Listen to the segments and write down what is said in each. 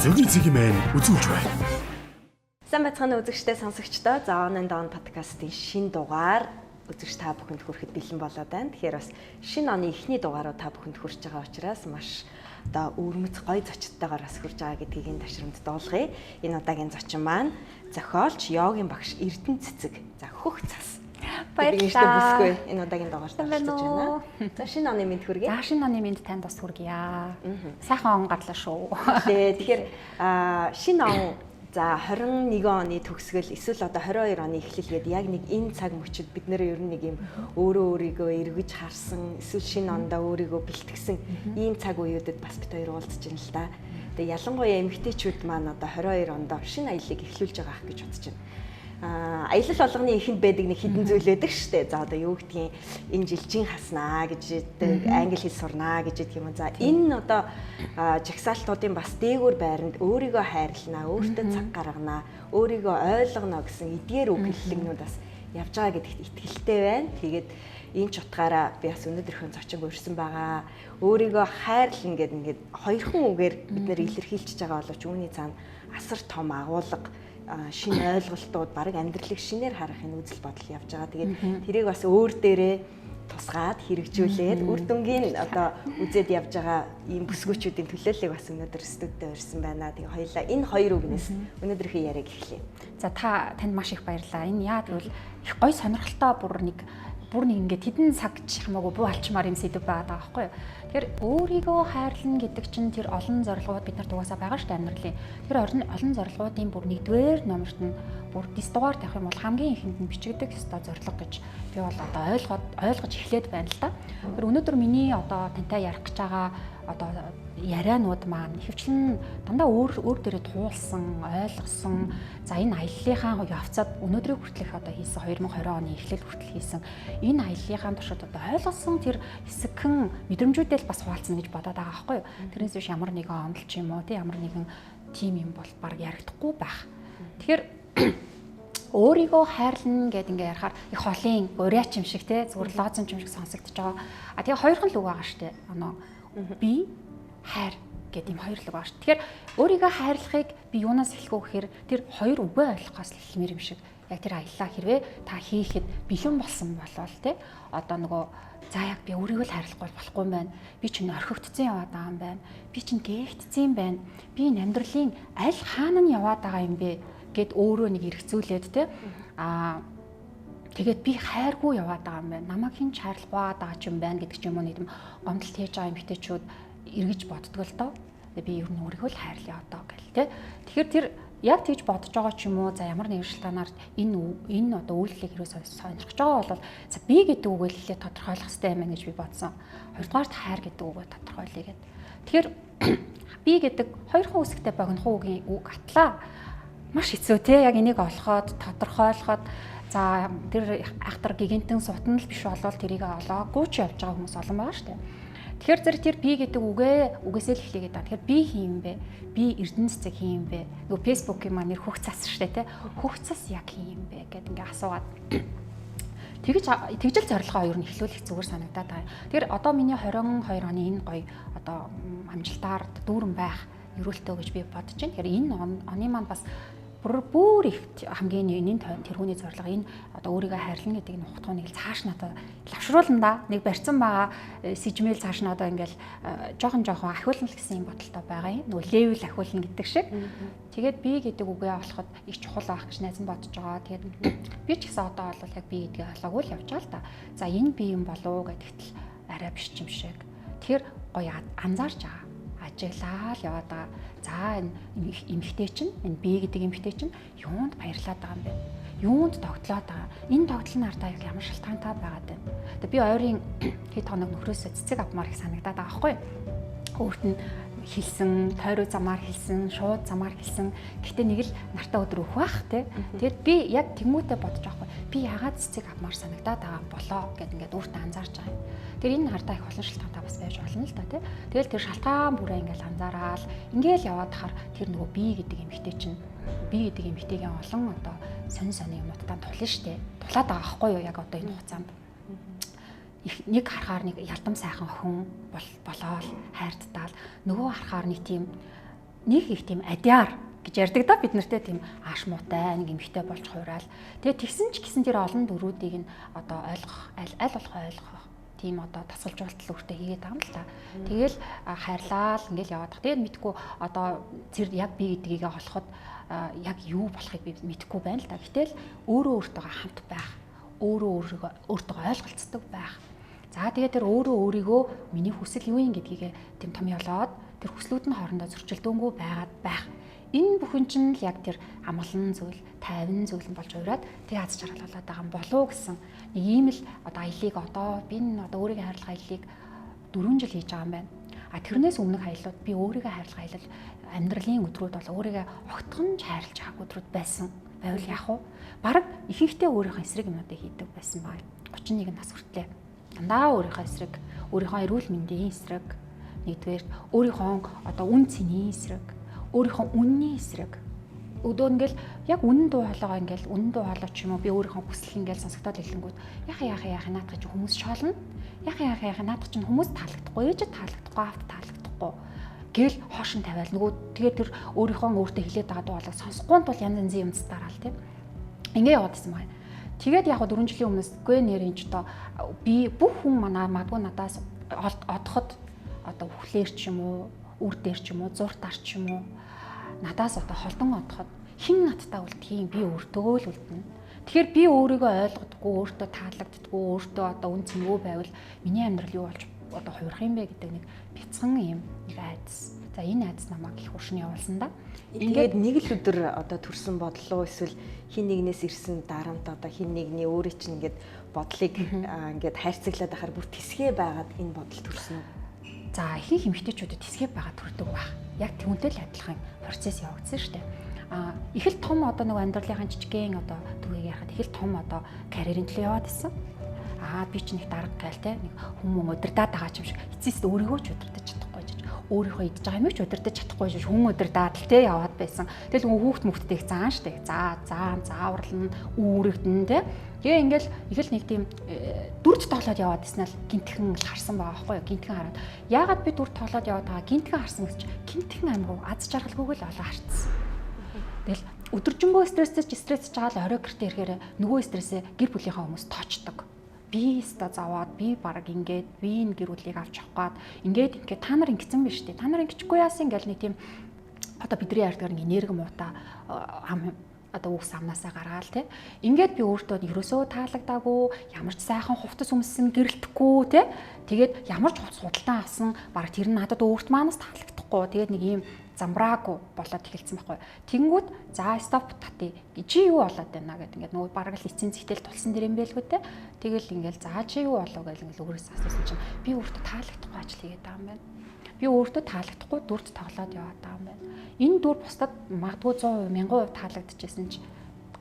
Зөгийн цэгийн маань үзүүлж байна. Сайн байцгаана үзэгчдээ, сонсогчдоо. За, On and On подкастын шинэ дугаар үзэгч та бүхэнд хүрэхэд бэлэн болоод байна. Тэгэхээр бас шинэ оны эхний дугааруу та бүхэнд хүрч байгаа учраас маш одоо өвөрмөц гоё зочдтойгоор бас хүрж байгаа гэдгийг энэ ташрамд дуулгая. Энэ удаагийн зочин маань зохиолч, йогийн багш Эрдэнэ Цэцэг. За, хөх цас. Баярлалаа. Бүсгүй энэ удаагийн дугаарт Сайн байна оролцож уу? байна. За, шинэ оны мэнд хүргэе. За, шинэ оны мэнд танд бас хүргье. Сайхан он гарлаа шүү. Тэ, тэгэхээр шинэ он, за, 21 оны төгсгөл эсвэл одоо 22 оны эхлэл гээд яг нэг энэ цаг мөчид бид нэр ер нь нэг юм өөрөө өөрийгөө эргэж харсан, эсвэл шинэ ондоо өөрийгөө бэлтгэсэн ийм цаг үеүүдэд бас бид хоёр уулзж байна л да. Тэгээ ялангуяа эмэгтэйчүүд маань одоо 22 ондоо шинэ аяллыг эхлүүлж байгаа ах гэж бодож байна. Аялал болгоны эхэнд байдаг нэг хідэн зүйл байдаг штэ. За, одоо юу гэдгийг, энэ жил жин хаснаа гэж яддаг, англи хэл сурнаа гэж яддаг юм. За, энэ одоо жагсаалтуудын бас дээгүүр байранд өөрийгөө хайрлнаа, өөртөө цаг гарганаа, өөрийгөө ойлгоно гэсэн эдгээр үг хэллэгнүүд бас явж байгаа гэдэгт итгэлтэй байна. Тэгээд энэ ч утгаараа би бас өнөөдрийнхөө зочинг урьсан байгаа. Өөрийгөө хайрлна гэдэг ингээд хоёрхан үгээр бид нэр илэрхийлчихэж байгаа боловч үүний цаана асар том агуулга, шинэ ойлголтууд, бараг амьдралыг шинээр харах энэ үзэл бодол явж байгаа. Тэгээд тэрийг бас өөр дээрээ тусгаад хэрэгжүүлээд үр дүнгийн одоо үзээд явж байгаа ийм бүсгүүчүүдийн төлөөллийг бас өнөөдөр студидд урьсан байна. Тэгээ хоёлаа энэ хоёр үгнээс өнөөдрийнхөө яриаг эхлэе. За, та танд маш их баярлалаа. Энэ яа гэвэл их гоё сонирхолтой, бүр нэг ингээд хэдэн цаг ч хамаагүй буу алчмаар юм сэдэв байгаа даа байхгүй юу. Тэгэхээр өөрийгөө хайрлана гэдэг чинь тэр олон зорилгууд бид нарт угаасаа байгаа шүү дээ амьдралын. Тэр олон зорилгоудын бүр нэгдүгээр номерт нь, бүр дис дугаар тавих юм бол хамгийн ихэнд нь бичигдэх ёстой зорилго гэж би бол одоо ойлгож эхлээд байна л да. Тэр өнөөдөр миний одоо тантай ярих гэж байгаа одоо ярианууд маань ихэвчлэн дандаа өөр өөр дээрээ туулсан, ойлгосон. За, энэ аяллынхаа явцад өнөөдрийг хүртэлх одоо хийсэн, 2020 оны эхлэл хүртэл хийсэн энэ аяллынхаа туршид одоо ойлгосон тэр хэсэгхэн мэдрэмжүүдээ л бас хуваалцна гэж бодоод байгаа байхгүй юу. Тэрнээс биш ямар нэгэн онол ч юм уу, тий, ямар нэгэн тим юм бол баг яригдахгүй байх. Тэгэхээр өөрийгөө хайрлана гэд ингээ ярихаар их холын ураач юм шиг, те, зүгээр лозунг юм шиг сонсогдож байгаа. А тэгээ хоёрхан л үг байгаа штэ. Анаа би хайр гэдэг юм хоёр л үг байгаа шүү. Тэгэхээр өөрийгөө хайрлахыг би юунаас эхлэх вэ гэхээр тэр хоёр үгээ ойлгохоос л эхлэмээр юм шиг. Яг тэр аяллаа хэрвээ та хийхэд бэлэн болсон болвол, те, одоо нөгөө за яг би өөрийгөө л хайрлахгүй болохгүй юм байна. Би чинь орхигдсон яваад байгаа юм байна. Би чинь гээгдсэн юм байна. Би энэ амьдралын аль хаана нь яваад байгаа юм бэ гэд өөрөө нэг эргцүүлээд, те, тэгээд би хайргүй яваад байгаа юм байна. Намайг хэн ч хайрлахгүй байгаа ч юм байна гэдэг ч юм уу, нэг юм гомдолт хийж байгаа эмэгтэйчүүд эргэж боддог л доо. Би ер нь өөрийгөө л хайрлаа одоо гэл тэ. Тэгэхээр тэр яг тэгж бодож байгаа ч юм уу, за, ямар нэгэн шалтгаанаар энэ одоо үйлдэлийг хэрвээ сонирхож байгаа бол за, би гэдэг үгээ л эхлээд тодорхойлох хэрэгтэй юм байна гэж би бодсон. Хоёрдугаарт хайр гэдэг үгээ тодорхойлъё гэд. Тэгэхээр би гэдэг хоёрхан үсэгтэй богинохон үгийн үг атлаа маш хэцүү те, яг энийг олоход, тодорхойлоход. За, тэр ахтар гигантэн сутан л биш болвол тэрийг олоогүй ч явж байгаа хүмүүс олон байгаа шүү дээ. Тэгэхээр зэрэг тэр би гэдэг үгээ үгээсээ л эхлэе гэдэг. Тэгэхээр би хин юм бэ? Би Эрдэнэ Цэцэг хин юм бэ? Нөгөө Facebook-ийн маань нэр хөх цас шүү дээ, тэ. Хөх цас яг хин юм бэ гэд ингээ асуугаад тэгж тэгжэл зорилгоо ер нь эхлүүлэх зүгээр санагдаад байгаа. Тэгэхээр одоо миний 22 оны энэ гоё одоо амжилтаар дүүрэн байх ерөөлтөө гэж би бодож байна. Тэгэхээр энэ оны маань бас бүр их хамгийн энэ тэргүүний зорилго энэ одоо өөрийгөө хайрлана гэдэг энэ утгааныг л цааш нь одоо лавшруулна да. Нэг барьсан байгаа сэжмэл цааш нь одоо ингээл жоохон жоохон ахиулна л гэсэн юм бодолтой байгаа юм. Нөгөө level ахиулна гэдэг шиг. Тэгээд би гэдэг үгээ олоход их чухал байх гэж найз нь бодож байгаа. Тэгээд би ч гэсэн одоо бол яг би гэдгээ олоогүй л явж байгаа л да. За, энэ би юм болов уу гэдэгт л арай биш юм шиг. Тэгэхээр гоё анзаарч байгаа, ажиглаал яваад байгаа. За, энэ эмэгтэй чинь, энэ би гэдэг эмэгтэй чинь юунд баярлаад байгаа юм бэ? Юунд тогтлоод байгаа? Энэ тогтол нь ардаа ямар шалтгаантай байгаад байна? Тэгээ би ойрын хэд хоног нөхрөөсөө цэцэг авмаар их санагдаад байгаа байхгүй юу? Өөрт нь хэлсэн, тойроо замаар хэлсэн, шууд замаар хэлсэн. Гэхдээ нэг л нартай өдөр өгөх байх те. Тэгээд би яг тэмүүтэй бодож байгаа хгүй. Би яагаад цэцэг авмаар санагдаад байгаа юм болоо гэд ингээд өөртөө анзаарч байгаа юм. Тэр энэ хардаа их олон шалтгаантай бас байж болно л да те. Тэгэл тэр шалтгаан бүрээ ингээд анзаараал ингээл яваад хахаар тэр нөгөө би гэдэг эмэгтэй чинь, би гэдэг эмэгтэйгийн олон одоо сонин сонин юмнуудтай тулна штэ. Тулаад байгаа байхгүй юу яг одоо энэ хугацаанд их нэг харахаар нэг ялдам сайхан охин болоол хайрттаал, нөгөө харахаар нэг тийм Нэг их тийм адиар гэж ярьдаг да бид нартэй, тийм ааш муутай нэг эмхтэй болж хураал. Тэгээ тэгсэн ч гэсэн тэр олон дүрүүдийг нь одоо ойлгох, аль аль болох ойлгох тийм одоо тасгалжуултал өөртөө хийгээд байгаа юм л та. Тэгэл хайрлаа л ингээл яваад тах. Тэгээд мэдгүй одоо тэр яг би гэдгийг олоход яг юу болохыг би мэдэхгүй байна л да. Гэтэл өөрөө өөртөөгөө хамт байх, өөрөө өөрийгөө өөртөөгөө ойлголцдог байх. За тэгээд тэр өөрөө өөрийгөө миний хүсэл юу юм гэдгийг тийм томьёолоод тэр хүслүүд нь хоорондоо зөрчилдөөнгүй байгаад байх. Энэ бүхэн чинь л яг тэр амгалан зүйл, тайван зүйл нь болж хувираад тэг аз жаргал болоод байгаа юм болов уу гэсэн нэг ийм л одоо аялыг одоо би энэ одоо өөрийгөө хайрлах аяллыг 4 жил хийж байгаа юм байна. А тэрнээс өмнөх аяллууд би өөрийгөө хайрлах аялал амьдралын өдрүүд бол өөрийгөө огтхон ч хайрлаж байгаагүй өдрүүд байсан. Байвал яах вэ? Бараг ихэнхдээ өөрийнхөө эсрэг юмнуудыг хийдэг байсан байна. 31 нас хүртлээ. Дандаа өөрийнхөө эсрэг, өөрийнхөө эрүүл мэндийн эсрэг, нэгдүгээр өөрийнхөө одоо үн цэний эсрэг, өөрийнхөө үнний эсрэг. Өдөө ингээл яг үнэн дуу хоолойгоо ингээл үнэн дуу хоолой ч юм уу би өөрийнхөө хүсэл ингээл сонсогдоод хэлэнгүүт яха яха яха наадах чи хүмүүс шоолно. Яха яха яха наадах чинь хүмүүс таалагдахгүй, ээжэд таалагдахгүй, аавд таалагдахгүй гэл хоошин тавиал нөгөө тэгээд тэр өөрийнхөө өөртөө хилээд байгаа дуу хоолойг сонсохгүй тул янз янзын юм дараал тийм. Ингээ яваад исэн байна. Тэгээд яг 4 жилийн өмнөөс үгүй нэр энэ ч одоо би бүх хүн манай магадгүй надаас одоход одоо үхлээр ч юм уу, үр дээр ч юм уу, зуртаар ч юм уу надаас одоо холдон одоход хэн надтай үлдэх юм, би өөртөө л үлдэнэ. Тэгэхээр би өөрийгөө ойлгодгүй, өөртөө таалагддаггүй, өөртөө одоо үн цэнгүй байвал миний амьдрал юу болж одоо хувирах юм бэ гэдэг нэг бяцхан юм нэг айдас. За энэ айдас намайг их уршин явуулсан да. Ингээд нэг л өдөр одоо төрсэн бодлоо эсвэл хин нэгнээс ирсэн дарамт одоо хин нэгний өөрийн чинь ингээд бодлыг ингээд хайрцаглаад байхаар бүр тэсгээ байгаад энэ бодол төрсөн үү? За ихэнх эмэгтэйчүүдэд тэсгээ байгаа төрдөг байх. Яг түүнтэй л адилхан процесс явагдсан шүү дээ. А их л том одоо нэг амьдралынхаа жижигхэн одоо түгээг ярихад их л том одоо карьерийн төлөө яваад исэн. Аа би ч нэг дарга гайл те нэг хүмүүн удирдаад байгаа юм шиг эцэст өөрийгөө ч удирдах чадахгүй жиж өөрийнхөө идж байгаа юмыг ч удирдах чадахгүй жиж хүн удирдаад л те яваад байсан. Тэгэл хүүхд мөхтдээ их заан штэ. За заан зааварлна үүрэгдэн те. Тэгээ ингээл их л нэг тийм дүрд тоглоод яваад исэн л гинтхэн л харсан байгаа байхгүй юу? Гинтхэн хараад яагаад би дүрд тоглоод яваад байгаа гинтхэн харсан гэж гинтхэн амируу аз жаргалгүйг л олоо харцсан. Тэгэл өдөржингөө стресстэй ч стрессж байгаа л орой гэртээ ирэхээр нөгөө стрессээ гэр бүлийнхаа хүмүүс тоочдог. Би ста заваад би баг ингээд би энэ гэр бүлийг авч явах гад ингээд ингээд та нар ингэсэн биш үү? Та нар ингэчихгүй яасан ингээл нэг тийм одоо бидний ярьдгаар нэг энерги муута ам одоо үгс амнаасаа гаргаал те. Ингээд би өөртөө ерөөсөө таалагдаагүй, ямар ч сайхан хувцас өмссөн гэрэлтэхгүй те. Тэгээд ямар ч хувцас худалдан авсан баг тэр нь надад өөрт маанаас таалагдахгүй. Тэгээд нэг ийм замбраагүй болоод эхэлсэн байхгүй. Тэнгүүд за стоп тати. Чи юу болоод байна гэд ингээд нөгөө бараг л эцсийн зэгтэл тулсан дэр юм байлгүй те. Тэгэл ингээд за чи юу болов гэл ингээд өөрөөсөө асуусан чинь би өөртөө таалагдахгүй ажил хийгээд байгаа юм байна. Би өөртөө таалагдахгүй дүрд тоглоод яваад байгаа юм байна. Энэ дүр бусдад магадгүй 100%, 1000% таалагдчихсэн чи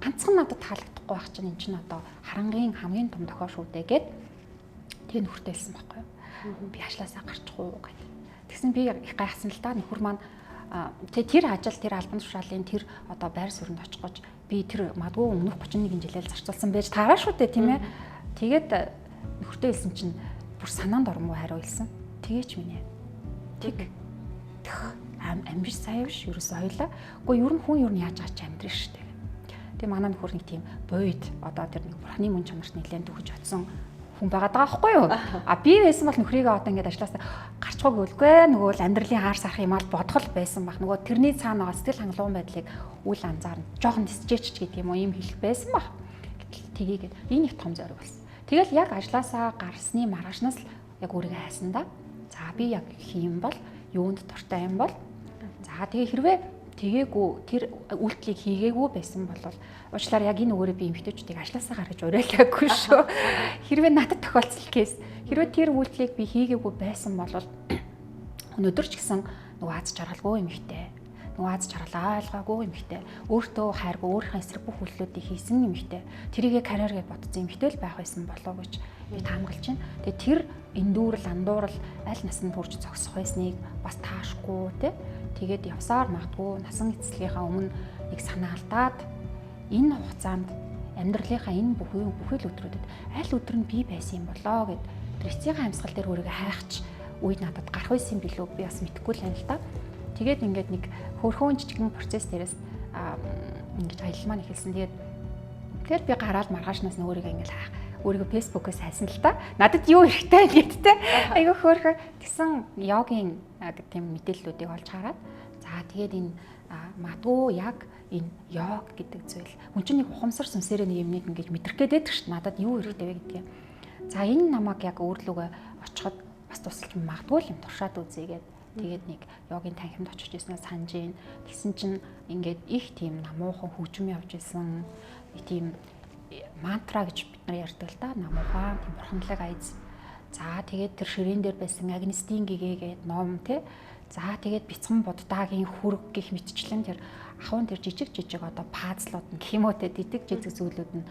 ганцхан надад таалагдахгүй байх чинь эн чинь одоо харангийн хамгийн том дохио шүү дээ гэд тэг нөхөртэй хэлсэн байхгүй юу. Би ажлаасаа гарчих уу гэд. Тэгсэн би их гайхсан л да нөхөр маань тэгээ тэр ажил тэр албан тушаалын тэр одоо байр суурьнд очих гэж би тэр магадгүй өмнөх 31 жилээр зарцуулсан байж таараа шүү дээ тийм ээ. Тэгээд нөхөртэй хэлсэн чинь бүр санаанд оромгүй хариу хэлсэн. Тэгээч минь ээ. Тэг. Тэх ам биш сая биш ерөөсөө хоёлаа. Үгүй ер нь хүн ер нь яаж байгаа ч амьдрын шүү дээ. Тэгээ манай нөхөр нэг тийм буйд одоо тэр нэг бурхны мөн чанарт нэлээд төхөж очсон хүн байгаад байгаа байхгүй юу? А би байсан бол нөхрийгөө одоо ингээд ажилласаа гарчгүй гэлгүй нөгөө л амьдралын хаар сарах юм аа бодох л байсан баг. Нөгөө тэрний цаана байгаа сэтгэл хангалуун байдлыг үл анзаарна. Жохон дисжээч гэдэг юм уу ийм хэлэх байсан баг. Гэтэл тгийгээд энэ их том зориг болсон. Тэгэл яг ажилласаа гарсны маргаашнаас л яг өөрийгөө хайсан да. За би яг хийм бол юунд дуртай юм бол за тэгээ хэрвээ тэгээгүй тэр үйлдэлийг хийгээгүй байсан бол уучлаарай яг энэ үгээрээ би эмэгтэйчүүдийг ажлаасаа гаргаж уриалаагүй шүү. Хэрвээ надад тохиолдсон кейс хэрвээ тэр үйлдэлийг би хийгээгүй байсан бол өнөөдөр ч гэсэн нөгөө аз жаргалгүй эмэгтэй, нөгөө аз жаргалаа ойлгоогүй эмэгтэй, өөртөө хайргүй, өөрийнхөө эсрэг бүх үйлдэлүүдийг хийсэн эмэгтэй, тэрийгэ карьер гэж бодсон эмэгтэй л байх байсан болов уу гэж би таамаглаж байна. Тэгээ тэр эндүүрэл, андуурал аль насанд хүрч зогсох байсныг бас таашгүй те. Тэгээд явсаар магадгүй насан эцэслийнхаа өмнө нэг санаа алдаад энэ хугацаанд амьдралынхаа энэ бүхий л өдрүүдэд аль өдөр нь би байсан юм болоо гэд тэр эцсийн амьсгал дээр өөрийгөө хайхч үед надад гарах байсан билүү би бас мэдэхгүй л байна л да. Тэгээд ингээд нэг хөрхөөн жижигэн процесс дээрээс ингэж аялал маань эхэлсэн. Тэгээд би гараад маргаашнаас нь өөрийгөө ингээд хаах өөрийгөө Facebook-ээс хайсан л та. Надад юу хэрэгтэй гэдтэй. Айгүй хөөрхөн. Тэгсэн йогийн тийм мэдээллүүдийг олж хараад за тэгээд энэ магадгүй яг энэ йог гэдэг зүйл хүн чинь нэг ухамсар сүнсээрээ нэг юмыг ингэж мэдрэх гээд байдаг шүү дээ. Надад юу хэрэгтэй вэ гэдгийг. За энэ намайг яг өөрлөгөө очиход бас тусалж магадгүй л юм туршаад үзье гээд тэгээд нэг йогийн танхимд очиж ирснээр санаж гин. Тэгсэн чинь ингээд их тийм намуухан хөгжим явж исэн. Нэг тийм мантра гэж бид нар ярьдаг л да. Намуухан тийм бурханлаг аяз. За тэгээд тэр ширээн дээр байсан Агнестин гэгээ гээд ном те. За тэгээд бяцхан буддаагийн хүрэг гих мэтчлэн тэр ахуйн тэр жижиг жижиг одоо пазлууд нь гэх юм уу те дитэг жижиг зүйлүүд нь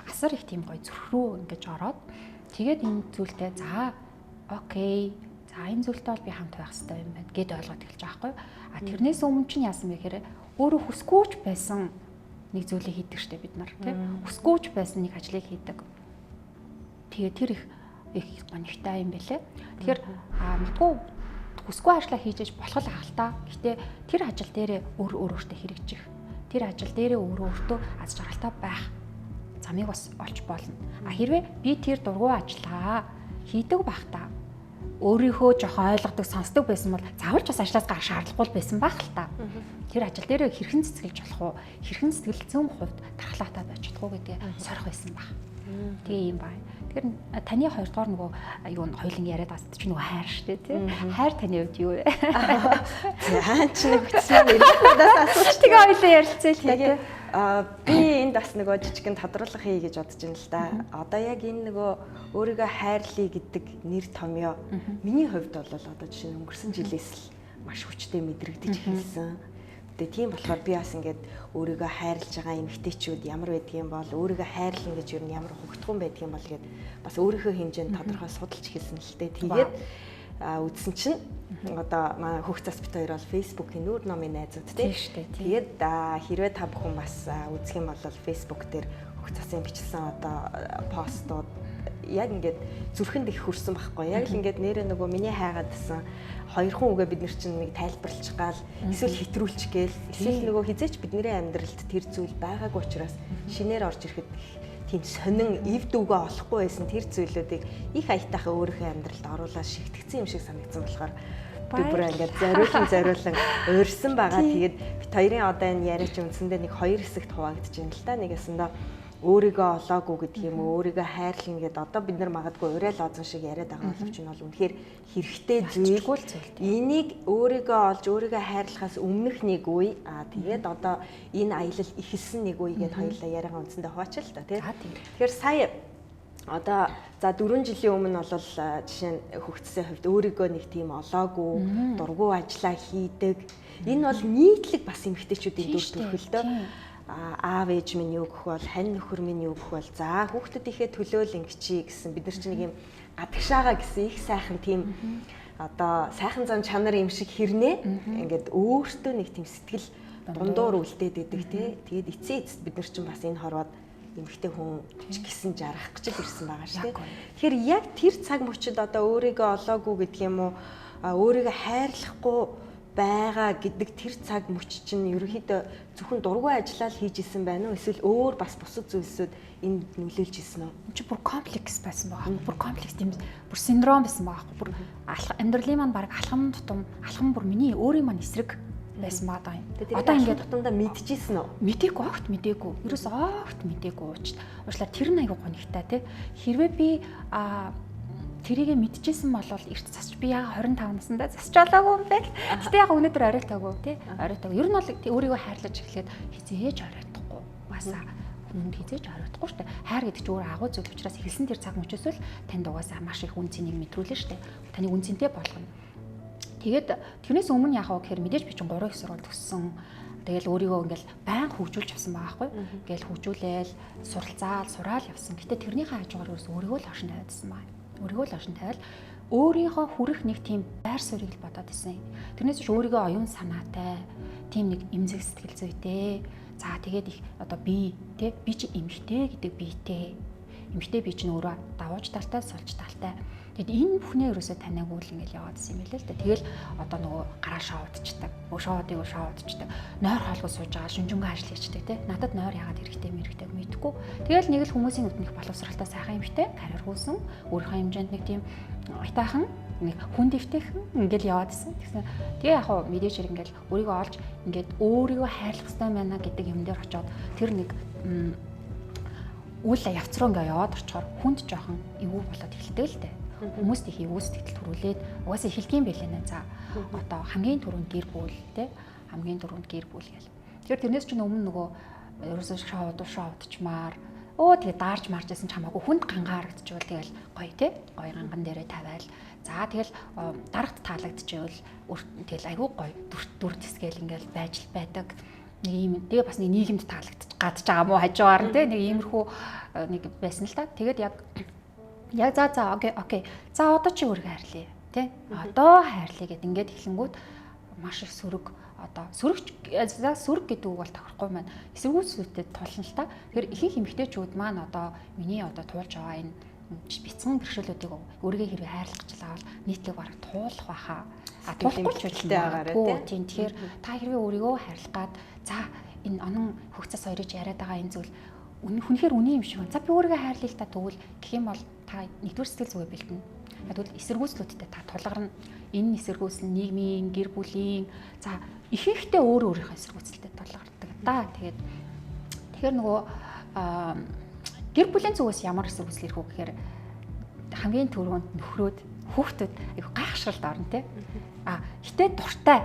асар их тийм гоё зүрх рүү ингэж ороод тэгээд энэ зүйлтэй за окей за энэ зүйлтэй бол би хамт байх хэрэгтэй юм байна гэд ойлгоод эхэлж байгаа байхгүй. А тэрнээс өмнө чинь яасан бэ гэхээр өөрөө хүсгүйч байсан нэг зүйлийг хийдэг штэ бид нар тий. Хүсгүйч байсан нэг ажлыг хийдэг. Тэгээ тэр их их гонигтай юм бэлээ. Тэгэхээр мэдгүй хүсгүй ажлаа хийж ээж болох л ахalta. Гэтэ тэр ажил дээрээ өөр өөр өөртөө хэрэгжих. Тэр ажил дээрээ өөрөө өөртөө аз жаргалтай байх замыг бас олж болно. А хэрвээ би тэр дургүй ажлаа хийдэг байхдаа өөрийнхөө жоохон ойлгодог, сонсдог байсан бол заавал ч бас ажлаас гарах шаардлагагүй байсан байх л та. Тэр ажил дээрээ хэрхэн цэцгэлж болох уу? Хэрхэн сэтгэл зүйн хувьд дархлаатай байж чадах уу гэдгээ сорих байсан баг. Тэгээ юм байна. Тэгэхээр таны хоёрдугаар нөгөө юу хоёулын яриад байгаа чинь нөгөө хайр шүү дээ тий. Хайр таны хувьд юу вэ? За чи нэг хөтсөн надаас асууч. Тэгээ хоёулаа ярилцъя л тий. Би энд бас нөгөө жижигэн тодруулах хий гэж бодож байна л да. Одоо яг энэ нөгөө өөрийгөө хайрлая гэдэг нэр томьёо миний хувьд бол одоо жишээ нь өнгөрсөн жилээс л маш хүчтэй мэдрэгдэж эхэлсэн. Тэгээ тийм болохоор би бас ингээд өөрийгөө хайрлаж байгаа эмэгтэйчүүд ямар байдгийг бол өөрийгөө хайрлана гэж юу ямар хөгтгөн байдгийг бол гээд бас өөрийнхөө хэмжээнд тодорхой судалж эхэлсэн л дээ. Тэгээд үзсэн чинь одоо манай хөх цас бит хоёр бол Facebook-ийн нүүр номын найзууд тий. Тэгээд хэрвээ та бүхэн бас үзэх юм бол Facebook дээр хөх цасын бичсэн одоо постууд яг ингээд зүрхэнд их хүрсэн байхгүй. Яг л ингээд нэрээ нөгөө миний хайгаад байсан хоёр хүн үгээ бид нар чинь нэг тайлбарлчих гал эсвэл хэтрүүлчих гээл эсвэл нөгөө хизээч бидний амьдралд тэр зүйл байгаагүй учраас шинээр орж ирэхэд тийм сонин эв дүүгээ олохгүй байсан тэр зүйлүүдийг их аятайхан өөрийнхөө амьдралд оруулаад шигтгэцэн юм шиг санагдсан болохоор би бүр ингээд зориулан уурсан байгаа. Тэгээд бит хоёрын одоо энэ яриач үндсэндээ нэг хоёр хэсэгт хуваагдаж байна л та. Нэг ясандаа өөрийгөө олоогүй гэдэг юм уу, өөрийгөө хайрлана гэдээ одоо бид нар магадгүй уриал озон шиг яриад байгаа боловч нь бол үнэхээр хэрэгтэй зүйл. Энийг өөрийгөө олж өөрийгөө хайрлахаас өмнөх нэг үе, аа тэгээд одоо энэ аялал эхэлсэн нэг үе гэдээ хоёулаа яриагаа үндсэндээ хуваачаа л та тий. Тэгэхээр сая одоо за 4 жилийн өмнө бол жишээ нь хөгжсөн хувьд өөрийгөө нэг тийм олоогүй, дургүй ажиллаа хийдэг. Энэ бол нийтлэг бас эмэгтэйчүүдийн дүр төрхөлтөө. Аав ээж минь юу гэх бол, хань нөхөр минь юу гэх бол, за хүүхдүүдийнхээ төлөөл ингэчий гэсэн бид нар чинь нэг юм гадагшаага гэсэн их сайхан тийм одоо сайхан зан чанар юм шиг хэрнээ ингээд өөртөө нэг тийм сэтгэл дундуур үлдээд идэг тий. Тэгээд эцсийн эцэст бид нар чинь бас энэ хорвоод эмэгтэй хүн гэсэн жаргах гэж л ирсэн байгаа шүү дээ. Тэгэхээр яг тэр цаг мөчид одоо өөрийгөө олоогүй гэдэг юм уу, өөрийгөө хайрлахгүй байгаа гэдэг тэр цаг мөч чинь ерөнхийдөө зөвхөн дургүй ажиллаа л хийж исэн байна уу, эсвэл өөр бас бусад зүйлсүүд энд нөлөөлж исэн үү? Чи бүр комплекс байсан байгаа. Бүр комплекс тийм бүр синдром байсан байгаа. Бүр амьдралын маань баг алхам тутам, алхам бүр миний өөрийн маань эсрэг байсан байгаа юм. Одоо ингээд тутамдаа мэдчихсэн үү? Мэдээгүй, огт мэдээгүй. Ерөөс огт мэдээгүй уучлаарай. Тэр нь айгүй гонигтай тий. Хэрвээ би тэрийгэ мэдчихсэн бол эрт засч би яга 25 наснда засч болоогүй юм бэ. Гэтэ яг өнөөдөр оройтоогүй тий. Оройтоогүй. Ер нь бол өөрийгөө хайрлаж эхлээд хизээж оройтохгүй. Угаасаа хүнд хизээж оройтохгүй шүү дээ. Хайр гэдэг чинь өөр агуу зүйл учраас эхэлсэн тэр цаг мөчөөс л танд угаасаа маш их үн цэнийг мэдрүүлнэ шүү дээ. Таны үн цэнтэй болгоно. Тэгээд тэрнээс өмнө яах вэ гэхээр мэдээж би чинь 3 их сургууль төгссөн. Тэгэл өөрийгөө ингээл байн хөгжүүлж явсан байгаа байхгүй. Ингээл хөгжүүлээл, суралцаал, сураал явсан. Гэтэ тэрнийхээ хажуугаар өөрийгөө л хошин тавиадсан байна. Өөрийгөө л хошин тавиал өөрийнхөө хүрэх нэг тийм байр суурийг л бодоод исэн. Тэрнээс биш өөрийгөө оюун санаатай, тийм нэг эмзэг сэтгэл зүйтэй. За тэгээд их одоо би тэ би чи эмэгтэй гэдэг биетэй. Эмэгтэй бие чинь өөрөө давууж талтай, сулж талтай. Тэгэд энэ бүхнээ ерөөсөө таниагүй л ингээл яваад исэн юм билээ л дээ. Тэгэл одоо нөгөө гараа шоудчдаг. Шоудыг шоудчдаг. Нойр хоолгүй сууж байгаа, шүнжэнгөө ажил хийчдэг те. Надад нойр яагаад хэрэгтэй мэрэгтэй мэдэхгүй. Тэгэл нэг л хүмүүсийн нүднийх боловсралтай сайхан эмэгтэй, карьер гүйсэн, өөрийнхөө хэмжээнд нэг тийм айтаахан, нэг хүн дэвтэйхэн ингээл яваад исэн. Тэгсэн. Тэгээ яг хуу мэдээж хэрэг ингээл өөрийгөө олж ингээд өөрийгөө хайрлах хэрэгтэй байна гэдэг юм дээр очиод тэр нэг үйл явц руу ингээ яваад орчхоор хүнд жоохон эвгүй болоод эхэлдэг л дээ. Хүмүүст их эвгүй сэтгэл төрүүлээд угаасаа эхэлдэг юм байлээ нэ. За одоо хамгийн түрүүнд гэр бүл те, хамгийн түрүүнд гэр бүл гэл. Тэгэхээр тэрнээс ч өмнө нөгөө ерөөсөө шоудчмаар тэгээ даарч марж исэн ч хамаагүй хүнд гангаа харагдчихвал тэгэл гоё те, гоё ганган дээрээ тавиал. За тэгэл дарагт таалагдчихвал тэгэл айгүй гоё дүр тэсгээл ингээл байж л байдаг. Нэг ийм тэгээ бас нэг нийгэмд таалагдчих гадж байгаа мó хажуугаар нь те, нэг иймэрхүү нэг байсан л та. Тэгээд яг за окей. За одоо чи өөрийгөө хайрлая тий. Одоо хайрлая гэд ингээд эхлэнгүүт маш их сөрөг одоо сөрөг гэдэг үг бол тохирохгүй маань. Эсэргүүцлүүдэд тулна л та. Тэгэхээр ихэнх эмэгтэйчүүд маань одоо миний одоо туулж байгаа энэ бяцхан бэрхшээлүүдийг өөрийгөө хэрвээ хайрлах гэж лавал нийтлэг бараг туулах байхаа. А туулахгүй ч байгаарай тий. Тэгэхээр та хэрвээ өөрийгөө хайрлах гад за энэ онон хөгцөөс хоёрыг яриад байгаа энэ зүйл үнэхээр үнэн юм шиг байна. За би өөрийгөө хайрлая л та тэгвэл гэх юм бол та нэгдүгээр сэтгэл зүгээ бэлдэнэ. Тэгвэл эсэргүүцлүүдтэй та тулгарна. Энэ эсэргүүцэл нь нийгмийн, гэр бүлийн за ихэнхдээ өөр өөрийнхөө эсэргүүцэлтэй тулгардаг да. Тэгээд тэгэхээр нөгөө гэр бүлийн зүгээс ямар эсэргүүцэл ирэх үү гэхээр хамгийн түрүүнд нөхрөөд хүүхдүүд айгүй гайхшралд орно те. А гэтээ дуртай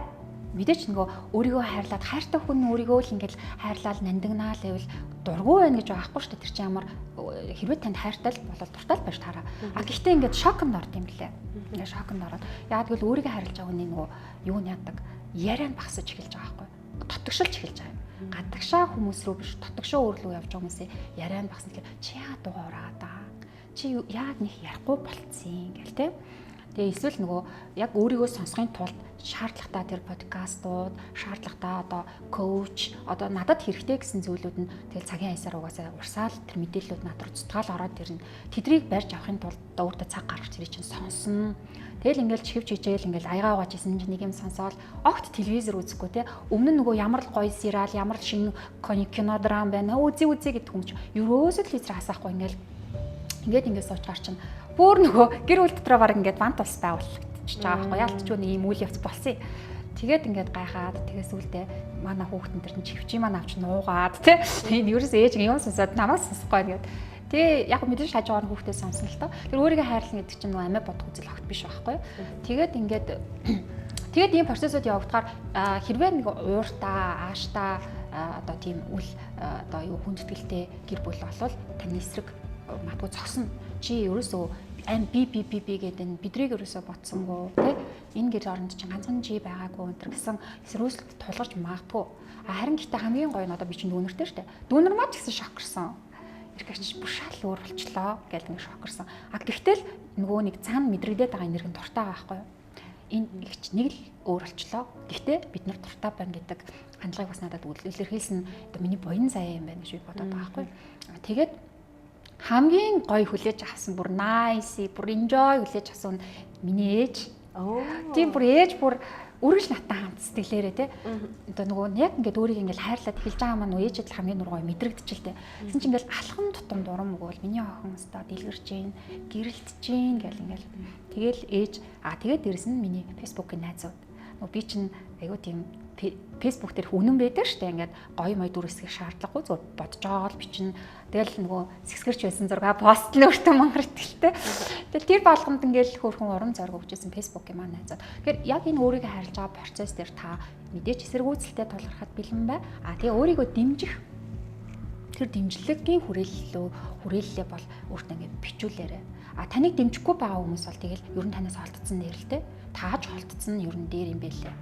мэдээч нөгөө өөрийгөө хайрлаад хайртай хүн өөрийгөө л ингээл хайрлал нандинаа л байвал дургүй байна гэж байхгүй шүү дээ. Тэр чинь ямар хэрвээ танд хайртай л болол дуртай л байж таараа. А гэхдээ ингээд шоконд орд юм лээ. Ингээд шоконд ороод яагаад гэвэл өөрийгөө хайрлаж байгаа хүний нөгөө юу нь яадаг яриа нь багсаж эхэлж байгаа байхгүй. Дотгошилж эхэлж байгаа юм. Гадагшаа хүмүүс рүү биш дотгошоо өөр рүү явж байгаа хүмүүсээ яриа нь багсна гэхээр чи яагаад дуугаа ураагаад байгаа? Чи яагаад нэг ярихгүй болцсон гэл те. Тэгээ эсвэл нөгөө яг өөрийгөө сонсохын тулд шаардлагатай тэр подкастууд, шаардлагатай одоо коуч, одоо надад хэрэгтэй гэсэн зүйлүүд нь тэгэл цагийн аясаар угаасаа урсаал тэр мэдээллүүд над руу цутгаал ороод ирнэ. Тэдрийг барьж авахын тулд одоо өөртөө цаг гаргаж тэрийг чинь сонсно. Тэгэл ингээл чихвч хижээл ингээл аягаа угааж исэн чинь нэг юм сонсоол огт телевизэр үзэхгүй те. Өмнө нь нөгөө ямар л гоё сериал, ямар л шинэ кино драм байна. Үзье үзье гэдэг хүмүүс чинь ерөөсөө телевизэр хасаахгүй ингээл ингээд ингээд суучгаар чинь бүр нөгөө гэр бүл дотроо баг ингээд вант ус байгуулагдчихж байгаа байхгүй яалтчгүй нэг ийм үйл явц болсон. Тэгээд ингээд гайхаад тэгээ сүулдэ манай хүүхдэн тэр чинь чивчи маань авч нуугаад тий. Энэ ерөөс ээж юм сонсоод намайг сонсохгүй ингээд. Тэгээ яг мэдээж хажуугаар нь хүүхдээ сонсно л тоо. Тэр өөрийгөө хайрлна гэдэг чинь нөгөө амиа бодох үзэл огт биш байхгүй. Тэгээд ингээд тэгээд ийм процессууд явагдахаар хэрвээ нэг ууртаа, ааштай одоо тийм үл одоо юу хүндэтгэлтэй гэр бүл болвол таны эсрэг матгүй зогсно. Чи ерөөсөө ам би би би би гэдэг энэ бидрийг ерөөсөө бодсонгоо тий энэ гэр оронд чинь ганцхан чи байгаагүй өнтер гэсэн эсрүүслэлт тулгарч магадгүй. А харин гэхдээ хамгийн гоё нь одоо би чинь дүүнертэй штэ. Дүүнер маа ч гэсэн шокерсон. Иргэч бүр шал өөр болчлоо гэл нэг шокерсон. А гэхдээ л нөгөө нэг цаана мэдрэгдээд байгаа энерги нь дуртай байгаа байхгүй юу? Энэ ихч нэг л өөр болчлоо. Гэхдээ бид нар дуртай байна гэдэг хандлагыг бас надад илэрхийлсэн одоо миний буян заяа юм байна гэж би бодоод байгаа байхгүй юу? Тэгээд хамгийн гоё хүлээж авсан бүр nice, бүр enjoy хүлээж авсан миний ээж. Тийм бүр ээж бүр үргэлж надтай хамт сэтгэлээрээ те. Одоо нөгөө яг ингээд өөрийг ингээд хайрлаад эхэлж байгаа маань ээжэд л хамгийн гоё мэдрэгдчихэл те. Тэгсэн чинь ингээд алхам тутам дурам өгөөл миний охин өстө дэлгэрч гин, гэрэлтэж гин гэл ингээд. Тэгэл ээж тэгээд дээрэс нь миний Facebook-ийн найзууд. Нөгөө би чинь айгуу тийм Facebook дээр үнэн байдаг штэ ингээд гоё мой дүр хэсгийг шаардлагагүй зүгээр бодож байгаа л бичнэ. Тэгэл нөгөө сэгсгэрч байсан зураг пост нь өөртөө мангар итгэлтэй. Тэгэл тэр болгонд ингээд хөөрхөн урам зориг өгчээсэн Facebook-ийн маань найзууд. Тэгэхээр яг энэ өөрийгөө хайрлаж байгаа процесс дээр та мэдээж эсэргүүцэлтэй тулгархад бэлэн бай. А тэгээ өөрийгөө дэмжих тэр дэмжлэгийн хүрээллээ бол өөртөө ингээд бичүүлээрэй. А таныг дэмжихгүй байгаа хүмүүс бол тэгэл ер нь танаас холдсон нэрэлтэй. Тааж холдсон нь ер нь дээр юм байлээ.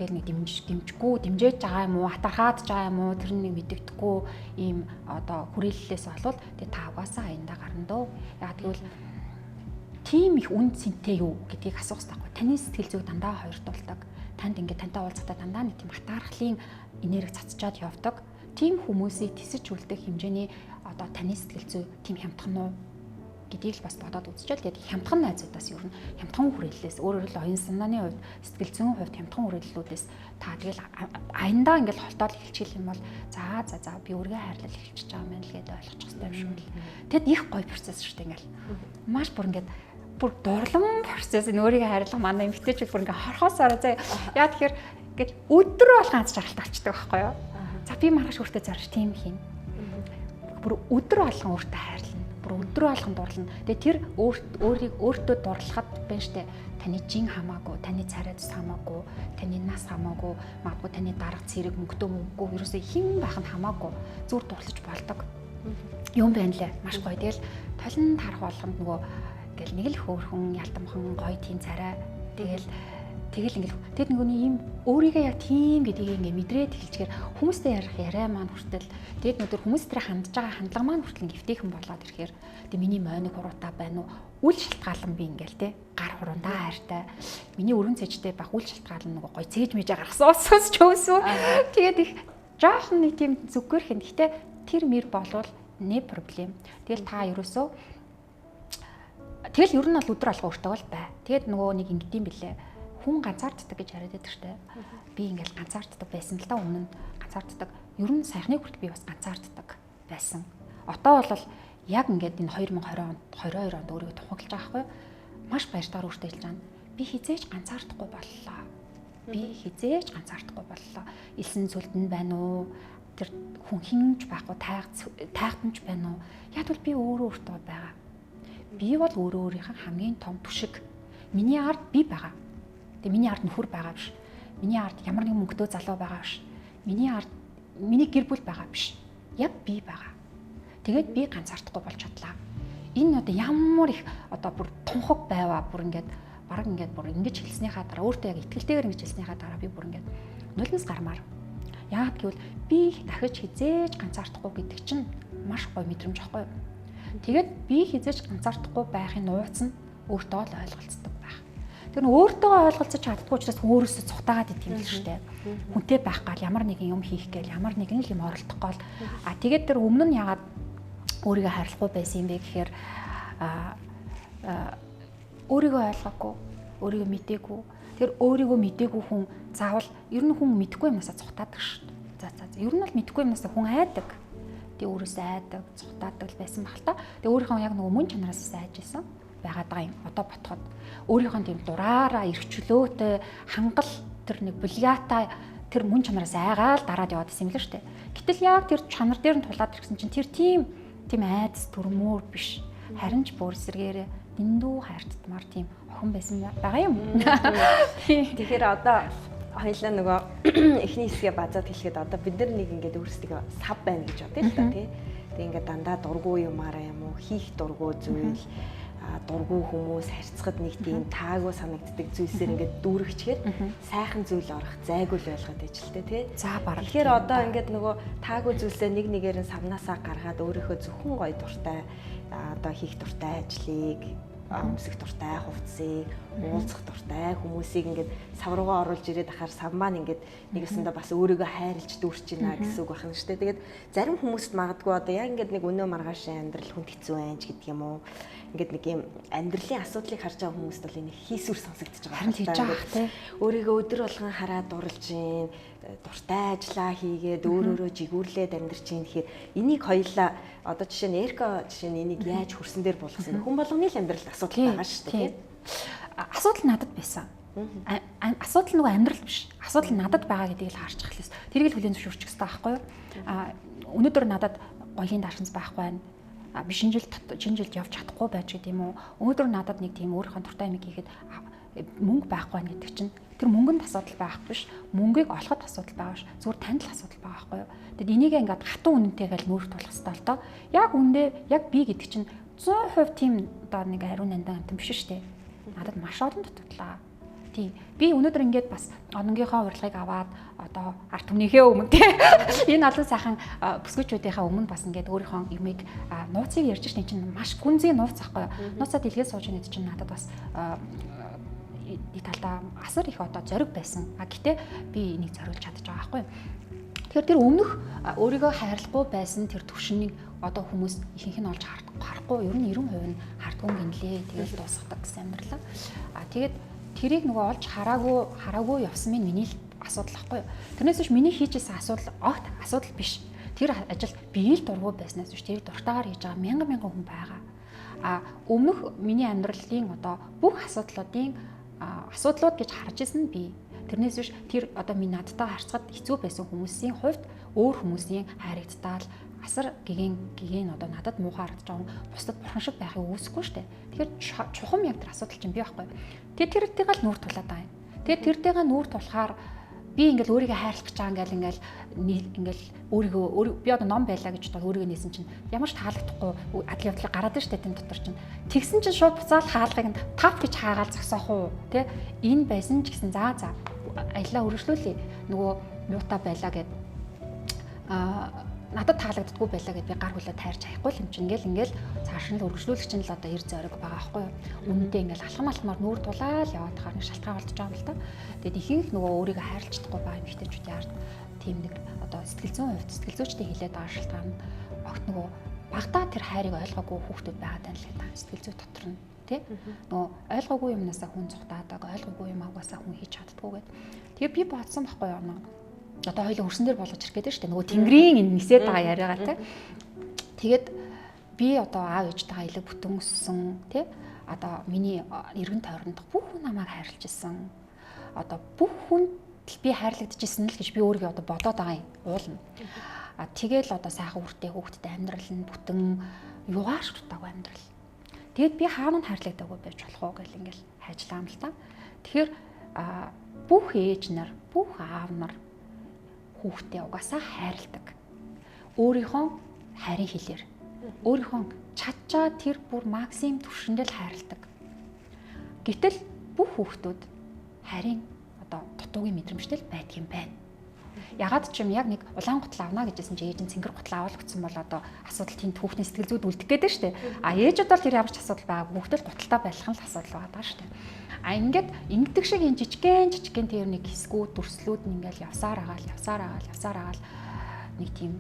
Тэгэл нэг дэмжихгүй, дэмжээж байгаа юм уу, атархаад байгаа юм уу, тэр нэг мэдэгдэхгүй ийм одоо хүрээллээс болвол тэгээ та угаасаа аяндаа гарна дөө. Яг тэгвэл тийм их үн цэнтэй юу гэдгийг асуух хэрэгтэй байхгүй. Таны сэтгэл зүйг дандаа хоёрдуулдаг. Танд ингээд тантай уулзахдаа дандаа нэг тийм атаархлын энерги цацчаад явдаг. Тийм хүмүүсийг тисэж үлдэх хэмжээний одоо Одоо таны сэтгэл зүй тийм хямдхан уу гэдгийг л бас бодоод үзчихэл. Тэгээд хямдхан найзуудаас ер нь хямдхан хүрээллээс, өөрөөр хэлбэл оюун санааны хувьд, сэтгэл зүйн хувьд хямдхан хүрээллүүдээс та тэгэл аяндаа ингээл холтоол эхэлчих юм бол за за за би өөрийгөө хайрлал эхэлчихэж байгаа юм байна л гэдээ ойлгочих хэрэгтэй юм шиг л. Тэгэд их гоё процесс шүү дээ ингээл. Маш бүр ингээд бүр дурлан процесс энэ өөрийгөө хайрлах манай эмэгтэйчүүд бүр ингээ хорхоосоор заа. Яа тэгэхээр ингээд өдөр болгон аз жаргалтай болчдөг байхгүй юу? За би маргааш өөртөө зорж тийм хийн. Бүр өдөр болгон өөртөө хайрлана. Бүр өдөр болгон дурлана. Тэгээ тэр өөрийг өөртөө дурлахад байна штэ. Таны жин хамаагүй, таны царай зүс хамаагүй, таны нас хамаагүй, магадгүй таны дарга цэрэг мөнгөтэй мөнгөгүй ерөөсөө хэн байх нь хамаагүй зүгээр дурлаж болдог. Юм байна лээ. Маш гоё. Тэгэл толон тарах болгонд нөгөө ингээл нэг л хөөрхөн ялтамхан гоё тийм царай. Тэгэл ингээл тэгэд нөгөөний ийм өөрийгөө яг тийм гэдгийг ингээ мэдрээд эхэлчихээр хүмүүстэй ярих яриа маань хүртэл тэгэд өнөөдөр хүмүүс тэр хандж байгаа хандлага маань хүртэл ингээ эвтэйхэн болоод ирэхээр тэг миний мойног хуруутай байна уу? Үл шалтгаалan би ингээл те гар хуруундаа хайртай. Миний өргөн цэжтэй байх үл шалтгаалan нөгөө гоё цээж мэжээ гаргасан усус ч өөсөө. Тэгээд их жоохон нэг тийм зүгээр хэн. Гэтэ тэр мэр болвол нэ проблем. Тэгэл та ерөөсөө тэгэл ер нь бол өдөр алга өөртөө л бай. Тэгээд нөгөө нэг ингэдэм билээ. Хүн ганцаарддаг гэж яриад байдаг штэ. Би ингээл ганцаарддаг байсан л да өмнө нь ганцаарддаг. Ер нь саяхны хүртэл би бас ганцаарддаг байсан. Одоо бол яг ингээд энэ 2020 онд 22 онд өөрийгөө тухаглаж байгаа байхгүй юу? Маш баяртайгаар өөртөө хэлж байгаа. Би хизээж ганцаардахгүй боллоо. Би хизээж ганцаардахгүй боллоо. Илсэн сүлд нь байна уу? Тэр хүн хинж байхгүй тайгтанч байна уу? Яг бол би өөрөө өөртөө байгаа. Би бол өөрөө өөрийнхөө хамгийн том түшиг. Миний ард би байгаа. Тэгээ миний ард нөхөр байгаа биш. Миний ард ямар нэгэн мөнгөтэй залуу байгаа биш. Миний ард миний гэр бүл байгаа биш. Яг би байгаа. Тэгээд би ганцаардахгүй болж чадлаа. Энэ одоо ямар их одоо бүр тунхаг байваа бүр ингээд бараг ингээд бүр ингэж хэлснийхаа дараа өөртөө яг итгэлтэйгээр ингэж хэлснийхаа дараа би бүр ингээд нулимс гармаар. Яагаад гэвэл би дахиж хизээж ганцаардахгүй гэдэг чинь маш гоё мэдрэмж аахгүй юу? Тэгээд би хизээж ганцаардахгүй байхын нууц нь өөртөө л ойлголцдог байх. Тэр нь өөртөө ойлголцож чаддгүй учраас өөрөөсөө цухтаагаад идэв юм л шүү дээ. Хүнтэй байх гал ямар нэгэн юм хийх гээл ямар нэгэн л юм оролдох гол. А тэгээд тэр өмнө нь яагаад өөрийгөө хайрлахгүй байсан юм бэ гэхээр өөрийгөө ойлгоогүй, өөрийгөө мдээгүй. Тэр өөрийгөө мдээгүй хүн заавал ер нь хүн мэдхгүй юмнасаа цухтаадаг шүү дээ. За за. Ер нь бол мэдхгүй юмнасаа хүн айдаг. Тэг өөрөөсөө айдаг, цухтаадаг л байсан баг л та. Тэг өөрийнхөө яг нөгөө мөн чанараас айж исэн байгаад байгаа юм. Одоо ботход өөрийнхөө тийм дураараа эрхчлөөтэй хангал тэр нэг булиатай тэр мөн чанараас айгаал дараад яваад исэн юм л шүү дээ. Гэтэл яг тэр чанар дээр нь тулаад ирсэн чинь тэр тийм айдас төрмөр биш. Харин ч бүр эсэргээрээ дэндүү хайртдмаар тийм охин байсан байгаа юм. Тэгэхээр одоо хоёлаа нөгөө эхний хэсгээ базаад хэлэхэд одоо бид нар нэг ингээд өөрсдөө сав байна гэж бодъё л да тий. Тэг ингээд дандаа дургу юмараа юм уу хийх дургу зүйл дургу хүмүүс харьцахад нэг тийм таагүй санагддаг зүйлсээр ингээд дүүрэгчгээр сайхан зүйл орох зайгүй л ойлгоод байж л тий. За бараг. Тэгэхээр одоо ингээд нөгөө таагүй зүйлсээ нэг нэгээр нь савнаасаа гаргаад өөрийнхөө зөвхөн гоё дуртай одоо хийх дуртай ажлыг өмсөх дуртай хувцсыг, уулзах дуртай хүмүүсийг ингээд сав руугаа оруулж ирээд ахаар сав маань ингээд нэг өсөндөө бас өөрийгөө хайрлж дүүрч байна гэсэн үг байна шүү дээ. Тэгээд зарим хүмүүст магадгүй одоо яг ингээд нэг өнөө маргаашийн амьдрал хүнд хэцүү байх гэдэг юм уу? Ингээд нэг юм амьдралын асуудлыг харж байгаа хүмүүст бол энэ хийсвэр сонсогдож байгаа. Харин тэгж байгаа тий. Өөрийгөө өдөр болгон хараад дурлж гин, дуртай ажиллаа хийгээд өөр өөрөө жигүүрлээд амьдарч гин гэхээр энийг хоёлаа одоо жишээ нь Эрка жишээ нь энийг яаж хөрсөн дээр буулгасан бэ? Хүн болгоны л амьдралд асуудал байгаа шүү дээ. Асуудал надад байсан. Асуудал нөгөө амьдрал биш. Асуудал надад байгаа гэдгийг л харж эхлэв. Тэрийг л хүлээн зөвшөөрчих хэрэгтэй байхгүй юу? А өнөөдөр надад гоёлын даршинц байхгүй байна. Би шинэ жилд явж чадахгүй байж гэдэг юм уу? Өнөөдөр надад нэг тийм өөрийнхөө дуртай юм хийхэд мөнгө байхгүй байна гэдэг чинь тэр мөнгөнд асуудал байх биш, мөнгийг олоход асуудал байгаа биш, зүгээр танд л асуудал байгаа байхгүй юу? Тэгэд энийг ингээд хатан үнэнтэйгээ л нүүр тулах хэрэгтэй л доо. Яг үндэ яг би гэдэг чинь 100% тийм одоо нэг ариун нандан амтан биш шүү дээ. Надад маш олон дутагдлаа. Тийм. Би өнөөдөр ингээд бас ононгийнхоо урилгыг аваад одоо ард түмнийхээ өмнө тий энэ олон сайхан бүсгүүчүүдийнхээ өмнө бас ингээд өөрийнхөө юмыг нууцыг ярьж шин чинь маш гүнзгий нууц ахгүй юу? Нууцаа дэлгээд сууж байгаа чинь надад бас нэг талдаа асар их одоо зориг байсан. А гэтээ би энийг зориулж чадчих байгаа байхгүй юу? Тэгэхээр тэр өмнөх өөрийгөө хайрлахгүй байсан тэр төвшнийг одоо хүмүүс ихэнх нь олж харахгүй, ер нь 90% нь хардгуун гинлээ. Тэгэл дуусгадаг гэсэн амьдралаа. А тэгээд тэрийг нөгөө олж хараагүй явсан минь миний л асуудал ахгүй юу. Тэрнээс биш миний хийж исэн асуудал огт асуудал биш. Тэр ажилд би л дургүй байснаас биш тэрийг дуртайгаар хийж байгаа мянган мянган хүн байгаа. А өмнөх миний амьдралын одоо бүх асуудлуудын асуудлууд гэж харж исэн нь би. Тэрнээс биш тэр одоо миний надтай харьцахад хэцүү байсан хүмүүсийн хувьд өөр хүмүүсийн хайрагдтаал асар гигэн одоо надад муухай харагдаж байгаа хүн бусдад бурхан шиг байхыг үүсэхгүй штэ. Тэгэхээр чухам яг тэр асуудал чинь би байхгүй. Тэгээд тэртэйгээ л нүүр тулаад байгаа юм. Тэгээд тэртэйгээ нүүр тулахаар би ингээл өөрийгөө хайрлах гэж байгаа ингээл ингээл өөрийгөө би одоо ном байлаа гэж бодоод өөрийгөө нээсэн чинь ямар ч таалагдахгүй адил явдлыг гараад штэ тэм дотор чинь. Тэгсэн чинь шууд буцаал хаалгыг нь тап гэж хаагаал зогсоох уу тэ энэ байсан ч гэсэн за аялаа өргөжлүүлье. Нөгөө муута байлаа гэд надад таалагддаггүй байлаа гэд би гар хүлээ тайрч хаяхгүй юм чинь ингээл цааш нь л өргөжлүүлэх чинь л одоо эр зориг байгаа байхгүй юу. Үнэндээ ингээл алхам алхмаар нүүр тулаал яваад хаар нэг шалтгаан болдож байгаа юм л та. Тэгээд ихэнх нөгөө өөрийгөө хайрлаж чадахгүй байгаа эмэгтэйчүүд яард тийм нэг одоо сэтгэл зүйн хувьд сэтгэл зүйчтэй хилээд байгаа шалтгаан нь огт нөгөө багадаа тэр хайрыг ойлгоогүй хүүхдүүд байгаа даа л гэдэг сэтгэл зүй дотор нь тий. Нөгөө ойлгоогүй юмнасаа хүн цухтаадаг, ойлгоогүй юм агасаа хүн хийж чаддгүй гэд. Тэгээ би бодсон байхгүй юу. Одоо хоёулаа хөрсөн дээр болгож ирэх гэдэг шүү дээ. Нөгөө тэнгэрийн энэ нисээд байгаа яриагаа тий. Тэгээд би одоо аав ээжтэйгээ илэг бүтэн өссөн тий. Одоо миний эргэн тойрондох бүх хүн намайг хайрлаж исэн. Одоо бүх хүнд би хайрлагдчихсэн л гэж би өөрийгөө одоо бодоод байгаа юм. Уулна. А тэгэл одоо сайхан үртэй хүүхдтэй амьдрал нь бүтэн югаарч дутаагүй амьдрал. Тэгэд би хаана нь хайрлагдаагүй байж болох уу гэл ингээл хайжлаа юм л та. Тэгэхээр бүх ээж нар, бүх аав нар хүүхдээ угаасаа хайрладаг. Өөрийнхөө хайрын хэлээр, өөрийнхөө чадчаа тэр бүр максимум түвшиндээ л хайрладаг. Гэтэл бүх хүүхдүүд хайрын одоо дутуугийн мэдрэмжтэй л байдаг юм байна. Ягаад ч юм яг нэг улаан гутал авна гэжсэн чи ээж нь цэнгэр гутал авал гэсэн бол одоо асуудал тэнд хүүхний сэтгэл зүйд үлдэх гээд шүү дээ. А ээжүүд бол тэр ямар ч асуудал байгаагүй хүүхдэл гуталтай байх нь л асуудал байгаа шүү дээ. А ингээд ингэдэг шиг энэ жижигэн тэр нэг хэсгүүд дүрслүүд нь ингээл явсаар агаал нэг тийм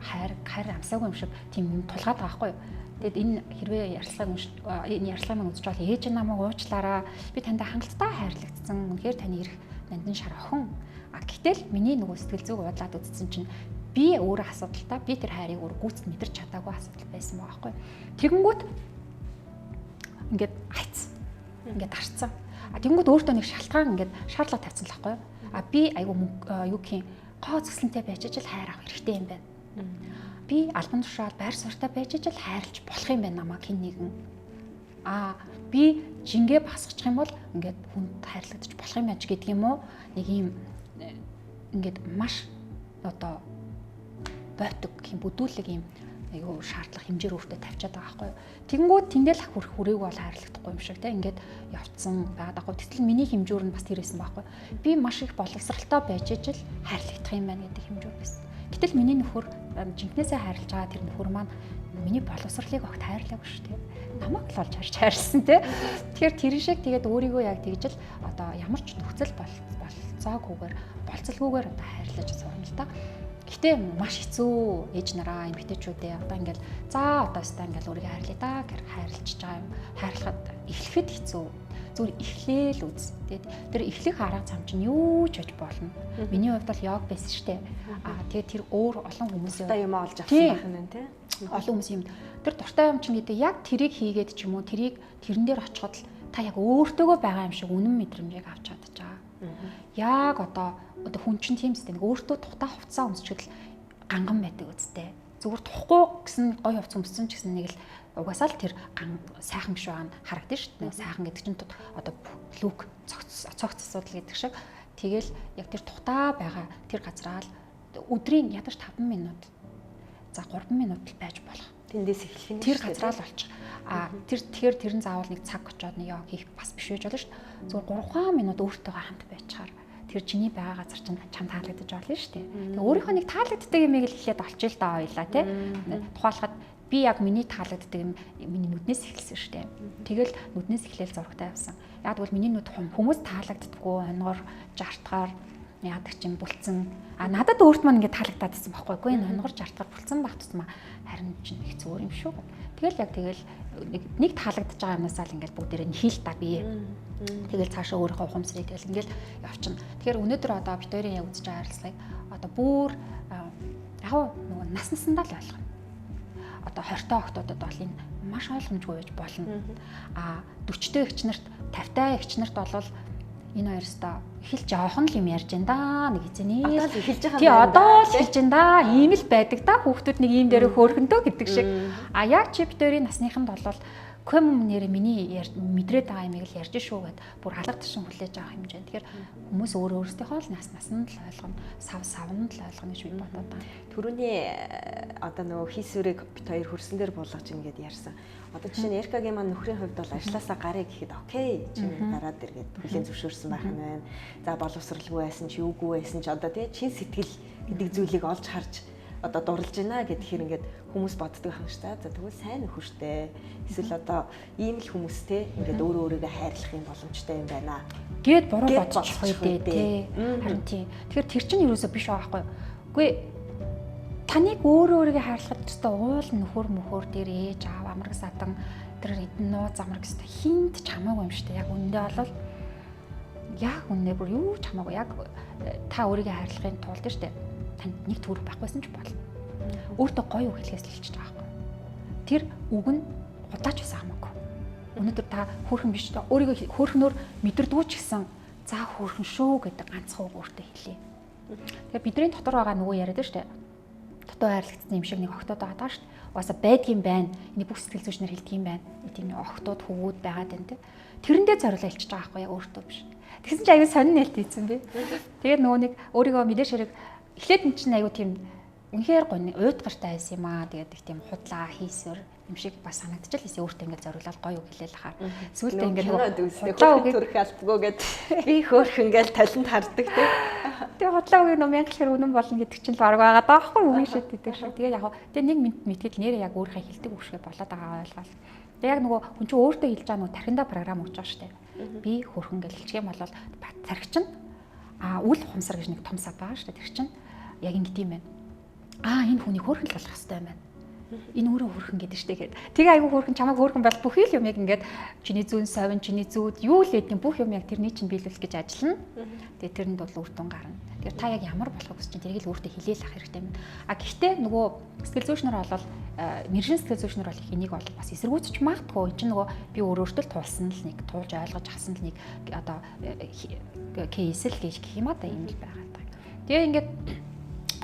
хайр амсаагүй юм шиг тийм юм тулгаад байгаа байхгүй юу. Тэгэд энэ хэрвээ ярилцлагыг энэ ярилцлагыг мань үзэж бол ээж намайг уучлаараа би таньда хангалттай хайрлагдсан. Үнэхээр таны эрх нандин шар охин. А гэтэл миний нөгөө сэтгэл зүйг уудлаад үзсэн чинь би өөрөө асуудалтай, би тэр хайрыг өөр гүйцэд мэдэрч чадаагүй асуудал байсан байгаа байхгүй. Тэгэнгүүт ингээд хайц. Ингээд гарцсан. А тэгэнгүүт өөртөө нэг шалтгаан ингээд шаардлага тавьсан л байхгүй. А би айгу юу гэх юм гоо зүслэнтэй байж ижил хайр авах хэрэгтэй юм байна. Би албан тушаал байр суурьтай байж ижил хайрлж болох юм байна намайг хэн нэгэн. А би жингээ басгачих юм бол ингээд хүнд хайрлагдчих болох юм байна ч гэдэг юм уу? Нэг юм ингээд маш одоо бойтог юм бүдүүлэг юм айгүй шаардлага хэмжээр өөртөө тавьчаад байгаа байхгүй юу. Тэгэнгүүт тэндэл ах хүрээг бол хайрлагдахгүй юм шиг те ингээд явцсан байгаад байхгүй. Тэгтэл миний хэмжүүр нь бас тэр байсан байхгүй. Би маш их боловсралтай байж ижил хайрлагдах юм байна гэдэг хэмжүүр байсан. Гэтэл миний нөхөр жинкнээсээ хайрлаж байгаа тэр нөхөр маань миний боловсролыг огт хайрлаагүй шүү дээ. Намайг л олж харж хайрлсан те. Тэгэхээр тэр шиг тэгээд өөрийгөө яг тэгж л одоо ямар ч нөхцөл болцоогүйгээр болцолгүйгээр одоо хайрлаж сурна л та. Гэтэ маш хэцүү ээж нараа эмэгтэйчүүдээ одоо ингээл за одоо өстой ингээл өөрийгөө хайрлая да гэр хайрлаж байгаа юм. Хайрлахад эхлэхэд хэцүү. Зүгээр эхлээл үз. Тэгээд тэр эхлэх арга зам чинь юу ч хийж болно. Миний хувьд бол йог байсан шүү дээ. Аа тэгээд тэр өөр олон хүмүүсийн дуртай юм олж авсан байх нь тий. Олон хүмүүс юм. Тэр дуртай юм чинь гэдэг яг тэрийг хийгээд ч юм уу тэрийг тэрэн дээр очиход л та яг өөртөөгөө байгаа юм шиг үнэн мэдрэмжийг авч чадчих байгаа. Яг одоо хүн чинь тийм үстэй нэг өөртөө тухтай хувцас өмсчихэд л ганган байдаг үстэй. Зүгээр тухгүй гэсэн гоё хувцас өмссөн ч гэсэн нэг л угаасаа л тэр сайхан биш байгаа нь харагдана шүү дээ. Сайхан гэдэг чинь одоо лүк цогц асуудал гэдэг шиг. Тэгэл яг тэр тухтай байгаа тэр газраа л өдрийн ядаж 5 минут за 3 минут л байж болох. Тэндээс эхлэх нь тэр газраа л олчих. А тэр тэгэхээр тэр нь заавал нэг цаг очоод нэг йог хийх бас биш байж болно шүү дээ. Зүгээр 3 минут өөртөөгөө хамт байчаар тэр чиний байгаа газар чинь чам таалагдаж болно шүү дээ. Тэгээ өөрийнхөө нэг таалагддаг юмыг л эхлээд олчих л даа ойлаа тий. Тухайлхад би яг миний таалагддаг юм миний нүднээс эхэлсэн шүү дээ. Тэгэл нүднээс эхлээл зурагтай явсан. Яг тэгвэл миний нүд хүмүүс таалагддаггүй, онгор, жартгаар Яадаг чинь бүлцэн. А надад өөрт маань ингээд таалагдаад байсан байхгүй. Үгүй энэ онгорч артгаар бүлцэн байх тусмаа харин чинь их зүгээр юм шүү. Тэгэл яг тэгэл нэг таалагдж байгаа юмнасаа л ингээд бүгдээрээ нь хийл та бие. Тэгэл цаашаа өөрийнхөө ухамсарыг тэгэл ингээд явчихна. Тэгэхээр өнөөдөр одоо бид хоёрын яг үзэж байгаа харилцагыг одоо бүр яг нөгөө нас насандаа л ойлгоно. Одоо 20-той охтуудад бол энэ маш ойлгомжгүй байж болно. А 40-той эгч нарт, 50-тай эгч нарт бол энэ хоёр өстой эхэлж жоохон л юм ярьж энэ да нэг эзэнээ. Одоо л эхэлж байгаа юм байна. Одоо л эхэлж энэ да. Ийм л байдаг да. Хүүхдүүд нэг ийм дээр хөөрхөндөө гэдэг шиг. А яг чи бид хоёрын насныханд бол ком нэр миний мэдрээд байгаа юмыг л ярьж шүү гэд бүр алга ташин хүлээж авах хэмжээ. Тэгэхээр хүмүүс өөр өөрсдийнхөө л нас насанд л ойлгоно, сав савнд л ойлгоно гэж би бодоод байна. Түрүүний одоо нөгөө хийсвэрийг бит хоёр хөрсөн дээр буулгаж ингээд ярьсан. Одоо жишээ нь Эркагийн маань нөхрийн хувьд бол ажилласаа гарыг гэхэд окей чи гараад иргээд хүлээн зөвшөөрсөн байх нь байна. За боловсралгүй байсан ч юугүй байсан ч одоо тий чин сэтгэл гэдэг зүйлийг олж харж одоо дурлж байна гэхээр ингээд хүмүүс боддог юм шиг та. За тэгвэл сайн нөхөртэй эсвэл одоо ийм л хүмүүстэй ингээд өөрөө өөрийгөө хайрлах юм боломжтой юм байна. Гээд буруу бодчих үү дээ тий. Харин тий. Тэгэхээр тэр чинь юусоо биш байхгүй. Үгүй таныг өөрөө өөрийгөө хайрлахад өстой уул нөхөр мөхөр дээр ээж аав амраг садан тэр эдэн нууц амраг өстой хинт ч хамаагүй юм шүү дээ. Яг үнэндээ бол яг үнэ бүр юу ч хамаагүй. Яг та өөрийгөө хайрлахын тулд шүү дээ. Танд нэг төгрөг байхгүйсэн ч болно. Өөртөө гоё үг хэлэхээс л хэлчихэж байгаа байхгүй. Тэр үг нь худаач байсан хамаагүй. Өнөөдөр та хөөрхөн биш та өөрийгөө хөөрхнөөр мэдэрдгүү ч гэсэн за хөөрхөн шүү гэдэг ганцхан үг өөртөө хэлье. Тэгэхээр бидний дотор байгаа нөгөө яриад шүү дээ. Дотоо хайрлагдсан юм шиг нэг охтууд байгаа даа шүү дээ. Угаасаа байдгийн байна. Энийг бүх сэтгэл зүйчнэр хэлдэг юм байна. Тийм охтууд хөвгүүд байгаад байна те. Тэрэндээ зориулаа хэлчихэж байгаа байхгүй яг өөртөө биш. Тэгсэн чинь аюу сонин нээлт хийсэн би. Тэгээд нөгөө нэг өөрийгөө мэдээж хэрэг эхлээд эн чинь аюу тийм үнэхээр гоё уйдгартай байсан юм аа. Тэгээд их тийм худлаа хийсвэр юм шиг бас санагдчихл хийсэн. Өөртөө ингээд зориулаад гоё үг хэлээл хахаар. Сүүлдээ ингээд худлаа үгийг төрөх алдгүй гэд би хөөрхөн гээл талент хардаг тий. Тэгээ худлаа үгийг нөө мянга хэр үнэн болно гэдэг чинь л баг байгаа даа байхгүй үгүй шид гэдэг шиг. Тэгээ яг тэгээ нэг минут мэтгэл нэрээ яг өөрийнхөө хэлдэг үг шиг болоод байгаа ойлгоол. Тэгээ яг нөгөө хүн чинь өөртөө хэлж байгаа нөгөө тархиндаа програм өгч байгаа шүү дээ. Би хөөрхөн гэж хэлчих юм бол тархи чинь а үл ухамсар гэж нэг том сав байгаа шүү дээ. Тэр чинь яг ингэдэм юм байна. Аа энэ хүний хөөрхөн л болох хэрэгтэй юм байна. Энэ өөрөө хөөрхөн гэдэг штэ гээд. Тэгээ айгүй хөөрхөн чамайг хөөрхөн бол бүхий л юм яг ингээд чиний зүүн совин, чиний зүуд юу л гэдэг бүх юм яг тэрний чинь биелүүлэх гэж ажиллана. Тэгээ тэрэнд бол үр дүн гарна. Тэгэхээр та яг ямар болохыг хүсэж чинь тэрийг л өөртөө хэлээл ах хэрэгтэй юм. А гэхдээ нөгөө сэтгэл зүйч нар бол мэрэгжин сэтгэл зүйч нар бол их энийг бол бас эсэргүүцэж магадгүй. Энэ чинь нөгөө би өөр өөртөө тулсан л нэг туулж ойлгож авсан л нэг одоо кейс л гэж гэх юм а да юм л байгаа. Тэгээ ингээд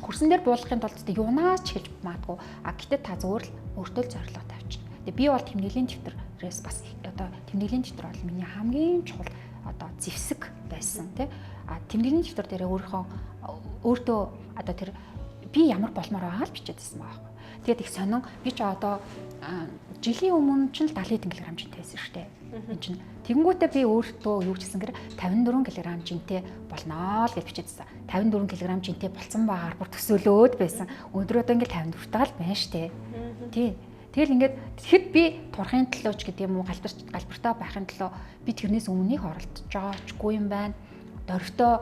хөрсөн дээр буулгахын тулд юунаас ч хэлж магадгүй. А гэтээ та зүгээр л өөртөө л зорилго тавьчих. Тэгээ би бол тэмдэглэлийн дэвтрээс бас одоо тэмдэглэлийн дэвтэр бол миний хамгийн чухал одоо зэвсэг байсан тий. А тэмдэглэлийн дэвтэр дээрээ өөртөө одоо тэр би ямар болмоор байгаа л бичээд байсан байгаа байхгүй. Тэгээд их сонин би ч одоо жилийн өмнө ч л 70 кг жинтэй байсан шүү дээ. Энд чинь тэгэнгүүтээ би өөртөө юу ч гэсэн гэр 54 кг жинтэй болноо л гэж бичээдсэн. 54 кг жинтэй болцсон байгаагаар бүр төсөөлөөд байсан. Өнөөдөр одоо ингээд 54 таал байна штэ. Тий. Тэгэл ингээд тэгэхэд би турхын төлөө ч гэдэг юм уу галбиртай байхын төлөө би тэрнээс өмнөх оролдож байгаачгүй юм байна. Дөрвтөө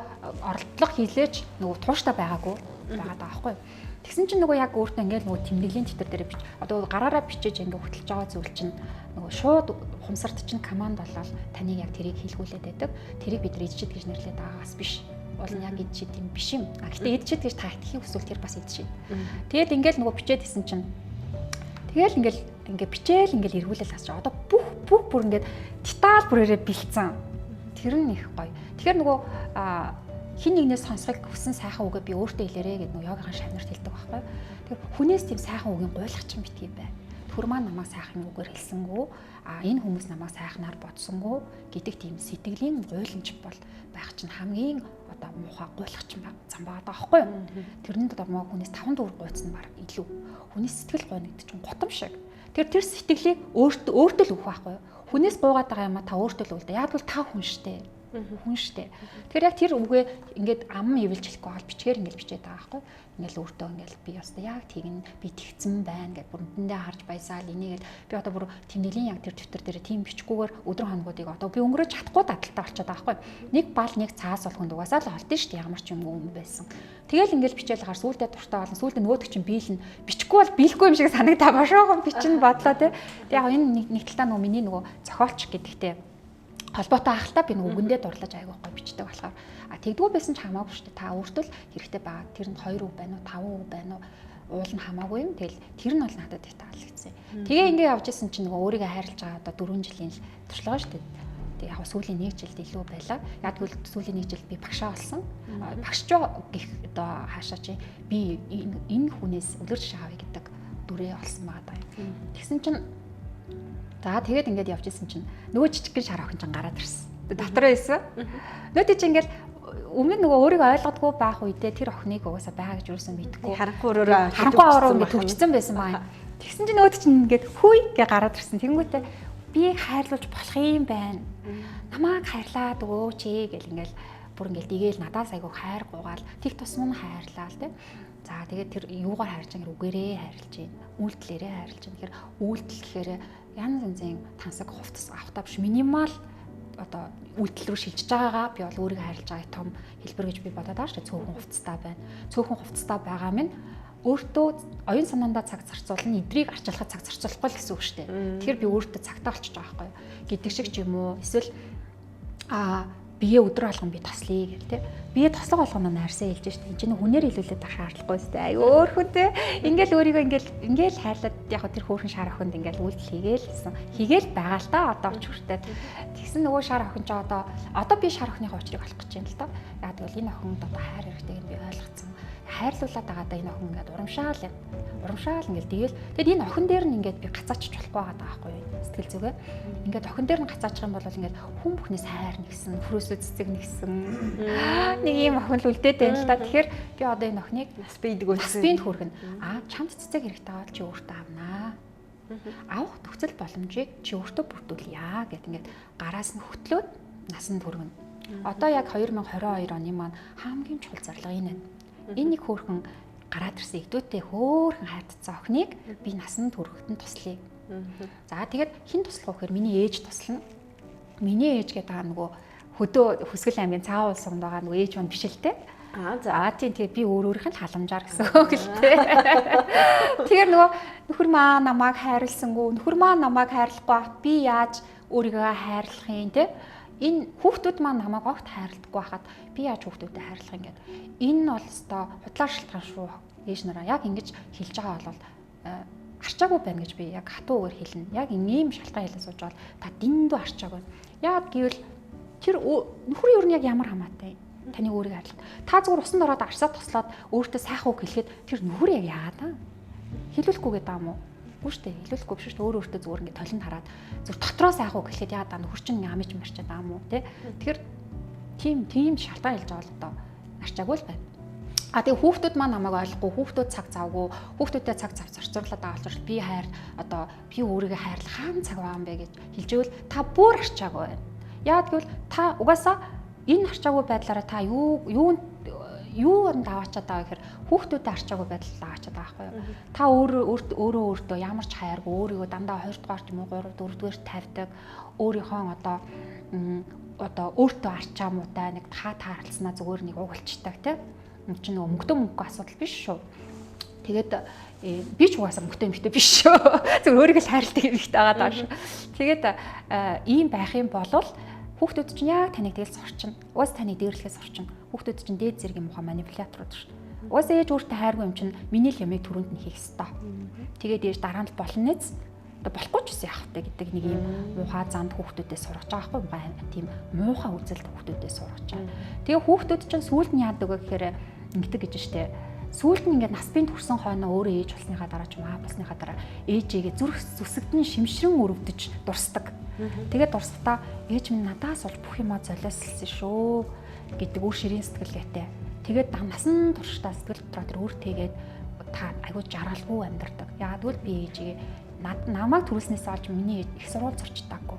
оролдлого хийлээч нөгөө тууштай байгаагүй байгаа даа байхгүй юу. Тэгсэн чинь нөгөө яг өөртөө ингээд нөгөө тэмдэглэлийн дэвтэр дээр бич. Одоо гараараа бичиж ингээд хөтөлж байгаа зүйл чинь нөгөө шууд ухамсарт чинь команд болоод таныг яг тэрийг хийлгүүлээд байдаг. Тэрийг бид эдчид гэж нэрлэдэг байгаагаас биш. Уул нь яг эдчид юм биш юм. А гэтээ эдчид гэж та итгэхийг хүсвэл тэр бас эдчид. Тэгээд ингээд нөгөө бичээд исэн чинь тэгэл ингээд бичээл ингээд эргүүлэл асч. Одоо бүх бүр ингээд деталь бүрээрээ бэлдсэн. Тэр нь их гоё. Тэгэхээр нөгөө хин нэгнээс сонсохыг хүссэн сайхан үгээ би өөртөө хэлээрэй гэдэг нөгөө йогийн шавнарт хэлдэг байхгүй. Тэгэхээр хүнээс тийм сайхан үгийн гуйлах чинь битгий бай. Түр маань намайг сайхан үгээр хэлсэнгүү, а энэ хүмүүс намайг сайхнаар бодсонгүү гэдэг тийм сэтгэлийн гуйламж бол байх чинь хамгийн одоо муухай гуйлах чинь зам байгаа байхгүй юу. Тэрнээ одоо муу хүнээс 5 дүүр гуйцсан баг илүү. Хүнээс сэтгэл гуйна гэдэг чинь гутам шиг. Тэр сэтгэлийг өөртөө л өгөх байхгүй юу. Хүнээс гуйгаад байгаа юм а та өөртөө л үлдээ. Яг л та хүн штэ. Хүн штэ. Тэгэхээр яг тэр үгээ ингээд ам эвэлж хэлэхгүй бол бичгээр ингээд бичээд байгаа байхгүй. Ингээл өөртөө ингээл би ёстой яг тэгнэ, би тэгцэн байна гэд бүр нүдэндээ харж баясаал энийгэл би одоо бүр тэмдэглэлийн яг тэр дэвтэр дээр тийм бичгүүгээр өдөр хоногуудыг одоо би өнгөрөөж чадахгүй дадалтай болчиход байгаа байхгүй. Нэг бал нэг цаас бол хүнд угаасаа л олдсон штэ ямар ч юм юм байсан. Тэгэл ингээл бичээл хаар сүулдэ дуртай болно. Сүулдэ нөгөөдөг чинь биелнэ. Бичихгүй бол биелэхгүй юм шиг санагдаа башаахан бичин бодлоо те. Тэг яг энэ нэг талдаа нөгөө миний нөгөө зохиолч гэдэгтэй холбоотой ахaltaа би нөгөө үгэндээ дурлаж айгуух гой бичдэг болохоор а тэгдэггүй байсан ч хамаагүй шүү дээ. Та өөртөө л хэрэгтэй байгаа. Тэр нь 2 үг байна уу, 5 үг байна уу? Уул нь хамаагүй юм. Тэгэл тэр нь бол надад их таалагдсан. Тэгээ ингээ явж исэн чинь нөгөө өөрийгөө хайрлаж байгаа одоо 4 жилийн л туршлага шүү дээ. Тэг яг сүүлийн 1 жилд илүү байлаа. Яг тэгвэл сүүлийн 1 жилд би багшаа болсон. Багш гих одоо хаашаа чи би энэ хүнээс үлгэр жишээ авъя гэдэг дүрээ олсон байгаа даа. Тэгсэн чинь за тэгээд ингээд явж исэн чинь нөгөө жижигхэн шар охин чинь гараад ирсэн. Дотроо исэн. Нөгөөдөө чинь ингээд өмнө нөгөө өөрийгөө ойлгодгүй байх үедээ тэр охиныг угаасаа байгаа гэж юусэн мэдэхгүй. Харанхуй өрөөрөө харанхуй ороо ингээд төвчсөн байсан байгаа юм. Тэгсэн чинь нөгөөд чинь ингээд хүй гэж гараад ирсэн. Тэнгүүтээ би хайрлуулж болох юм байна. Намайг хайрлаад өгөөч ээ гэл ингээд бүр ингээд дигээл надаас айгу хайр гугаал тэг тусам нь хайрлаа л тэ. За тэгээд тэр юугаар хайрлаж байгаа үгээрээ хайрлаж байна. Үйлдэлээрээ хайрлаж байна. Тэгэхээр үйлдэл гэхээр янз янзын тансаг хувцас авахтаа биш минимал одоо үйлдэл рүү шилжиж байгаагаа би бол өөрийгөө хайрлаж байгаа том хэлбэр гэж би бодоод байгаа шүү дээ. Цөөхөн хувцастай байна. Цөөхөн хувцастай байгаа минь өөртөө оюун санаандаа цаг зарцуулна, эдрийг арчилахад цаг зарцуулахгүй л гэсэн үг шүү дээ. Тэгэхээр би өөртөө цагтаа болчихж байгаа байхгүй юу гэдэг шиг ч юм уу. Эсвэл бие өдөр болгон би тослоё гэл те. Бие тослого болгоно найрсаа хэлж штэ. Энд чинь хүнээр хэлүүлээд байх шаардлагагүй сте. Ай өөрхөн те. Ингээл өөрийгөө ингээл хайрлаад яг тэр хөөрхөн шар охинд ингээл үйлдэл хийгээл гэсэн. Хийгээл байгаа л та одоо ч хүртэл. Тэгсэн нөгөө шар охин ч одоо би шар охиныхоо учрыг олох гэж байна л та. Яг тэгвэл энэ охинд одоо хайр хэрэгтэй гэж би ойлгоцсон. Хайрлуулад байгаа да энэ охин ингээд урамшаал юм. Урамшаал ингээл тэгэл тэгэд энэ охин дээр нь ингээд би гацаачих болохгүй байгаа байхгүй юу? Сэтгэл зүгээ. Ингээд охин дээр нь гацаачих юм бол ингээд хүн бүхнээс хайр нэгсэн, хөрөөсөө цэцэг нэгсэн. Нэг ийм охин л үлдээд байна л та. Тэгэхээр би одоо энэ охиныг нас бийдэг байсан. Нас биед хүргэнэ. Аа чамд цэцэг хэрэгтэй бол чи өөртөө авнаа. Авах төгсөл боломжийг чи өөртөө бүрдүүлье гэд ингээд гараас нь хөтлөөд насанд хүргэнэ. Одоо яг 2022 оны маань хамгийн чухал зорилго энэ байна. Энэ нэг хөөрхөн гараад ирсэн игдүүтэй хөөрхөн хайрцсан охиныг би насанд хүрэхэд нь туслая. За тэгээд хэн туслах вэ гэхээр миний ээж туслана. Миний ээж гэдэг байгаа нөгөө хөдөө Хүсгэл аймгийн Цаавал сумд байгаа нөгөө ээж маань биш л те. Аа за. Аа тийм тэгээд би өөр өөрийнх нь халамжаар гэсэн үг л те. Тэгэхээр нөгөө нөхөр маа намайг хайрласангүй, нөхөр маа намайг хайрлахгүй байхад би яаж өөрийгөө хайрлах юм те. Энэ хүүхдүүд маань намайг огт хайрладаггүй байхад би яаж хүүхдүүдэд хайрлах юм гээд. Энэ бол өстой худлаа шалтгаан шүү. Ээж нараа яг ингэж хэлж байгаа бол арчаагүй байна гэж би яг хатуу үгээр хэлнэ. Яг ийм шалтгаан хэлээ сууж бол та дэндүү арчаагүй. Яагаад гэвэл тэр нөхөр ер нь яг ямар хамаатай таны өөрийг хайрлах. Та зүгээр усан дороод арсаа тослоод өөртөө сайхан үг хэлэхэд тэр нөхөр яг яагаад аа? Хэлүүлэхгүй гэдэг юм уу? Үгүй шүү дээ. Хэлүүлэхгүй биш шүү дээ. Өөр өөртөө зүгээр ингээд толинд хараад зүгээр дотроо сайхан үг хэлэхэд яагаад аа нөхөр чинь амиж марчаад аа юм уу те? Тэгэхээр тийм шалтгаан хэлж байгаа бол одоо арчаагүй л байна. А тэгээ хүүхдүүд маань намайг ойлгохгүй, хүүхдүүд цаг завгүй, хүүхдүүдэд цаг зав зарцуулаад байгаа учраас би хайр одоо би өөрийгөө хайрлах хаан цаг байгаа юм бэ гэж хэлж ивэл та бүр арчаагүй байна. Яагаад гэвэл та угаасаа энэ арчаагүй байдлаараа та юунд аваачаад байгаа гэхээр хүүхдүүдэд арчаагүй байдал аваачаад байгаа байхгүй юу. Та өөрөө өөртөө ямар ч хайргүй, өөрийгөө дандаа 2 дугаар ч юм уу 3 4 дугаар тавьдаг, өөрийнхөө одоо өөртөө арчаа муутай нэг та таарласнаа зүгээр нэг угалчдаг те. Энд чинь нөгөө мөнгөтэй мөнгөгүй асуудал биш шүү. Тэгээд би ч угаасаа мөнгөтэй эмэгтэй биш шүү. Зүгээр өөрийгөө л хайрладаг эмэгтэй байгаа даа шүү. Тэгээд ийм байх юм бол хүүхдүүд чинь яг таныг тэгэл сурчна. Угаас таныг дээрлэхээ сурчна. Хүүхдүүд чинь дээд зэргийн муухай манипуляторууд шүү. Угаасаа ээж өөртөө хайргүй юм чинь миний л ямыг түрүүнд нь хийх ёстой. Тэгээд ээж дараа нь болно нэз. Одоо болохгүй ч гэсэн яах вэ гэдэг нэг юм муухай замд хүүхдүүдээ сургаж байгаа байхгүй тийм муухай үзэлд хүүхдүүдээ сургаж байгаа. Тэгээ хүүхдүүд чинь сүүлд нь яадаг вэ гэхээр ингэдэг гэж штэ. Сүүлд нь ингээд нас биед хүрсэн хойноо өөрөө ээж болсныхаа дараа ч юм аа болсныхаа дараа ээжээгээ зүрх зүсэгдэн шимшрэн өрөвдөж дурсдаг. Тэгээд дурсахдаа ээж минь надаас болж бүх юмаа золиослсон шүү гэдэг үр ширийн сэтгэлгээтэй. Тэгээд насан туршдаа сэтгэл дотроо тэр үр тэгээд та айгуу жаргалгүй амьдардаг. Яагаад гэвэл би ээжигээ намайг төрүүлснээс олж миний их сургууль сурчдаггүй.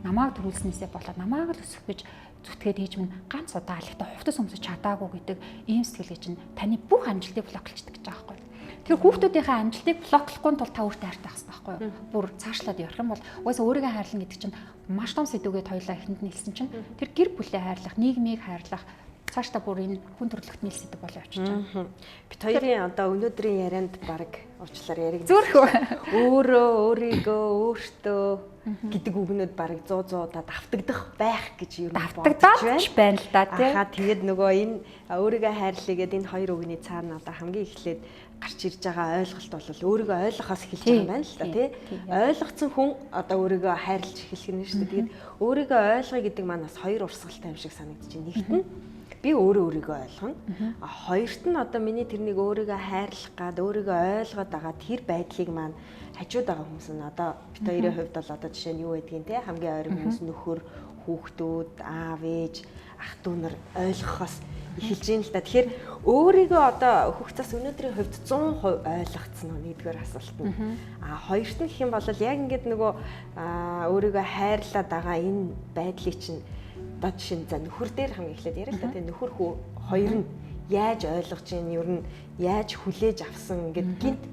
Намайг төрүүлснээсээ болоод намайг л өсөх гэж Зүтгээд ээж минь ганц удаа алихтаа хувцас өмсөж чадаагүй гэдэг ийм сэтгэлгээ чинь таны бүх амжилтыг блоклчдаг гэж байгаа байхгүй. Тэр хүүхдүүдийнхээ амжилтыг блоклохгүй тул та өөртөө хайртай байх хэрэгтэй байхгүй юу? Бүр цаашлаад явах юм бол угаасаа өөрийгөө хайрлана гэдэг чинь маш том сэдвүүгээ тойлоо эхэнд нь хэлсэн чинь тэр гэр бүлээ хайрлах, нийгмийг хайрлах цаашдаа бүр энэ хүн төрөлхтний сэдв болоо явчихж байгаа. Бид хоёрын одоо өнөөдрийн ярианд баг уучлаар яриг. Зүрх өөрөө өөрийгөө өөртөө гэдэг үгнүүд бараг 100 100 удаа давтагдах байх гэж юу давтагдаад байна л да тий. Ахаа тэгээд нөгөө энэ өөрийгөө хайрлая гэдэг энэ хоёр үгний цаана одоо хамгийн эхлээд гарч ирж байгаа ойлголт бол өөрийгөө ойлгохоос эхэлж байгаа юм байна л да тий. Ойлгоцсон хүн одоо өөрийгөө хайрлаж эхэлэх нь шүү дээ. Тэгээд өөрийгөө ойлгоё гэдэг маань бас хоёр урсгалтай юм шиг санагдаж байна. Нэгт нь би өөрөө өөрийгөө ойлгоно. А хоёрт нь одоо миний тэрнийг өөрийгөө хайрлах гад өөрийгөө ойлгоод байгаа тэр байдлыг маань хажууд байгаа хүмүүс нь одоо бит хоёрын хувьд бол одоо жишээ нь юу гэдгийг те хамгийн ойрын хүмүүс нөхөр, хүүхдүүд, аав ээж, ах дүү нар ойлгохоос эхэлж байна л да. Тэгэхээр өөрийгөө одоо хөгцөөс өнөөдрийн хувьд 100% ойлгоцсон уу нэгдүгээр асуулт нь. А хоёрт нь гэх юм бол яг ингээд нөгөө өөрийгөө хайрлаад байгаа энэ байдлыг чинь одоо жишээ нь за нөхөр дээр хамгийн эхлээд яриа л та. Тэгээ нөхөр хүү хоёр нь яаж ойлгож ийн, ер нь яаж хүлээж авсан ингээд гинт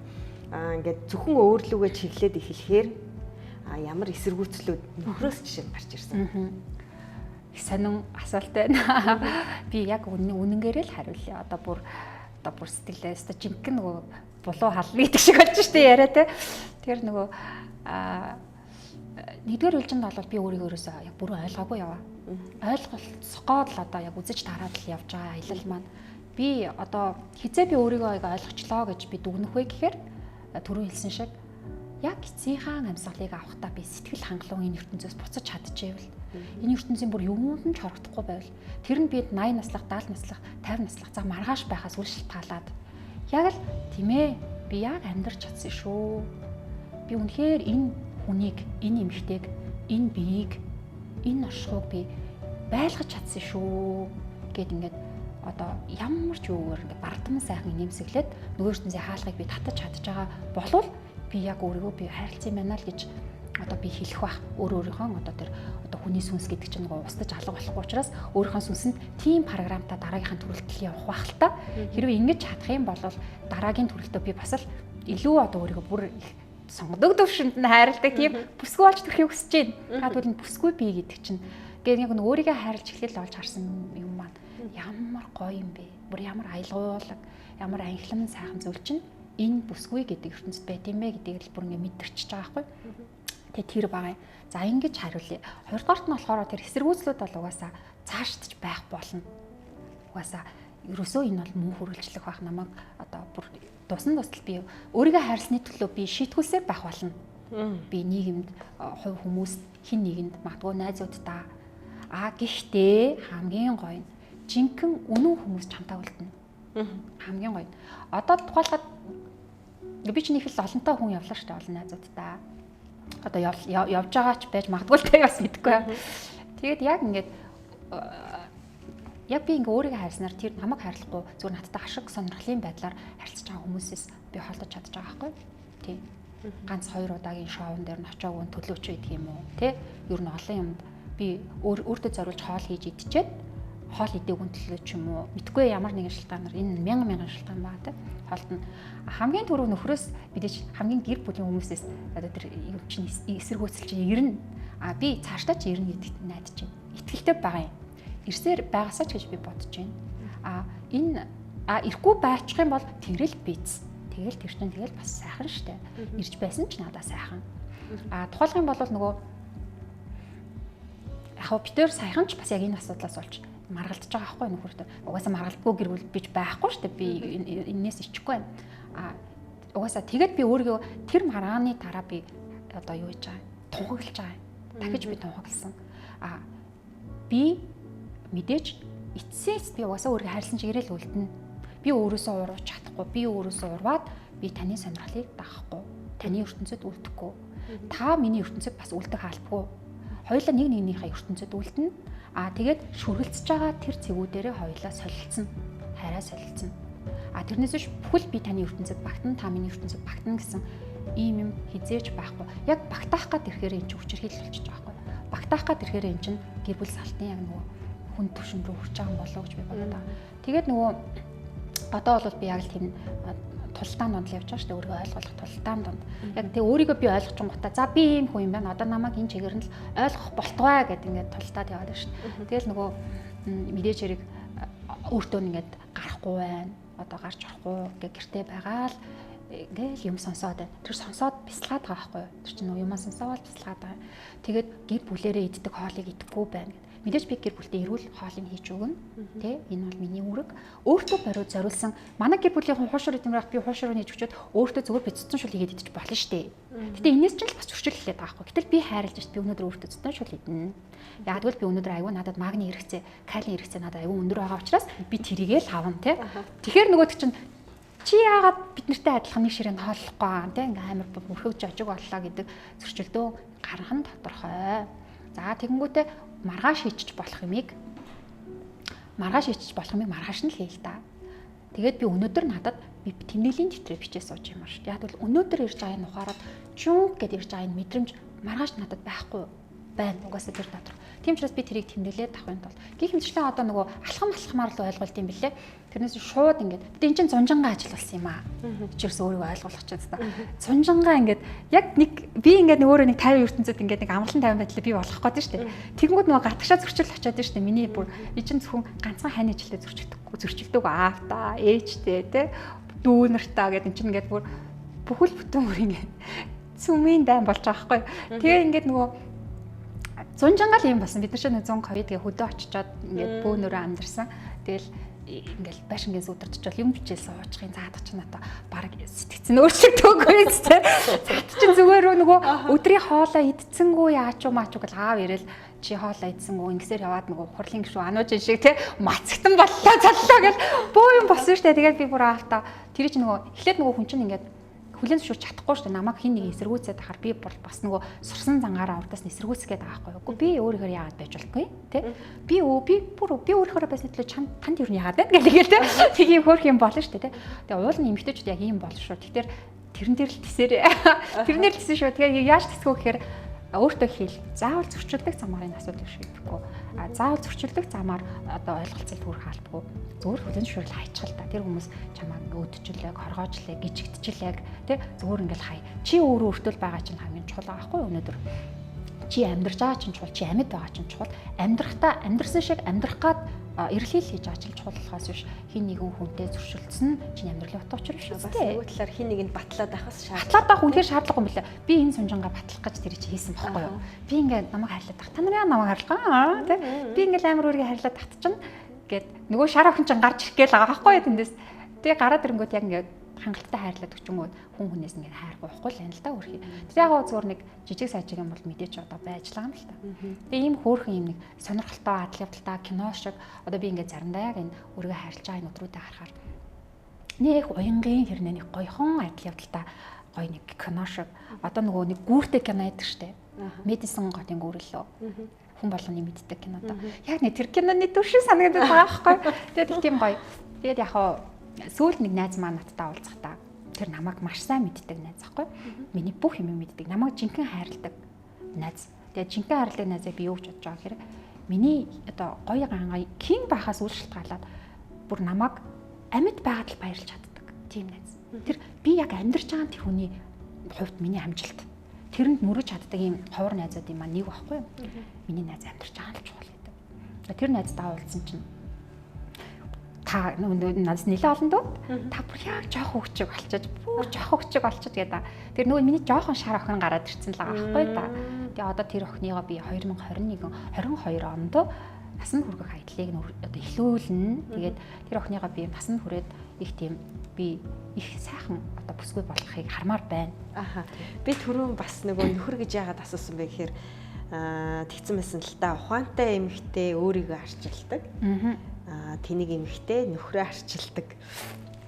ингээд зөвхөн өөрлөгөө чиглээд эхлэхээр ямар эсэргүүцлүүд нөхрөөс жишээ нь гарч ирсэн. Их сонин асуулт байна. Би яг үнэнгээрээ л хариулъя. Одоо бүр сэтгэлээ өстой жинхэнэ нөгөө булуу хална гэдэг шиг болж штэ яриа те. Тэгэхээр нөгөө нэгдүгээр ээлжинд бол би өөрийгөө өөрөөсөө яг бүрэн ойлгоогүй яваа. Ойлголцохгоод л одоо яг үзэж тараад л явж байгаа аялал маань. Би одоо хизээ би өөрийгөө яг ойлгочлоо гэж би дүгнэх вэ гэхээр түрүү хэлсэн шиг яг эцсийнхаа амьсгалыг авахдаа би сэтгэл хангалуун энэ ертөнцөөс буцаж чадчихвэл энэ ертөнцийн бүр юунд нь ч хорогдохгүй байвал тэр нь бид 80 наслах, 70 наслах, 50 наслах за маргааш байхаас үл шалтгаалаад яг л тийм би яг амьдрч чадсан шүү. Би үнэхээр энэ хүнийг, энэ эмэгтэйг, энэ биеийг, энэ оршихуйг би байлгаж чадсан шүү гэд ингээд одоо ямар ч юугаар ингээд бардаман сайхан нэмсэглээд нөгөө ертөнцийн хаалгыг би татаж чадж байгаа болвол би яг өөрийгөө би хайрлцсан юм байна л гэж одоо би хэлэх бах. Өөрөөрийнхөө одоо тэр одоо хүний сүнс гэдэг чинь нөгөө устж алга болохгүй учраас өөрийнхөө сүнсэнд тийм програмтай дараагийнхаа төрөлтөл явах бах л та. Хэрвээ ингэж чадах юм бол дараагийн төрөлтөө би бас л илүү одоо өөрийгөө бүр их сонгодог төвшөнд нь хайрладаг тийм бүсгүй болж төрхийг хүсэж байна. Та тэгвэл бүсгүй би гэдэг чинь гээд яг нэг өөрийгөө хайрлаж эхлэл олж харсан юм маань ямар гоё юм бэ? Бүр ямар аялгуулаг, ямар анхлан сайхан зүйл чинь энэ бүсгүй гэдэг ертөнцид байт юм бэ гэдгийг л бүр ингээ мэдэрчиж байгаа байхгүй. Тэгээ тэр байгаа юм. За ингэж хариулъя. Хоёрдугаарт нь болохоор тэр эсэргүүцлүүд бол угаасаа цаашдч байх болно. Угаасаа ерөөсөө энэ бол мөн хүрэлцлэх байх намайг одоо бүр дусан тусдал би өөрийгөө хайрласны төлөө би шийтгүүлсээр байх болно. Би нийгэмд хувь хүмүүст хин нэгэнд магадгүй найзуудтай гэхдээ хамгийн гоё нь жинхэнэ үнэн хүмүүс чамтай үлдэнэ. Хамгийн гоё. Одоо тухайлбал би ч нэг л олонтой хүн явлаа шүү дээ олон найзуудтай. Одоо явж байгаа ч байж магадгүй л тэ бас мэдэхгүй. Тэгээд яг ингээд яг би ингээ өөрийгөө хайрснаар тэр намайг хайрлахгүй зүгээр надтай ашиг сонирхлын байдлаар харилцаж байгаа хүмүүсээс би холдож чадж байгаа байхгүй. Тий. Ганц хоёр удаагийн шоун дээр нь очоогүй төлөөч байдаг юм уу? Тэ? Ер нь олон юмд би өөртөө зориулж хоол хийж идчихэд хоол идээгүй төлөө ч юм уу мэдгүй ямар нэгэн шалтгаанаар энэ мянган мянган шалтгаан байгаа тэ. Хоолтно. Хамгийн түрүү нөхрөөс мэдээж хамгийн гэр бүлийн хүмүүсээс одоо тэр юм чинь эсэргүүцэл чинь ирнэ. А би цаашдаа ч ирнэ гэдэгт найдаж байна. Итгэлтэй байгаа юм. Ирсээр байгаасаа ч гэж би бодож байна. А энэ ирэхгүй байчих юм бол тэрэл биз. Тэгэл тэр чинь тэгэл бас сайхан штэ. Ирж байсан ч надаа сайхан. А тухайлах юм бол нөгөө яг битээр саяхан ч бас яг энэ асуудлаас болж маргалдаж байгаа байхгүй нөхөртөө. Угаасаа маргалдаггүй гэр бүл бич байхгүй штэ. Би энээс ичихгүй байна. А угаасаа тэгэд би өөрийгөө тэр маргааны дараа би одоо юу хийж байгаа юм? Тунхаглаж байгаа юм. Дахиж би тунхагласан. А би мэдээж эцсээс би угаасаа өөрийгөө хайрлсан чигээрээ л үлдэнэ. Би өөрөөсөө урвж чадахгүй. Би өөрөөсөө урваад би таны сонирхлыг дагахгүй. Таны ертөнцид үлдэхгүй. Та миний ертөнцид бас үлдэх албагүй. Хоёулаа нэг нэгнийхээ ертөнцид үлдэнэ. А тэгээд шүргэлцэж байгаа тэр цэгүүдэрээ хоёулаа солилцсон. Хайраа солилцсон. А тэрнээс биш бүхэл би таны ертөнцид багтана, та миний ертөнцид багтана гэсэн ийм юм хизээж байхгүй. Яг багтаах гад ирэхээр эн чинь хүчирхийлэл болчихж байгаа байхгүй. Багтаах гад ирэхээр эн чинь гэр бүл салтын яг нөгөө хүн төвшин рүү хүрч байгаа юм болоо гэж би бодод байгаа. Тэгээд нөгөө одоо бол би яг л тийм тултаан дунд л явж байгаа шүү дээ. Өөрийгөө ойлгох тултаан дунд. Яг тэг өөрийгөө би ойлгож гингуудаа за би ийм хүн юм байна. Одоо намайг энэ чигээр нь л ойлгох болтугай гэд ингээд тултаад яваад байна шүү дээ. Тэгэл нөгөө мэдээж хэрэг өөртөө ингээд гарахгүй байна. Одоо гарч орохгүй гэх гэртээ байгаа л ингээл юм сонсоод байна. Тэр сонсоод бясалгаад байгаа байхгүй юу? Тэр чинь нөгөө юмаа сонсоол бясалгаад байгаа. Тэгээд гэр бүлэрээ иддэг хоолыг идэхгүй байна гэд. Мэдээж би гэр бүлдээ эрүүл хоолыг хийж өгнө. Тэ? Энэ бол миний үүрэг. Өөртөө бариу зориулсан. Манай гэр бүлийн хуушуур идэмрах би хуушуур нээж өгчөөд өөртөө зүгээр би цэцэн шул хийгээд идчих болно шүү дээ. Гэтэ энэс чинь л бас зөрчил эхлээд байгаа байхгүй. Гэтэл би хайрлаж шít би өнөөдөр өөртөө цэцэн шул идэнэ. Яг тэгвэл би өнөөдөр аюу надад магний хэрэгцээ, калийн хэрэгцээ надад аюу өндөр байгаа учраас би тэрийгээ л авна тэ. Тэгэхээр нөгөөд чинь чи яагаад бид нартай адилхан нэг ширээнд хооллохгүй байгаа те ингээм амар бүрхэг жожиг боллоо гэдэг зөрчилдөө гарах нь тодорхой. За тэгэнгүүтээ маргааш хийчих болох юмыг маргааш нь л хийл та. Тэгээд би өнөөдөр надад би тэмдэглэлийн дэвтрээ бичээ сууж юм аа шүү. Яг бол өнөөдөр ирж байгаа энэ ухаарад чүнк гэдээ ирж байгаа энэ мэдрэмж маргааш надад байхгүй байна. Угаасаа тэр доторх. Тийм учраас би тэрийг тэмдэглээд авахын тулд гих мэтчлэн одоо нөгөө алхам алхмаар л ойлголт юм билээ. Тэрнээс шууд ингээд бид эн чинь зунжангаа ажил болсон юм аа. Чирс өөрийгөө ойлгуулах ч гэсэн. Зунжангаа ингээд яг нэг би ингээд өөрөө нэг 50 ертөнцид ингээд нэг амгалан 50 байдлаа би болох гээд шүү дээ. Тэгэнгүүт нөгөө гадагшаа зөрчил очиод шүү дээ. Миний бүр би чинь зөвхөн ганцхан хайны ажилдаа зөрчилдөг аавтаа, ээжтэй тэ дүүнэртаа гэдэг эн чинь ингээд бүр бүхэл бүтэн бүр ингээд цүмийн дайн болж байгаа байхгүй. Тэгээ ингээд нөгөө зунжангаал юм болсон. Бид нар чинь 100 ковид гэ хөдөө очичоод ингээд бөөнөрөө амьдарсан. Тэгэл ингээл байшингийн сүдэртчил юм бичээл суучихын заадах чинь одоо баг сэтгцэн өөрчлөгдөөгүй зү. Зад чинь зүгээр нөгөө өдрийн хоолоо идцэнгүү яач уу маач уу гэл аав ирэл чи хоолоо идсэнгүү ингэсээр яваад нөгөө хурлын гişүү ануужин шиг те мацгтан боллоо цаллаа гэл бөө юм болсон штэ. Тэгээд би бүр аавтаа тэр чинь нөгөө эхлээд нөгөө хүн чинь ингээд хүлэн зөвшөөрч чадахгүй шүү дээ. Намайг хин нэг эсэргүүцээд ахаар би бол бас нөгөө сурсан зангаараа урдаас нь эсэргүүцгээд байгаа байхгүй юу. Үгүй би өөрөөр яагаад байж болохгүй тэ. Би өөрөөр байсны төлөө чам танд юу яагаад байна гэл тэ. Тэг юм хөөх юм болно шүү дээ тэ. Тэгээ уул нь эмэгтэйчүүд яг ийм болно шүү. Тэгэхээр тэрэн дээр л тисээрээ. Тэрнээр л тисэн шүү. Тэгээ яаж тисгүү гэхээр өөртөө хэл. Заавал зөрчилдөх замаар энэ асуудлыг шийдэхгүй. А заавал зөрчилдөх замаар одоо ойлголцол төрөх албагүй. Зүгээр хүлэн зөвшөөрөл хайчих л та. Тэр хүмүүс чамааг ингээ өдчлэг, хоргоочлэг, гिचгдчлэг тий зүгээр ингээл хай. Чи өөрөө өөртөө л байгаа чинь хамгийн чухал байгаа байхгүй юу өнөөдөр. Чи амьдарч байгаа чинь чухал, чи амьд байгаа чинь чухал. Амьдрахтаа амьдрсан шиг амьдрах гад эрэлхийл хийж байгаа чинь чухал болохоос биш хин нэгэн хүнтэй зөрчилдсөн чинь амьдралын утга учир биш. Бас нөгөө талаар хин нэгэнд батлаад байхаас шаардлага. Батлаад байх үнэхээр шаардлага юм билээ. Би энэ сунжангаа батлах гэж тэр чинь хийсэн байхгүй юу? Би ингээд намайг хайрлаад тах. Та нар яа намайг хайрлах аа тэ? Би ингээд амар өөрийгөө хайрлаад тахт чинь гэд нөгөө шар охин чинь гарч ирэх гээл байгаа байхгүй юу тэндээс. Тэгээ гараад ирэнгүүт яг ингээд хангалттай хайрлаад өчөнгүүд хүн хүнээс ингээд хайргүй байхгүй л юм л да өөрхий. Тэр яг гоо зүгээр нэг жижиг сажиг юм бол мэдээч одоо байж л байгаа юм л та. Тэгээ ийм хөөрхөн юм нэг сонирхолтой адал явдалтай кино шиг одоо би ингээд заримдаа яг энэ өөрийгөө хайрлаж байгаа энэ өдрүүдэд харахаар нэг уянгийн хэрнээ нэг гоёхон адал явдалтай гоё нэг кино шиг одоо нөгөө нэг гүүртэй кино яадаг штэ. Мэдисэн хотын гүүр лөө. Хүн болгоны мэддэг кино доо. Яг нэг тэр киноны дүр шиг санагдаад байгаа байхгүй. Тэгээд тийм гоё. Тэгээд яг хаа сүүлд нэг найз маань надтай уулзахдаа тэр намайг маш сайн мэддэг найз байхгүй. Миний бүх юмыг мэддэг. Намайг жинхэнэ хайрладаг найз. Тэгээд жинхэнэ хайрладаг найзыг би юу гэж бодож байгаа гэхээр миний одоо гоё гангаа кин байхаас үл шалтгаалаад бүр намайг амьд байгаад л баярлж чаддаг. Тийм найз. Тэр би яг амьдарч байгаа тэр хүний хувьд миний амжилт. Тэрэнд мөрөж чаддаг ийм ховор найзуудын маань нэг байхгүй юу? Миний найз амьдарч байгаа л чухал гэдэг. Тэр найзтайгаа уулзсан чинь та надаас нэлээ олон дүү. Та бүр яг жоох хөвчөг болчихож, бүр жоох хөвчөг болчихож гэдэг. Тэр нөгөө миний жоохон шар охин гараад ирсэн л байгаа байхгүй та. Тэгээ одоо тэр охиныгоо би 2021 22 онд насанд хүргэх аяллыг одоо эхлүүлнэ. Тэгээд тэр охиныгоо би насанд хүрээд их тийм би их сайхан одоо бүсгүй болохыг хармаар байна. Аха. Би түрүүн бас нөгөө нөхөр гэж яагаад асуусан бэ гэхээр тэгсэн байсан л та ухаантай эмэгтэй өөрийгөө арчилдаг. Тэнийг эмэгтэй нөхрөө арчилдаг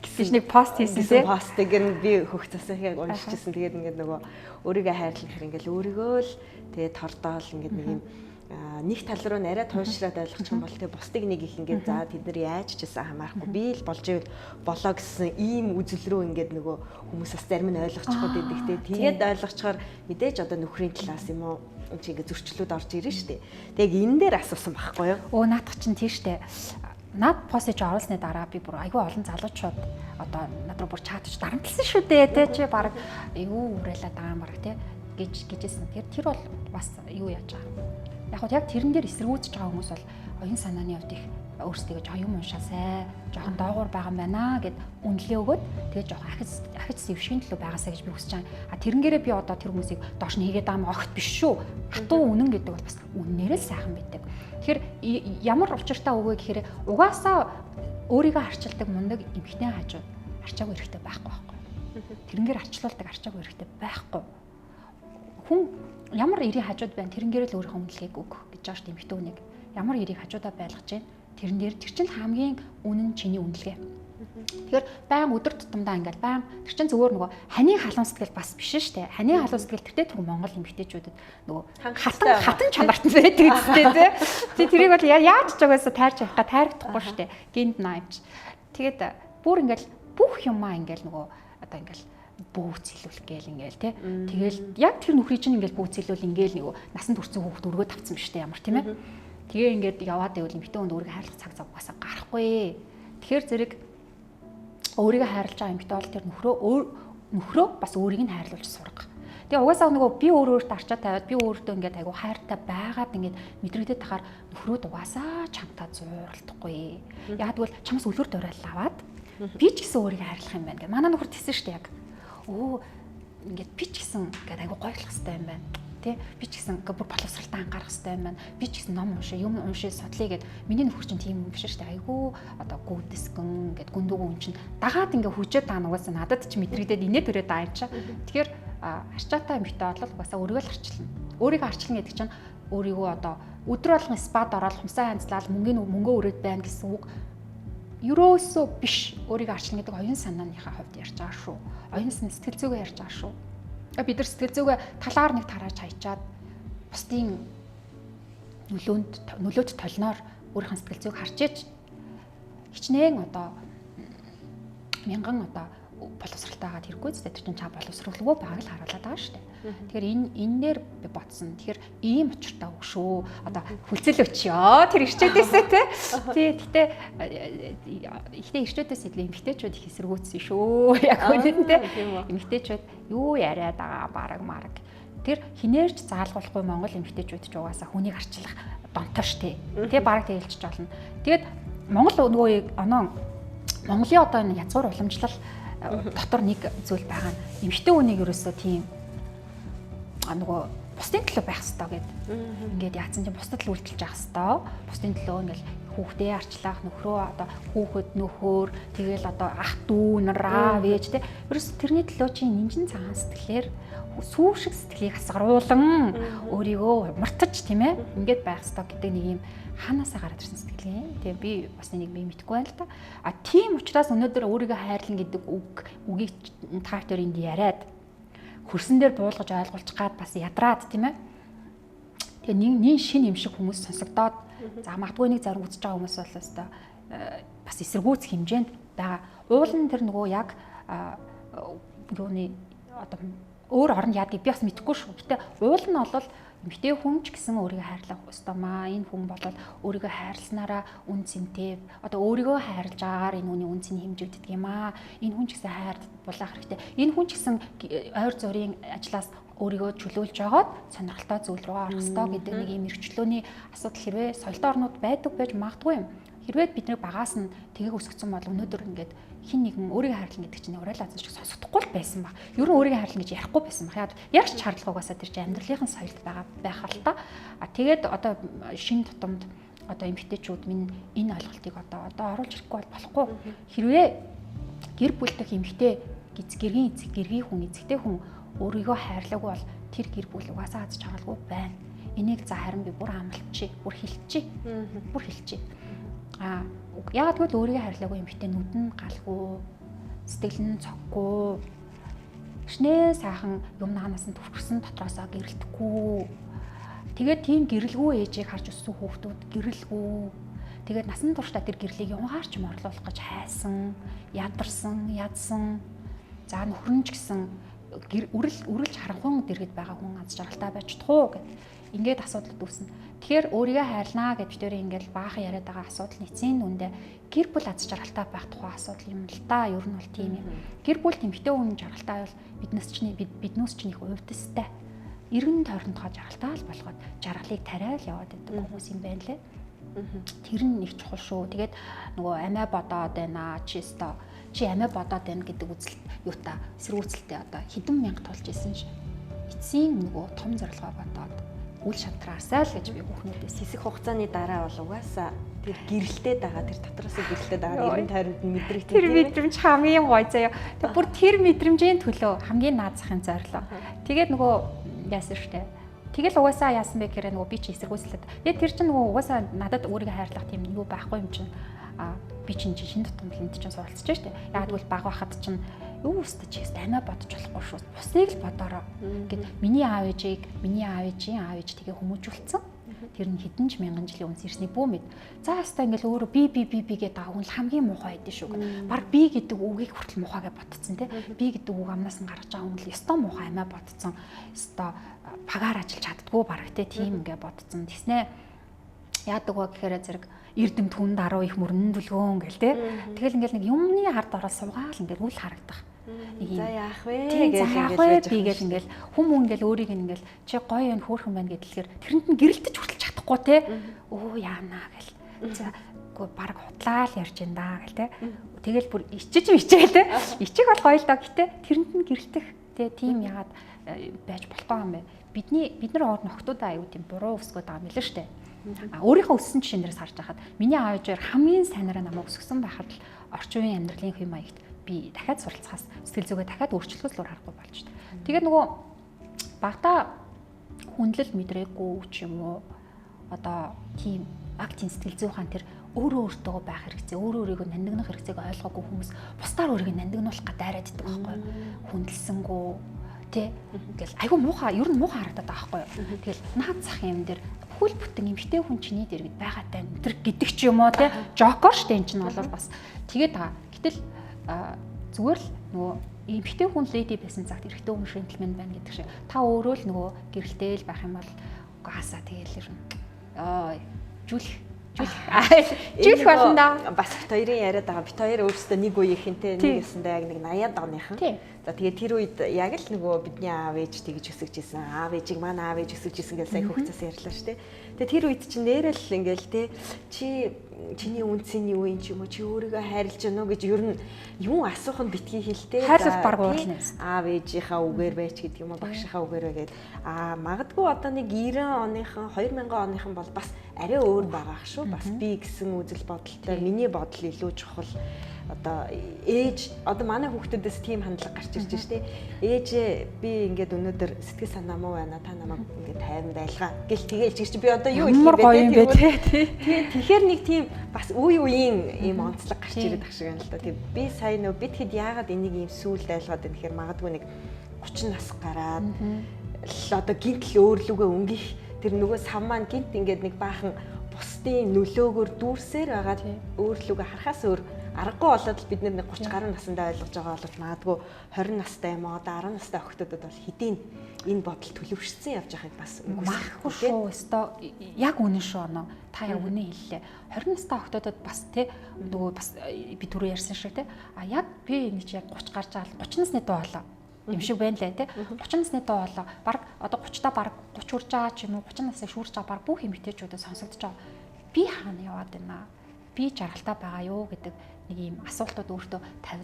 гэсэн нэг пост хийсэн тийм постыг нь би хөгцөөсөн яг уншижсэн. Тэгээд ингээд нөгөө өөрийгөө хайрлах хэрэг ингээд өөрийгөө л тэгээд тордоол ингээд нэг юм нэг тал руу арай туйлшраад ойлгочих юм бол тэг бусдыг нэг их ингээд за тэд нар яаж ч гэсэн хамаарахгүй би л болж ивэл болоо гэсэн ийм үзэл рүү ингээд нөгөө хүмүүс бас зарим нь ойлгочих гээд байдаг те. Тэгээд ойлгочхоор мэдээж одоо нөхрийн талаас юм уу энэ чинь ингээ зөрчлүүд орж ирнэ шүү дээ. Тэг энэ дээр асуусан байхгүй юу? Өө наадах чинь тийш дээ. Над постыг оруулсны дараа би бүр айгүй олон залуучууд одоо над руу бүр чатж дарамтлсан шүү дээ те чи баг юу уриалаад байгаа юм баг те гэж гэжсэн. Тэгэхээр тэр бол бас юу яаж байгаа. Яг гоо яг тэрэн дээр эсэргүүцэж байгаа хүмүүс бол оюун санааны хувьд их өөрсдөө жоо юм уншаасай, жоохон доогуур байгаа юм байна гэд үнэлгээ өгөөд тэгээ жоохон ахиж зэвшгийн төлөө байгаасаа гэж би хүсэж байгаа. А тэрнгээрээ би одоо тэр хүмүүсийг доош нь хийгээд байгаа юм огт биш шүү. Хатуу үнэн гэдэг бол бас үннээрээ л сайхан байдаг. Тэгэхээр ямар учиртай үг вэ гэхээр угаасаа өөрийгөө арчилдаг мундаг эмэгтэй хажууд арчаагүй эрэхтэй байхгүй байхгүй. Тэрнгээр арчлуулдаг арчаагүй эрэхтэй байхгүй. Хүн ямар эрийн хажууд байна тэрнгээр л өөрийнхөө үнэлгээг өг гэж байгаа шүү дээ эмэгтэй хүнийг. Ямар эрийг хажуудаа байлгаж байна тэрэн дээр тэр чинь хамгийн үнэн чиний үнэлгээ. Тэгэхээр баян өдөр тутамдаа ингээл баян тэр чинь зүгээр нөгөө ханийн халуун сэтгэл бас биш шүү дээ. Ханийн халуун сэтгэл тэртээ тэр Монгол эмэгтэйчүүдэд нөгөө хатан чанарт байдаг үстэй тий. Тэрийг бол яаж ч угаасаа тайрч явах га тайрагдахгүй шүү дээ. Гинд наавч. Тэгээд бүр ингээл бүх юмаа ингээл нөгөө одоо ингээл бүүцэлүүлэх гээл ингээл тий. Тэгэл яг тэр нөхрийг чинь ингээл бүүцэлүүл ингээл нөгөө насан турш хүүхд өргөө тавцсан биш үү ямар тийм ээ. Тэгээ ингээд яваад байвал эмэгтэй хүнд өөрийгөө хайрлах цаг зав угаасаа гарахгүй. Тэгэхээр зэрэг өөрийгөө хайрлаж байгаа эмэгтэй бол тэр нөхрөө бас өөрийг нь хайрлуулж сурга. Тэгээ угаасаа нөгөө би өөр өөртөө арчаа тавиад би өөртөө ингээд айгу хайртай байгаад ингээд мэдрэгдээд тахаар нөхрөөд угаасаа чамтаа зууралдахгүй. Яг тэгвэл чамс үлгэр дуурайл аваад би ч гэсэн өөрийгөө хайрлах юм байна гэх. Манай нөхөр тэгсэн шүү дээ яг. Өө ингээд би ч гэсэн ингээд айгу гоёлох хэрэгтэй юм байна. Тэ би ч гэсэн бүр боловсралтай анхаарах хэрэгтэй юм байна. Би ч гэсэн ном уншаа, юм уншаа судлаа гэд миний нөхөр чинь тийм юм биш шүү дээ. Айгу одоо гүйдэсгэн гэд гүндүүгүн хүн чинь дагаад ингээ хүчээд таа нугасаа надад ч мэдрэгдээд инээ төрээд аа юм чи. Тэгэхээр арчаатай эмэгтэй бол угаасаа өөрийгөө л арчилна. Өөрийгөө арчилна гэдэг чинь өөрийгөө одоо өдөр болгон спад ороод хумсаа янзлал мөнгөө өрөөд байна гэсэн үг ерөөсөө биш. Өөрийгөө арчилна гэдэг оюун санааныхаа хувьд ярьж байгаа шүү. Оюун санаа сэтгэл зүгээ ярьж байгаа шүү. Бид нар сэтгэл зүгээ талаар нэг тарааж хайчаад бусдын нөлөөт толноор өөрийнхөө сэтгэл зүг харж иж хичнээн одоо мянган одоо боловсралтай байгаад хэрэггүй зү тэр чинь чаа боловсруулгүй байгааг л харуулад байгаа шүү дээ. Тэгэхээр энэ дээр би бодсон. Тэгэхээр ийм учиртай үг шүү. Одоо хүлцэл өчөө тэр ирчүүдээсээ те. Тий, гэтээ ихтэй ирчүүдээс илүү эмэгтэйчүүд их эсэргүүцсэн шүү. Яг үнэндээ эмэгтэйчүүд юу яриад байгаа бараг мараг. Тэр хинээрч заалгуулахгүй Монгол эмэгтэйчүүд ч угаасаа хүнийг арчлах донтой штэ. Тэ бараг тэгэлжиж болно. Тэгээд Монгол нөгөө оноо Монголын одоо энэ язгуур уламжлал дотор нэг зүйл байгаа нь эмэгтэй хүнийг ерөөсөө тийм нөгөө бусдын төлөө байх ёстой гэд. Ингээд яатсан чинь бусдад л үйлчилж явах ёстой. Бусдын төлөө ингээл хүүхдээ арчлах, нөхрөө одоо хүүхэд нөхөр, тэгэл одоо ах дүү нар аав ээж те. Ерөөс тэрний төлөө чинь нинжин цагаан сэтгэлээр сүү шиг сэтгэлийг хасгаруулан өөрийгөө мартаж тийм ээ. Ингээд байх ёстой гэдэг нэг юм ханаасаа гараад ирсэн сэтгэл юм. Тэгээ би бас энийг би мэдэхгүй байна л та. А тийм учраас өнөөдөр өөрийгөө хайрлан гэдэг үгийг та хоёр энд яриад хөрсөн дээр буулгаж ойлгуулчих гад бас ядраад тийм ээ. Тэгээ нэг шин юм шиг хүмүүс сонсогдоод за магадгүй нэг зарим үзэж байгаа хүмүүс бол өстой бас эсэргүүцэх хэмжээнд байгаа. Уул нь тэр нөгөө яг юуны одоо өөр оронд яадгийг би бас мэдэхгүй шүү. Гэтэ уул нь бол эмэгтэй хүн ч гэсэн өөрийгөө хайрлах ёстой маа. Энэ хүн бол өөрийгөө хайрласнараа үн цэнтэй одоо өөрийгөө хайрлаж байгаагаар энэ хүний үн цэн хэмжигддэг юм аа. Энэ хүн ч гэсэн хайр булаах хэрэгтэй. Энэ хүн ч гэсэн ойр зургийн ажлаас өөрийгөө чөлөөлж жагаад сонирхолтой зүйл рүү орох ёстой гэдэг нэг юм эрхчлөөний асуудал хэрвээ соёлтой орнууд байдаг байж магадгүй юм. Хэрвээ бид нэг багаас нь тгийг өсгөцсөн бол өнөөдөр ингээд хин нэгэн өөрийгөө хайрлана гэдэг чинь уриал азан шиг сонсохдохгүй л байсан баг. Ер нь өөрийгөө хайрлана гэж ярихгүй байсан баг. Яг ярьж шаардлагагүйсаа тэр чинь амьдралынхын соёлд байгаа байх л та. А тэгээд одоо шин тутамд одоо эмэгтэйчүүд минь энэ ойлголтыг одоо оруулж ирэхгүй бол болохгүй. Хэрвээ гэр бүл дэх эмэгтэй гэргийн эцэг, гэргийн хүн, эцэгтэй хүн өөрийгөө хайрлаагүй бол тэр гэр бүл угаасаа аз жаргалгүй байна. Энийг за харин би бүр амлчих, бүр хэлчих. Бүр хэлчих. А яагаад гэвэл өөрийгөө хайрлаагүй эмэгтэй нүд нь галгүй, сэтгэл нь цоггүй, шинэ сайхан юм наанаас нь түвшсэн дотроосоо гэрэлтэхгүй. Тэгээд тийм гэрэлгүй ээжийг харж өссөн хүүхдүүд гэрэлгүй. Тэгээд насан туршдаа тэр гэрлийг юнгаарч морлуулах гэж хайсан, ядарсан, ядсан. За нөхөр нь ч гэсэн үргэлж харанхуй дэргэд байгаа хүн аз жаргалтай байж чадах уу гэд. Ингээд асуудал үүснэ. Тэгэхээр өөрийгөө хайрлнаа гэж бид хоёрын ингээл баахан яриад байгаа асуудал эцсийн дүндээ гэр бүл аз жаргалтай байх тухай асуудал юм л да. Ер нь бол тийм юм. Гэр бүл эмэгтэй хүн жаргалтай бол биднээс чинь биднээс чинь их увдистай. Эргэн тойрондоо жаргалтай л болгоод жаргалыг тариал яваад байдаг хүмүүс юм байна лээ. Тэр нь нэг чухал шүү. Тэгээд нөгөө амиа бодоод байна чи өстой чи амиа бодоод байна гэдэг үзэл юута эсэргүүцэлтэй одоо хэдэн мянга тулж исэн ш. Эцсийн нөгөө том зорилгоо бодоод үл шантраасай л гэж би хүүхнүүдээс хэсэг хугацааны дараа бол угаасаа тэр гэрэлтэй дагаа тэр дотроос гэрэлтэй дагаа эргэн тойронд нь мэдрэгдэн. Тэр мэдрэмж хамгийн гоё заяа. Тэр бүр тэр мэдрэмжийн төлөө хамгийн наад захын зорилго. Тэгээд нөгөө яасан штэ. Тэгэл угаасаа яасан бэ гэхээр нөгөө би чи эсэргүүцлээд. Тэгээд тэр чинь нөгөө угаасаа надад өөрийгөө хайрлах тийм юу байхгүй юм чинь. А би чинь шин тутамланд чинь суралцж штэ. Яг тэгвэл баг байхад чинь юу өстө чи өстө амиа бодож болохгүй шүү. Бусдыг л бодороо. Гэт миний аав ээжийг, миний аав ээжийн аав ээж тэгээ хүмүүжүүлсэн. Тэр нь хэдэн ч мянган жилийн өмнө ирсний бүү мэд. За хаста ингээл өөрөө би би би би гэдэг байгаа хүн л хамгийн муухай байдэн шүү. Баг би гэдэг үгийг хүртэл муухай гэж ботцсон тий. Би гэдэг үг амнаас нь гарч байгаа хүн л ёстой муухай амиа бодцсон. Ёстой пагаар ажиллаж чаддгүй бараг тий тийм ингээ бодцсон. Тэгснэ яадаг вэ гэхээр зэрэг эрдэмт хүн даруй их мөрөн дүлгөөн гэл те. Тэгэл ингээл нэг юмны ард ороод суугаал ингээл үл харагдах. Нэг юм. За яах вэ гэж ингээл би гэл ингээл хүм ингээл өөрийг ингээл чи гоё юм хөөрхөн байна гэдлэхээр тэрэнд нь гэрэлтэж хүртэл чадахгүй те. Өө яана гэл. За үгүй баг худлаа л ярьж ин да гэл те. Тэгэл бүр ичиж мичээл те. Ичих бол гоё л доо гэтэ тэрэнд нь гэрэлтэх те тийм яагаад байж болохгүй юм бэ? Бид нар оор нөхдүүдээ аюу тийм буруу өсгöd байгаа юм лээ штэ. Өөрийнхөө өссөн жишээн дээрээс харж байхад миний аав ээжээр хамгийн сайнараа намайг өсгсөн байхад л орчин үеийн амьдралын хэм маягт би дахиад суралцахаас сэтгэл зүгээ дахиад өөрчлөхөөс л аргагүй болж байна. Тэгээд нөгөө багада хүндлэл мэдрээгүй ч юм уу одоо тийм актийн сэтгэл зүйн тэр өөрөө өөртөө байх хэрэгцээ, өөрөө өөрийгөө нандинах хэрэгцээг ойлгоогүй хүмүүс бусдаар өөрийгөө нандинуулах га дайраад идэх байхгүй юу? Хүндэлсэнгүү тэ ингээл айгүй муухай, ер нь муухай харагдаад байгаа байхгүй юу? Тэгэл наад зах юм дээр бүхэл бүтэн эмэгтэй хүн чиний дээр гэд байгаатай өнтер гэдэг ч юм уу те жокер штэ энэ чинь бол бас тэгээд байгаа. Гэтэл зүгээр л нөгөө эмэгтэй хүн леди байсан цагт эрэгтэй хүн шентлмен байна гэдэг шиг та өөрөө л нөгөө гэрэлтэй л байх юм бол гаасаа тэгэл ер нь жүлх жүлх болно да. Бас бит хоёрын яриад байгаа. Бит хоёр өөрсдөө нэг үеийнхэнтэй нэг ёсондоо яг нэг 80-аад оныхан. За тэгээд тэр үед яг л нөгөө бидний аав ээж тэгж өсөж исэн. Аав ээжийг манай аав ээж өсөж исэн гэж сая хөгцөөс ярьлаа шүү дээ. Тэгээд тэр үед чинь нэрэл ингээл те чи чиний үнцний юу юм ч юм уу чи өөрийгөө хайрлаж байна уу гэж ер нь юм асуух нь битгий хэлтэй. Хайрлах баг уурлна юм. Аав ээжийнхаа үгээр байж гэдэг юм уу багшийнхаа үгээр бай гээд аа магадгүй одоо нэг 90 оныхан 2000 оныхан бол бас арай өөр байгаа ах шүү. Бас би гэсэн үзэл бодолтой миний бодол илүү чухал. Одоо ээж одоо манай хүүхдүүдээс тийм хандлага гарч ирж байна шүү дээ. Ээжээ би ингээд өнөөдөр сэтгэл санаа муу байна. Та намайг ингээд тайван байлгаа гэл тэгээл чи би одоо юу хэлэх юм бэ те. Тэгэхээр нэг тийм бас үе үеийн ийм онцлог гарч ирээд ах шиг байна л да. Тэг би сая нөө бид хэд яагаад энийг ийм сүүлд ойлгоод байна гэхээр магадгүй нэг 30 нас гараад л одоо гинтл өөрлөгөө өнгөх тэр нөгөө сав маань гинт ингээд нэг баахан бусдын нөлөөгөөр дүүрсээр байгаад өөрлөгөө харахаас өөр аргагүй болоод л бид нэг 30 гаруй насандаа ойлгож байгаа боловч магадгүй 20 настай юм уу одоо 10 настай охтуудад бол хэдийн энэ бодол төлөвшсөн явж байгааг бас үгүйсэхгүй шүү. Өстой яг үнэн шүү нөө. Та яг үнэн хэллээ. 20 настай охтуудад бас те нөгөө бас би түрүү ярьсан шиг те а яг би энэ чи яг 30 гарч байгаа 30 насны дуу болоо юм шиг байна лээ те 30 насны дуу болоо баг одоо 30 та баг 30 хүрж байгаа ч юм уу 30 насыг шүүрж байгаа баг бүх эмэгтэйчүүдэд сонсогдож байгаа. Би хаана яваад байна? Би жаргалтай байгаа юу гэдэг нэг ийм асуултууд өөртөө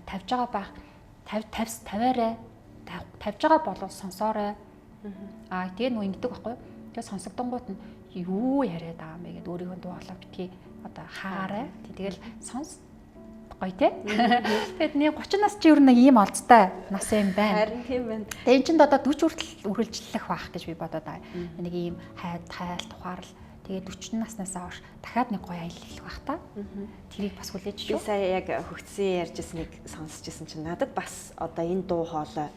тавьж байгаа байх. Тавиарай. Тавьж байгаа болов сонсоорой. Аа тэгээ нөө ингэдэг байхгүй юу? Тэгээ сонсогдонгууд нь юу яриад байгаа юм бэ гэдээ өөрийнхөө дуу хоолой битгий одоо хаарай. Тэгэл сонс гоё те. Тэгээд нэг 30 нас чи ер нь ийм олзтой нас юм байна. Харин тийм байна. Тэгээ эн чинь одоо 40 хүртэл үргэлжлэх байх гэж би бодоод байгаа. Нэг ийм хайд, хайлт, ухаарл тэгээд 40 наснаас хойш дахиад нэг гоё аялал эхлэх байх та. Тэрийг бас хүлээж шүү. Би сая яг хөгцсөн ярьжсэн нэг сонсч ирсэн чинь надад бас одоо энэ дуу хоолой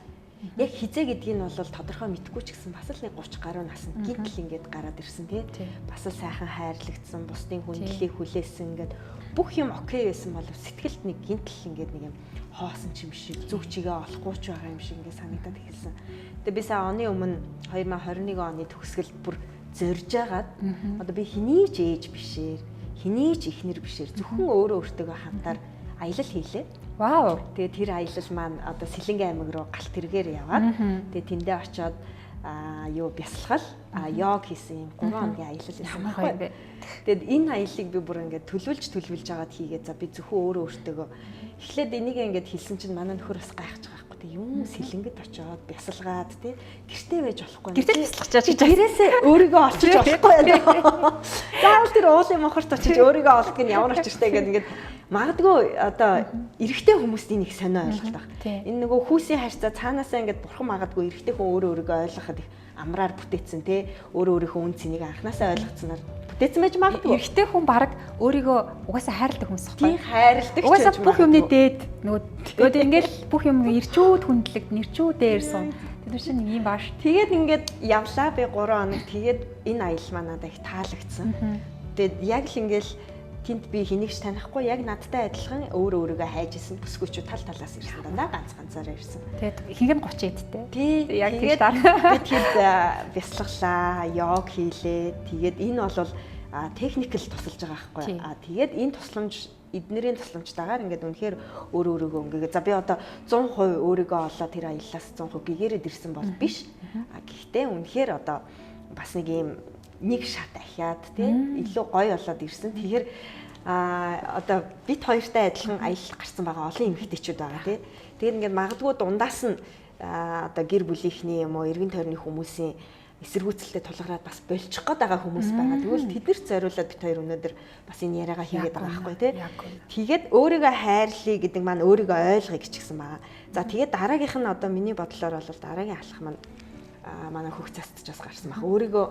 яг хизээ гэдгийг нь бол тодорхой мэдэхгүй ч гэсэн бас л нэг 30 гаруй наснд гинтл ингээд гараад ирсэн тий. Бас л сайхан хайрлагдсан, бусдын хүндлэлийг хүлээсэн ингээд бүх юм окей байсан болов сэтгэлд нэг гинтл ингээд нэг юм хоосон ч юм шиг зүг чигээ олохгүй ч байгаа юм шиг ингээд санагдаад эхэлсэн. Тэгээ би сая оны өмнө 2021 оны төгсгөлд бүр зорж агаад одоо би хэний ч ээж бишээр, хэний ч эхнэр бишээр зөвхөн өөрөө өөртөөгөө хамтаар аялал хийлээ. Вау. Тэгээд тэр аялал маань одоо Сэлэнгэ аймаг руу галт тэргээр яваад тэгээд тэндээ очиод юу бясалгал, йог хийсэн юм 3 хоногийн аялал байсан байхгүй. Тэгээд энэ аяллыг би бүр ингээд төлөвлөж агаад хийгээд за би зөвхөн өөрөө өөртөөгөө эхлээд энийг ингээд хэлсэн чинь манай нөхөр бас гайхаж байгаа байхгүй. Тэг юм Сэлэнгэд очиод бясалгаад тий гэртээ байж болохгүй. Гэртээ бясалгачаа чи гэрээсээ өөрийгөө олчиж болохгүй байна. Заавал тэр уулын мохорт очиж өөрийгөө олдог нь ямар учиртай ингээд ингээд магадгүй одоо эрэгтэй хүмүүст энэ их сонио ойлголт баг. Энэ нөгөө хүүсийн харьцаа цаанаасаа ингээд бурхан магадгүй эрэгтэй хүн өөрөө өөрийгөө ойлгоход их амраар бүтээсэн те өөрөө өөрийнхөө үн цэнийг анханасаа ойлгоцсноор бүтээсэн байж магадгүй. Эрэгтэй хүн баг өөрийгөө угаасаа хайрладаг хүмүүс байхгүй. Тийм хайрладаг ч угаасаа бүх юмны дээд нөгөө ингээл бүх юм ирчүүд хүндлэг нэрчүүд дээр сун. Тэр чинь нэг юм бааш. Тэгээд ингээд явлаа би 3 хоног тэгээд энэ аялал маань надад их таалагдсан. Тэгээд яг л ингээл тэнд би хэнийг ч танихгүй яг надтай адилхан өөр өөрийгөө хайж исэн бүсгүйчүүд тал талаас ирсэн дандаа ганц ганцаараа ирсэн. Тэгээд ихэнх нь 30 эдтэй. Тий. Яг тийш дараа. Би тэнд бясалгалаа, йог хийлээ. Тэгээд энэ бол техникэл тусалж байгаа байхгүй. Тэгээд энэ тусламж эднэрийн тусламжтайгаар ингээд үнэхээр өөр өөрийгөө өнгөгээ. За би одоо 100% өөрийгөө олоо тэр аяллаас 100% гэгэрээд ирсэн бол биш. Гэхдээ үнэхээр одоо бас нэг юм нэг шат ахиад тий илүү гоё болоод ирсэн. Тэгэхээр одоо бит хоёртай адилхан аялал гарсан байгаа олон эмэгтэйчүүд байгаа тий. Тэгээд ингээд магадгүй дундаас нь одоо гэр бүлийнхний юм уу эргэн тойрны хүмүүсийн эсэргүүцэлтэй тулгараад бас болчих гээд байгаа хүмүүс байгаа. Тэгвэл тэднэрт зориулаад бит хоёр өнөөдөр бас энэ яриагаа хийгээд байгаа байхгүй тий. Тэгээд өөрийгөө хайрлая гэдэг маань өөрийгөө ойлгоё гэж гисэн байгаа. За тэгээд дараагийнх нь одоо миний бодлоор бол дараагийн алхам маань манай хөх цаст ч бас гарсан баг. Өөрийгөө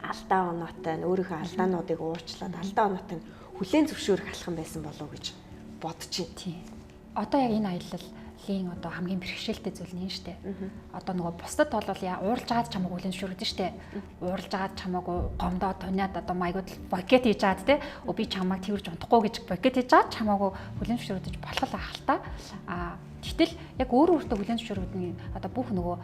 алдаа оноотой нь өөрийнхөө алдаануудыг уучлаад алдаа оноотой нь хүлээн зөвшөөрөх алхам байсан болов уу гэж бодож байна. Тийм. Одоо яг энэ аяллалын одоо хамгийн бэрхшээлтэй зүйл нь энэ шүү дээ. Одоо нөгөө бусдад бол ууралж агаад чамайг хүлээн зөвшөөрдөг шүү дээ. Ууралж агаад чамайг гомдоо туниад одоо маягууд бойкот хийж агаад те. Би чамайг тэрж унтахгүй гэж бойкот хийж агаад чамайг хүлээн зөвшөөрдөж болох л ах л та. А тэгтэл яг өөр өөртөө хүлээн зөвшөөрөд нь одоо бүх нөгөө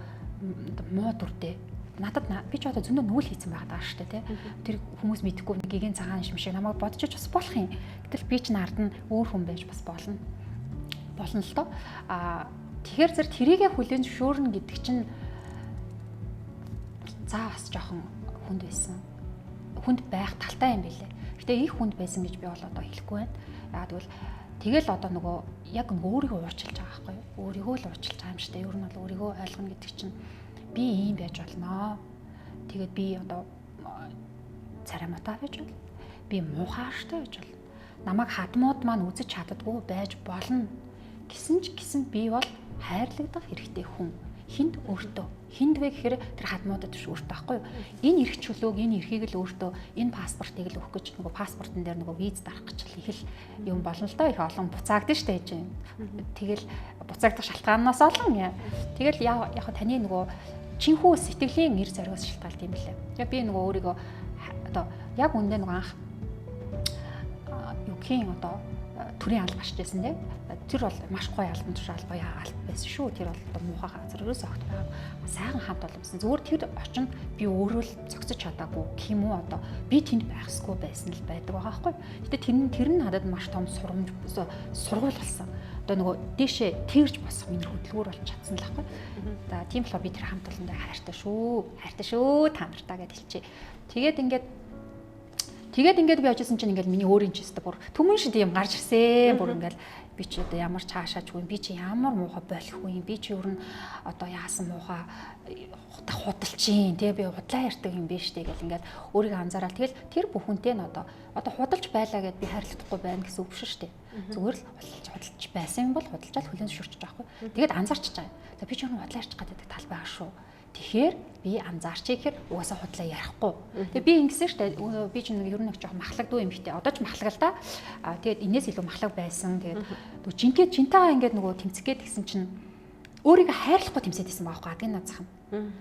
муу дүртэй надад би ч одоо зөндөө нүгэл хийцэн байгаа даа шүү дээ тий. Тэр хүмүүс мэдэхгүй нэг гигэн цагаан юм шиг намайг бодож бас болох юм. Гэтэл би ч нард нь өөр хүн байж бас болно. Болно л доо. Тэгэхээр зэрэг тэрийгэ хүлээн зөвшөөрнө гэдэг чинь за бас жоохон хүнд байсан. Хүнд байх талтай юм билээ. Гэтэ их хүнд байсан гэж би бол одоо хэлэхгүй байна. Яагаад гэвэл тэгэл одоо нөгөө яг өөрийгөө уучлж байгаа байхгүй юу? Өөрийгөө л уучлж байгаа юм шиг дээ. Ер нь бол өөрийгөө ойлгоно гэдэг чинь би ийм байж болно. Тэгээд би одоо царай муутай байж болно. Би муухай аштай байж болно. Намайг хадмууд маань үзэж чаддаггүй байж болно. Гэсэн ч гэсэн би бол хайрлагдах хэрэгтэй хүн. Хинд өөртөө. Хинд вэ гэхээр тэр хадмуудад биш өөртөө байхгүй юу? Энэ эрх чөлөөг, энэ эрхийг л өөртөө, энэ паспортыг л өгөх гэж нөгөө паспортон дээр нөгөө виз дарах гэж л их л юм болно л доо. Их олон буцаагдсан шүү дээ чинь. Тэгэл буцаагдах шалтгаанаас олон. Тэгэл яг таны нөгөө чинхүү сэтгэлийн эр зоригоос шалтгаалт юм билээ. Тэгээ би нөгөө өөрийгөө одоо яг үндэ нөгөө анх юу гэх юм одоо төрийн алба гарч ирсэн тийм. Тэр бол маш гоё албан тушаал гоё алба байсан шүү. Тэр бол одоо муухай газар ерөөсөө огт байгаа. Сайхан хамт олон. Зүгээр тэр очинд би өөрөө л зогсож чадаагүй гэх юм уу одоо би тэнд байх ёсгүй байсан л байдаг байгаа байхгүй. Гэтэ тэр нь надад маш том сурамж сургууль болсон. Одоо нөгөө дээшээ тэрж босох миний хөдөлгүүр болж чадсан л байхгүй. За тийм болохоор би тэр хамт олондоо хайртай шүү. Хайртай шүү та нартаа гэж хэлчихье. Тэгээд ингээд би очисон чинь ингээд миний өөрийн ч өстө бүр түмэн шиг юм гарч ирсэн. Бүр ингээд би чи одоо ямар цаашаачгүй юм, би чи ямар муухай болохгүй юм, би чи ер нь одоо яасан муухай худалчин тий би худлаа ярьдаг юм биш тий гэл ингээд өөрийгөө анзаараад тэгэл тэр бүхэнтэй нь одоо худалж байлаа гэд би хайрлахгүй байна гэсэн үг биш шүү дээ. Зүгээр л худалж байсан юм бол худалжаал хүлээн зөвшөөрч байгаа байхгүй. Тэгээд анзаарч байгаа. За би чи ер нь худлаа ярьчих гэдэг тал байгаа шүү. Тэгэхээр би анзаарчээ гэхээр угаасаа худлаа ярихгүй. Тэгээ би ингэсэн шүү дээ. Би ч нэг ер нь нэг жоохон махлагдуу юм ихтэй. Одоо ч махлаг л да. Тэгээд энээс илүү махлаг байсан. Тэгээд нөгөө жинхэнэ жинтайгаа ингээд нөгөө тэмцэх гээд гисэн чинь өөрийгөө хайрлахгүй тэмцээд исэн байхгүй. Адгийн над зах юм.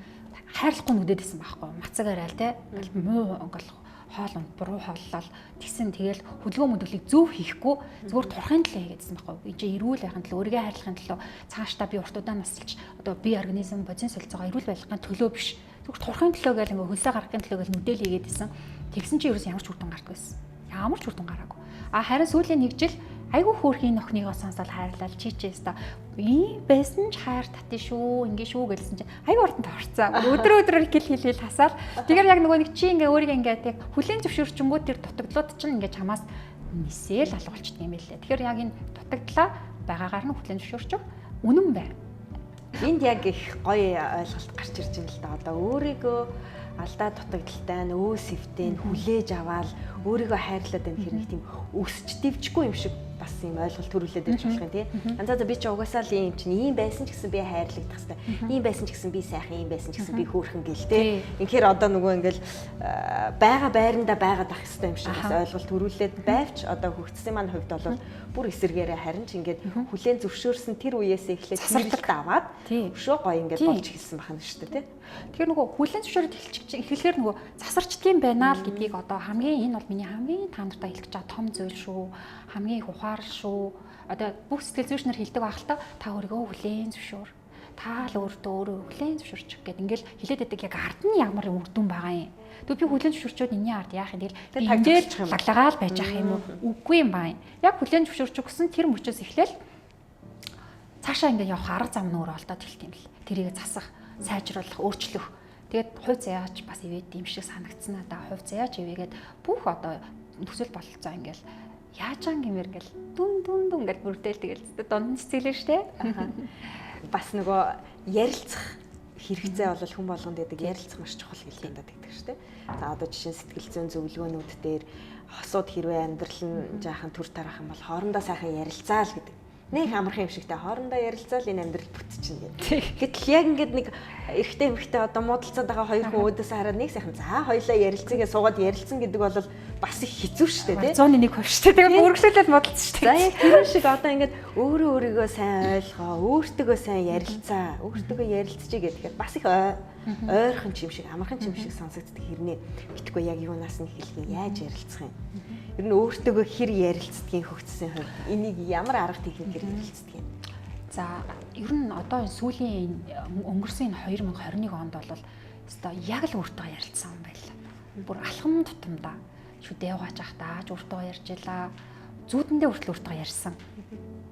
Хайрлахгүй нүдэд исэн байхгүй. Мацаг арай л те. Ингээл муу ингээл хоол унд буруу хооллол тэгсэн тэгэл хөдөлгөөн мөдөглийг зөв хийхгүй зүгээр турхын төлөө хийгээдсэн байхгүй. Энд чинь эрүүл байхын төлөө өөрийгөө хайрлахын төлөө цаашдаа би урт удаан насалж одоо би организм бодис солилцоогоо эрүүл байлгахын төлөө биш. Зүгээр турхын төлөө гэл ингээ хөлсөө гаргахын төлөө гэл нүдэл хийгээд исэн. Тэгсэн чинь ерөөс ямар ч үр дүн гардаг байсан. Ямар ч үр дүн гараагүй. А харин сүүлийн нэг жил айгүй хөөрхийн охиныгоо сонсоод хайрлал чи чи өста ийм байсан ч хайр татна шүү ингэ шүү гэлсэн чинь айгүй урдан торцсон. Өдөр өдрөөр хэл хэл хэл хасаал. Тэгэхээр яг нөгөө нэг чи ингээ өөрийгөө ингээ яг хүлийн зөвшөөрчөнгөө тэр дутагдлууд чинь ингээ чамаас нисээл алга болчдөг юм байлээ. Тэгэхээр яг энэ дутагдлаа байгаагаар нь хүлийн зөвшөөрчих үнэн байна. Энд яг их гоё ойлголт гарч ирж байна л да. Одоо өөрийгөө алдаа дутагдaltaй нь өө сэвтэй нь хүлээж аваад өөрийгөө хайрлаад байна хэрэг тийм өсч дэвжихгүй юм шиг бас юм ойлголт төрүүлээд ирж болох юм тий. За за би чи угаасаа л ийм чинь ийм байсан ч гэсэн би хайрлагдах хэвээр. Ийм байсан ч гэсэн би сайхан, ийм байсан ч гэсэн би хөөрхөн гэл тий. Инхээр одоо нөгөө ингээл байгаа байрандаа байгаад ах хэвээр юм шиг бас ойлголт төрүүлээд байвч одоо хөгжсөн маань хувьд бол бүр эсэргээрээ харин ч ингээд хүлээн зөвшөөрсөн тэр үеэсээ эхлээд цэвэрлэлт аваад өшөө гоё ингээд болж эхэлсэн бахна шүү дээ тий. Тэгэхээр нөгөө хүлээн зөвшөөрөд эхлэхээр нөгөө засарчдгийн байна л гэдгийг одоо хамгийн энэ бол миний хамгийн та нартай хэлэх гэж байгаа том зүйл шүү. Хамгийн их ухаарл шүү. Одоо бүх сэтгэл зүйч нар хэлдэг байх л та та өөрийгөө хүлээн зөвшөөр. Та л өөртөө өөрөө хүлээн зөвшөөрчих гэд ингээл хэлээд байдаг яг ард нь ямар үр дүн байгаа юм. Тэгвэл би хүлээн зөвшөөрчөөд энэний ард яах юм тэгэл би ингээл лаглагаал байж ах юм уу? Үгүй юм байна. Яг хүлээн зөвшөөрчих гэсэн тэр мөчөөс эхлээл цаашаа ингээд явах арга зам нь өөр олдоод эхэлт юм л. Тэрийг засах, сайжруулах, өөрчлөх. Тэгээд хувь заяач бас ивэд юм шиг санагдсан надаа. Хувь заяач ивэгээд бүх одоо төсөл бололцоо ингээл яаж ан гэмээр ингээл дүн дүн дүн ингээл бүрдээл тэгэл дунд нь цэцгэлээ штэ. Бас нөгөө ярилцах хэрэгцээ бол хүн болгонд гэдэг ярилцах маш чухал гэлээ даа тэгдэг штэ. За одоо жишээ нь сэтгэл зүйн зөвлөгөөнүүд дээр хосууд хэрвээ амьдрал нь жаахан төр тарах юм бол хоорондоо сайхан ярилцаа л гэдэг. Нэг амархан юм шигтэй хоорондоо ярилцаал энэ амьдрал бүтчихнэ гэдэг. Гэтэл яг ингээд нэг эрэгтэй эмэгтэй одоо муудалцаад байгаа хоёр хүн өөдөөсөө хараад нэг сайхан за хоёлаа ярилцъя суугаад ярилцсан гэдэг бол бас их хэцүү шүү дээ тий. 101% шүү дээ. Тэгээд үргэлжлүүлээд муудалцсан шүү дээ. За яг тэр шиг одоо ингээд өөрөө өөрийгөө сайн ойлгоо, өөртөөгөө сайн ярилцаа, өөртөөгөө ярилцчихъя гэхээр бас их ойрхон юм шиг, амархан юм шиг сонсогддог хэрнээ битгүй яг юунаас нь хэлэх юм, яаж ярилцах юм. Ер нь өөртөөгөө хэр ярилцдгийг хөгжсөн хувьд энийг ямар арга техникээр ярилцдаг юм? За ер нь одоо энэ сүүлийн өнгөрсөн энэ 2021 онд бол өстой яг л өөртөө ярилцсан юм байл. Бүр алхам тутамдаа шүдээ угааж ахтаа ч өөртөө ярьж илаа. Зүүдэндээ хүртэл өөртөө ярьсан.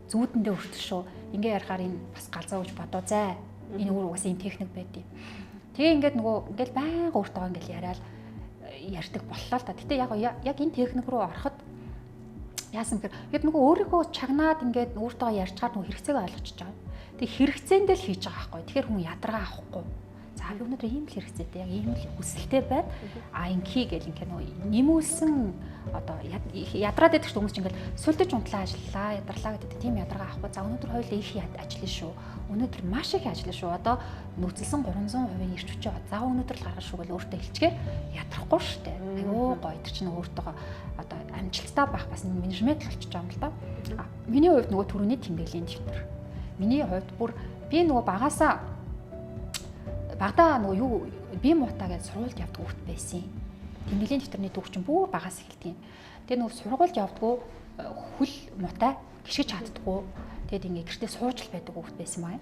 Зүүдэндээ хүртэл шүү. Ингээ ярихаар энэ бас галзуу гэж бодоо зай. Энэ өөр угаасаа юм техник байдیں۔ Тэгээ ингээд нөгөө ингээл байнга өөртөө ингээл яриад ярьдаг боллоо л та. Гэтэ яг энэ техник рүү ороход яасан гэхээр яг нөгөө өөрийгөө чагнаад ингээд өөртөө ярьчаар нөгөө хэрэгцээг ойлгочихж байгаа. Тэг хэрэгцээндээ л хийж байгаа байхгүй. Тэгэхээр хүн ядаргаа авахгүй. За би өнөөдөр ийм л хэрэгцээтэй, яг ийм л хүсэлтэй байна. А инхий гэл ингээ нөгөө нэмүүлсэн одоо ядраад байдаг хүмүүс чинь ингээл сүлдэж унтлаа ажиллаа, ядарлаа гэдэг тийм ядаргаа авахгүй. За өнөөдөр хоёулаа их ажиллана шүү. Өнөөдөр маш их ажиллана шүү. Одоо нөөцлсөн 300% эрч хүчээ за өнөөдөр л гаргана шүү гэж өөртөө хэлчихээр ядрахгүй шүү дээ. Айгүй гоё тэр чинь өөртөө одоо амжилттай байх бас менежмент л болчихж байгаа юм л да. Миний хувьд нөгөө түрүүний тэмдэглэлийн дэвтэр. Миний хувьд бүр би нөгөө багасаа багадаа нөгөө юу би муутай гэж сургуульд явдаг хүүхэд байсан. Тэмдэглэлийн дэвтэрний түүх чинь бүр багаас эхэлдэг юм. Тэгээ нөгөө сургуульд явдггүй хөл муутай гიშгэж чаддггүй. Тэгээд ингээ гэртээ сууж л байдаг хүүхэд байсан маа.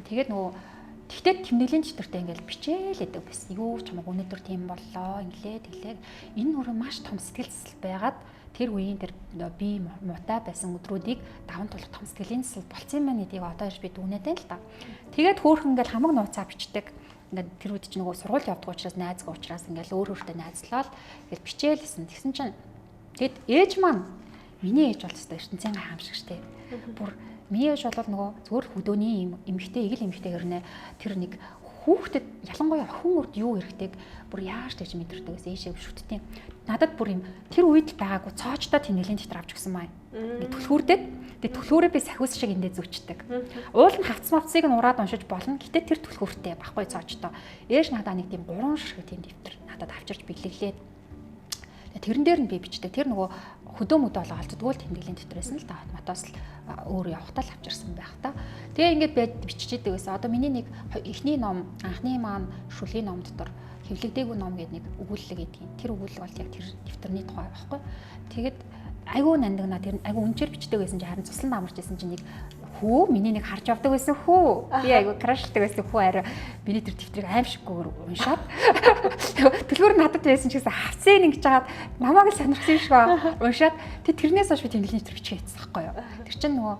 Тэгээд нөгөө тэгтээ тэмдэглэлийн дэвтэртээ ингээл бичээл гэдэг байсан. Юу ч хамаагүй өнөөдөр тийм боллоо инглээ тэглээ. Энэ өөрөө маш том сэтгэл зүйн байгаад тэр үеийн тэр би муутай байсан өдрүүдийг даван тулах том сэтгэлийн засал болцсон юм байна гэдгийг одоо ирж би дүгнээд байна л да. Тэгээд хөөхөн ингээл хамаг нууцаа бичдэг. Ингээд тэр үед чинь нөгөө сургууль явдаг учраас найзгүй учраас ингээл өөр өөртөө найзлал ингээл бичээлсэн. Тэгсэн чинь тэгэд ээж маань миний ээж бол өстой ертөнцийн гайхамшиг штэ. Бүр миний ээж бол нөгөө зүгээр хөдөөний юм эмэгтэй эгэл эмэгтэй гэрнэ тэр нэг хүүхдэд ялангуяа охин үрд юу хэрэгтэйг бүр яаж тэгж мэдэрдэг гэсэн ийшээ шүтдیں. Надад бүр юм тэр үед л байгаагүй цоочтой тэмдэглэлийн дэвтэр авч өгсөн маа. Ингээд түлхүүрдээд тэгээ түлхүүрээ би сахиус шиг эндээ зүүчдэг. Уул нь хавц мавцыг нь ураад уншиж болно. Гэтэ тэр түлхүүртэй баггүй цоочтой. Ээж надаа нэг тийм 3 ширхэг тийм дэвтэр надад авчирч бэлэглээд тэрэн дээр нь би бичдэг. Тэр нөгөө хөдөө мөдөө болоо олддгоо л тэмдэглэлийн дэвтэр байсан л да. Матаас л өөр явахтаа л авчирсан байх та. Тэгээ ингээд байж биччихэдэг байсан. Одоо миний нэг эхний ном, анхны маань шүлийн ном дотор хэвлэгдээгүй ном гэдэг нэг өгүүлэлэг гэдгийг. Тэр өгүүлэлэг бол яг тэр дэвтэрний тухай байхгүй. Тэгэд айгүй нандинаа тэр айгүй үнчээр бичдэг байсан чинь харин цусланд амарч исэн чинь нэг Хүү миний нэг харж явдаг байсан хүү. Би айгу крашлдаг байсан хүү арай миний тэр дэвтрийг аимшиггүйгээр уншаад төлхөр надад байсан ч гэсэн хавцын ингэж жагаад намайг л сонирхсан юм шиг ба уншаад тэрнээс хойш би тэмдэглэлийн дэвтэр бичих хийсэн байхгүй юу. Тэр чинь нөгөө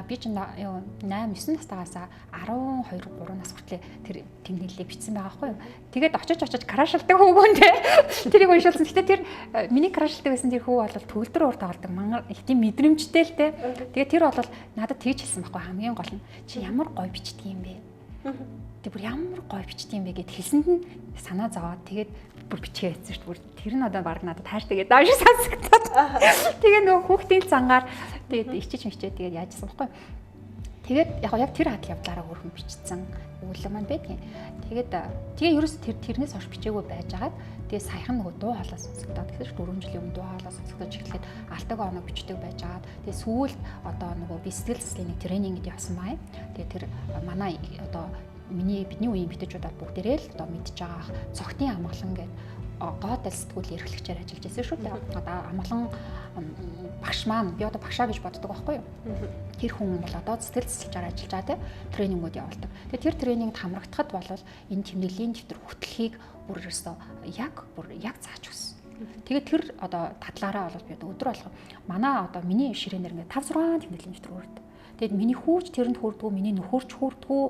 би чинь юу 8 9 настайгаас 12 3 нас хүртлээр тэр тэмдэглэлийг бичсэн байгаа байхгүй юу. Тэгээд очиж крашилдаг хүүгүүндээ тэрийг уншуулсан. Гэтэ тэр миний крашилдаг байсан тэр хүү бол төгөлдөр уур тоглодог мангар их тийм мэдрэмжтэй л те. Тэгээд тэр бол надад тэгж хэлсэн байхгүй хамгийн гол нь чи ямар гоё бичдэг юм бэ? Тэг бүр ямар гоё бичдэг юм бэ гэд хэлсэнд нь санаа зовоод тэгээд бүр бичгээ хийсэн шүү дээ. Бүр тэр нь одоо баг надад хайртай гэдэг ааш сонсогдоод. Тэгээ нөгөө хүүхдийн зангаар тэгээд ичиж мичээ тэгээд яажсан байхгүй. Тэгээд яг тэр хадал явдлаараа өөрхөн бичсэн өгүүлэг маань байдгийн. Тэгээд тэгээ ерөөс тэрнээс хойш бичээгүй байжгаад тэгээ саяхан нөгөө дуу хоолой сонсогдоод тэгэхээр 4 жилийн өмнө дуу хоолой сонсогдож эхлэхэд алтаг оног бичдэг байжгаад тэгээ сүүлд одоо нөгөө би сэтгэл заслын нэг тренингд явсан баа. Тэгээ тэр манай одоо бидний үеийн битүүчүүд бүгдээрээ л одоо мэдж байгаа цогтын амгалан гэдэг гоод сэтгүүл эрхлэгчээр ажиллаж байсан шүү дээ. Одоо амгалан багш маань би одоо багшаа гэж боддог байхгүй юу? Тэр хүн бол одоо сэтгэл засалжаар ажиллаж байгаа тийм тренингүүд явуулдаг. Тэгээ тэр тренингд хамрагдахад бол энэ тэмдэглэлийн дэвтэр хөтлөхийг бүр ерөөсөө яг зааж өгсөн. Тэгээд тэр одоо тадлаараа бол би одоо өдөр болгон манай одоо миний ширээнээр ингээд 5 6 тэмдэглэлийн дэвтэр хүрдэг. Тэгээд миний хүүч тэрэнд хүрдгүү, миний нөхөрч хүрдгүү,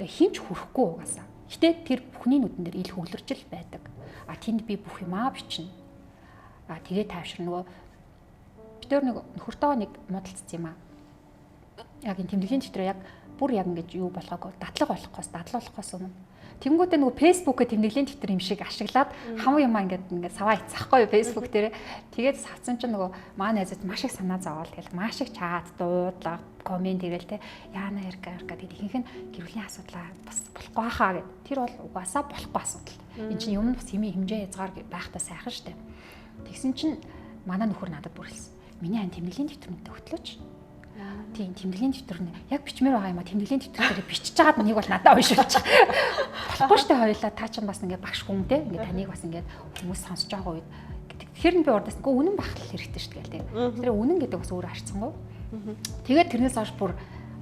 хинч хүрэхгүй угаасаа. Гэтэ тэр бүхний нүдэн дээр ил хөглөрч л байдаг. А тэнд би бүх юмаа бичнэ. А тэгээ тайвшир нөгөө бид өөр нэг нөхөртөө нэг муудалцсан юм аа. Яг энэ тэмдэглэлийн дэвтрээ яг бүр яг ингэж юу болгоогүй дадлага болохоос өмнө. Тэнгүүтээ нөгөө Facebook-д тэмдэглэлийн дэвтэр юм шиг ашиглаад хам юмаа ингээд саваа ицсахгүй юу Facebook дээрээ. Тэгээд савцсан чинь нөгөө маа найзууд маш их санаа зовоол тэгэл маш их чат дуудлага комент ирэл те яана ярка гэдэг ихэнх нь гэр бүлийн асуудлаа бас болохгүй хаа гэд. Тэр бол угаасаа болохгүй асуудал. Энд чинь юм бас хэмжээ хязгаар байхдаа сайхан штэ. Тэгсэн чинь манай нөхөр надад бүр хэлсэн. Миний хан тэмдэглэлийн дэвтэр мэдээ хөтлөөч. Тийм тэмдэглэлийн дэвтэр нь яг бичмээр байгаа юм а тэмдэглэлийн дэвтэр дээр бичиж байгаад нэг бол надад уншуулчих. Болохгүй штэ хоёлаа та чинь бас ингээ багш хүн те ингээ таныг бас ингээ хүмүүс сонсож байгаа үед тэгэхээр нь би урдаас үгүй үнэн байх хэрэгтэй штэ гээл те. Тэр үнэн гэдэг бас өөр арцсангүй. Тэгээд тэрнээс хойш бүр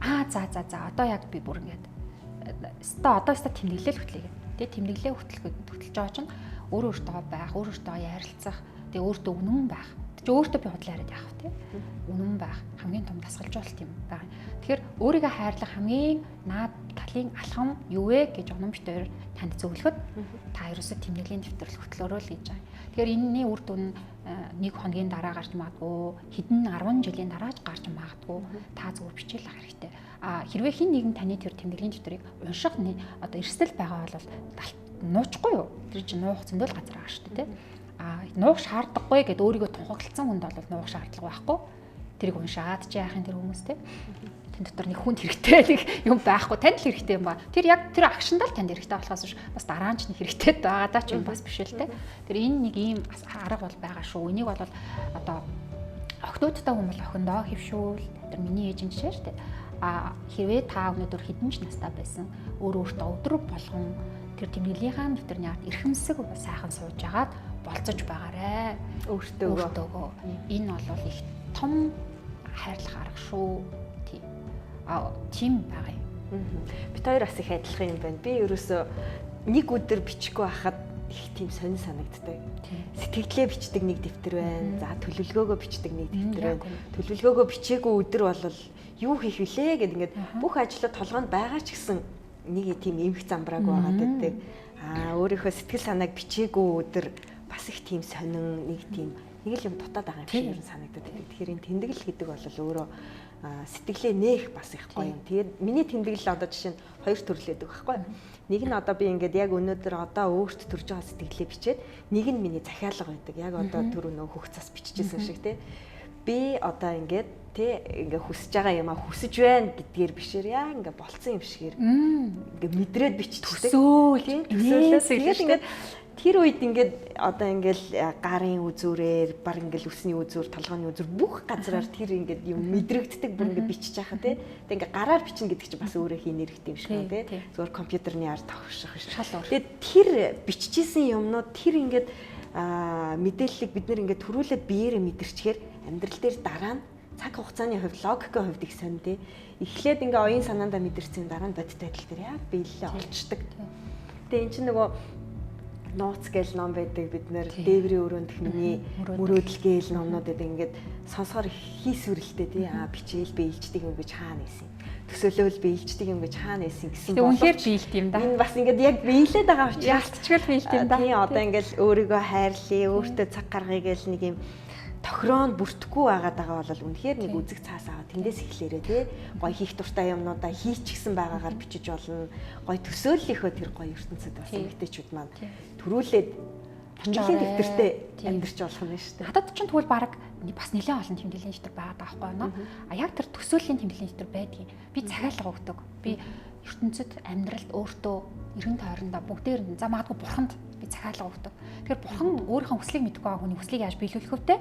аа за одоо яг би бүр ингээд өстой одоо өстой тэмдэглэл хөтлөе гэх. Тэгээд тэмдэглэлээ хөтлөж байгаа чинь өөр өөртөө байх, өөр өөртөө ярилцах, тэгээд өөртөө үнэн байх. Чи өөртөө би худлаа яриад яах вэ? Үнэн байх хамгийн том дасгалжуулалт юм байна. Тэгэхээр өөрийгөө хайрлах хамгийн наад талын алхам юу вэ гэж онон бит хоёр танд зөвлөхөд та ерөөсөө тэмдэглэлийн дэвтэрл хөтлөөрөө л гэж байгаа. Тэгэхээр энэний үр дүн нэг хоногийн дараа гарч магадгүй, хэдэн 10 жилийн дараа ч гарч магадгүй. Та зүгээр бичээл ах хэрэгтэй. А хэрвээ хин нэгэн таны тэр тэмдэглэлийн дэвтрийг унших одоо эрсдэл байгаа бол нуучихгүй юу? Тэр чинь нуух зөндөл газар байгаа шүү дээ, тэ. А нуух шаардлагагүй гэд өөрийгөө тунхагласан хүнд бол нуух шаардлага байхгүй. Тэрийг уншаад чи яахын тэр хүмүүс те. Тэн дотор нэг хүнд хэрэгтэй нэг юм байхгүй, танд л хэрэгтэй юм ба. Тэр яг тэр агшиндаа л танд хэрэгтэй болохоос биш бас дараа нь ч нэг хэрэгтэй байгаа даа ч юм бас биш л те. Тэр энэ нэг ийм арга бол байгаа шүү. Энийг бол одоо охтуудтай хүн бол охиндоо хөвшүүл. Тэр миний ээж нь жишээ шүү дээ. А хэрвээ та өнөөдөр хэдэн ч настай байсан өөр өөртөө өдөр болгон тэр тэмдэглэлийнхаа дэвтэрний ард эрхэмсэг сайхан сууж агаад болцож байгаарэ. Өөртөөгөө. Энэ бол их том хайрлах арга шүү. Тийм. А тийм байгаа юм. Бид хоёр бас их адилхан юм байна. Би ерөөсөө нэг өдөр бичихгүй байхад их тийм сонин санагддаг. Сэтгэлдээ бичдэг нэг дэвтэр байна. За төлөвлөгөөгөө бичдэг нэг дэвтэр байна. Төлөвлөгөөгөө бичээгүй өдөр бол юу хийх вүлээ гэд ингээд бүх ажлаа толгоонд байгаа ч гэсэн нэг тийм эмх замбраагүй байгаад байдаг. Аа өөрийнхөө сэтгэл санааг бичээгүй өдөр бас их тийм сонин нэг тийм нэг л юм дутаад байгаа юм шиг ер нь санагдаад байдаг. Тэгэхээр энэ тэмдэглэл гэдэг бол өөрөө сэтгэлээ нээх бас их гоё юм. Тэгээд миний тэмдэглэл одоо жишээ нь хоёр төрөл байдаг байхгүй. Нэг нь одоо би ингээд яг өнөөдөр одоо өөрт төрж байгаа сэтгэлээ бичээд нэг нь миний захиалга байдаг. Яг одоо тэр өнөө хөх цас биччихсэн шиг те. Би одоо ингээд тэ ингээ хүсэж байгаа юм а хүсэж байна гэдгээр бишээр яа ингээ болцсон юм шигээр ингээ мэдрээд биччихдэг. Төсөөлөл. Тэгээд ингээд тэр үед ингээд одоо ингээл гарын үзүүрээр баг ингээл үсний үзүүр, толгойн үзүүр бүх газраар тэр ингээд юм мэдрэгддэг бүр ингээд бичиж байхаа тий. Тэг ингээд гараар бичнэ гэдэг чинь бас өөрөө хийн хэрэгтэй юм шиг байна тий. Зүгээр компьютерны ард товших биш. Тэгээд тэр биччихсэн юмнууд тэр ингээд мэдээллийг бид нэр ингээд төрүүлээд биеэрээ мэдэрчгээр амьдрал дээр дараа нь Цаг хугацааны хувьд, логикийн хувьд их сонь тий. Эхлээд ингээ оюун санаандаа мэдэрсэн дараа нь бодит байдал дээр яг биелэлээ олчдаг. Тэгээ эн чинь нөгөө нууц гээл ном байдаг, бид нэр дээврийн өрөөнд миний мөрөөдөл гээл номнууд байдаг, ингээд сонсохоор хийсвэрлэлтэй тий. Аа, бичээл биелждэг юм гэж хаана исэн. Төсөөлөөл биелждэг юм гэж хаана исэн гэсэн боловч үнэхээр биелт юм да. Энэ бас ингээд яг биелээд байгаа учраас ялцчгал биелт юм да. Тий, одоо ингээд өөрийгөө хайрлая, өөртөө цаг гаргая гээл нэг юм тохироонд бүртгэхгүй байгаад байгаа бол үнэхээр нэг үзэг цаас аваад тэндээс эхлээрээ тий, гой хийх дуртай юмнуудаа хийчихсэн байгаагаар бичиж болно. Гой төсөөллийнхөө тэр гой ертөнцид бас эмэгтэйчүүд маань төрүүлээд тэмдэглэлийн дэвтэртэй амьдарч болох юм шүү дээ. Надад чинь тэгвэл баг бас нэлээд олон тэмдэглэлийн дэвтэр байгаад байгаа байхгүй юу? А яг тэр төсөөллийн тэмдэглэлийн дэвтэр байдгийг би захиалга өгдөг. Би ертөнцид, амьдралд өөртөө эргэн тойрондоо бүгдээр нь, за магадгүй бурханд би захиалга өгдөг. Тэгэхээр бурхан өөрийнхөө хүслийг мэдэхгүй байгаа хүний хүслийг яаж биелүүлэх вэ?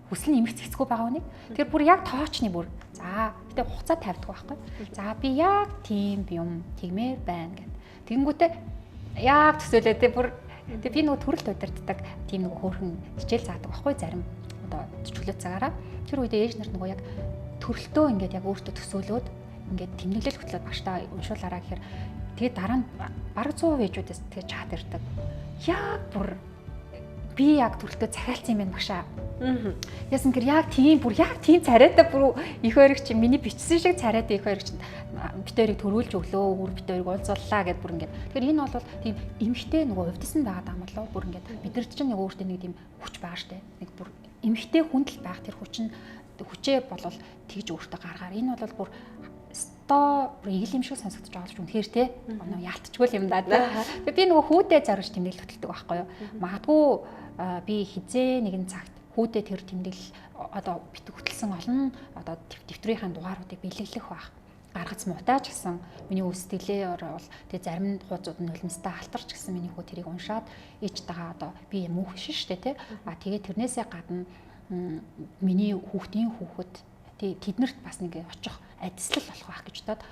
Хүсэл нь эмх цэцгүй байгаа хүнийг. Тэгэхээр бүр яг тоочны бүр. За гэтээ хугацаа тавьдаг байхгүй. За би яг тийм юм тэгмээр байна гэд. Тэгэнгүүтээ яг төсөөлөө те бүр. Тэгээ би нөгөө төрөлт удирддаг тийм нөгөө хөөрхөн хичээл заадаг байхгүй, зарим одоо чөлөө цагаараа. Тэр үедээ ээж нар нөгөө яг төрөлтөө ингээд яг өөртөө төсөөлөөд ингээд тэмдэглэл хөтлөөд багштаа уншуулаараа гэхээр тэгээ дараа нь бараг 100% ээжүүдээс тэгээ чат ирдэг. Яг бүр би яг төрөлтөө захиалсан юм байна багшаа. Яасан гэр яг тийм бүр яг тийм царайтай бүр их хоёрыг чи миний бичсэн шиг царайтай их хоёрыг чи бит хоёрыг төрүүлж өглөө, өөр бит хоёрыг уулзууллаа гэд бүр ингээд. Тэгэхээр энэ бол тийм эмхтэй нөгөө увдсан байгаа юм болов бүр ингээд бидэрт чинь нэг өөртөө нэг тийм хүч байгаа штэ. Нэг бүр эмхтэй хүндэл байх тэр хүч нь хүчээ болвол тэгж өөртөө гаргаар. Энэ бол бүр өстой бүр эгэл юм шиг сонсогдож байгаа ч үнэхээр те оноо яалтчгүй юм да. Тэгээ би нөгөө хүүдээ зориулж тэмдэглэл хөтэлдэг байхгүй юу. Магадгүй би хизээ нэгэн цагт хүүдээ тэр тэмдэглэл одоо битг хөтэлсэн олон одоо дэвтрийнхаа дугааруудыг бэлэглэх байх. Гаргац муутай ч гэсэн миний сэтгэлээр бол тэгээ зарим хуудсууд нь нулимстай алтарч гэсэн миний хүү тэрийг уншаад ээжтэйгээ одоо би юм мөнх биш шүү дээ те. А тэгээ тэрнээсээ гадна миний хүүхдийн хүүхэд тэднэрт бас нэг очих адислал болох байх гэж бодоод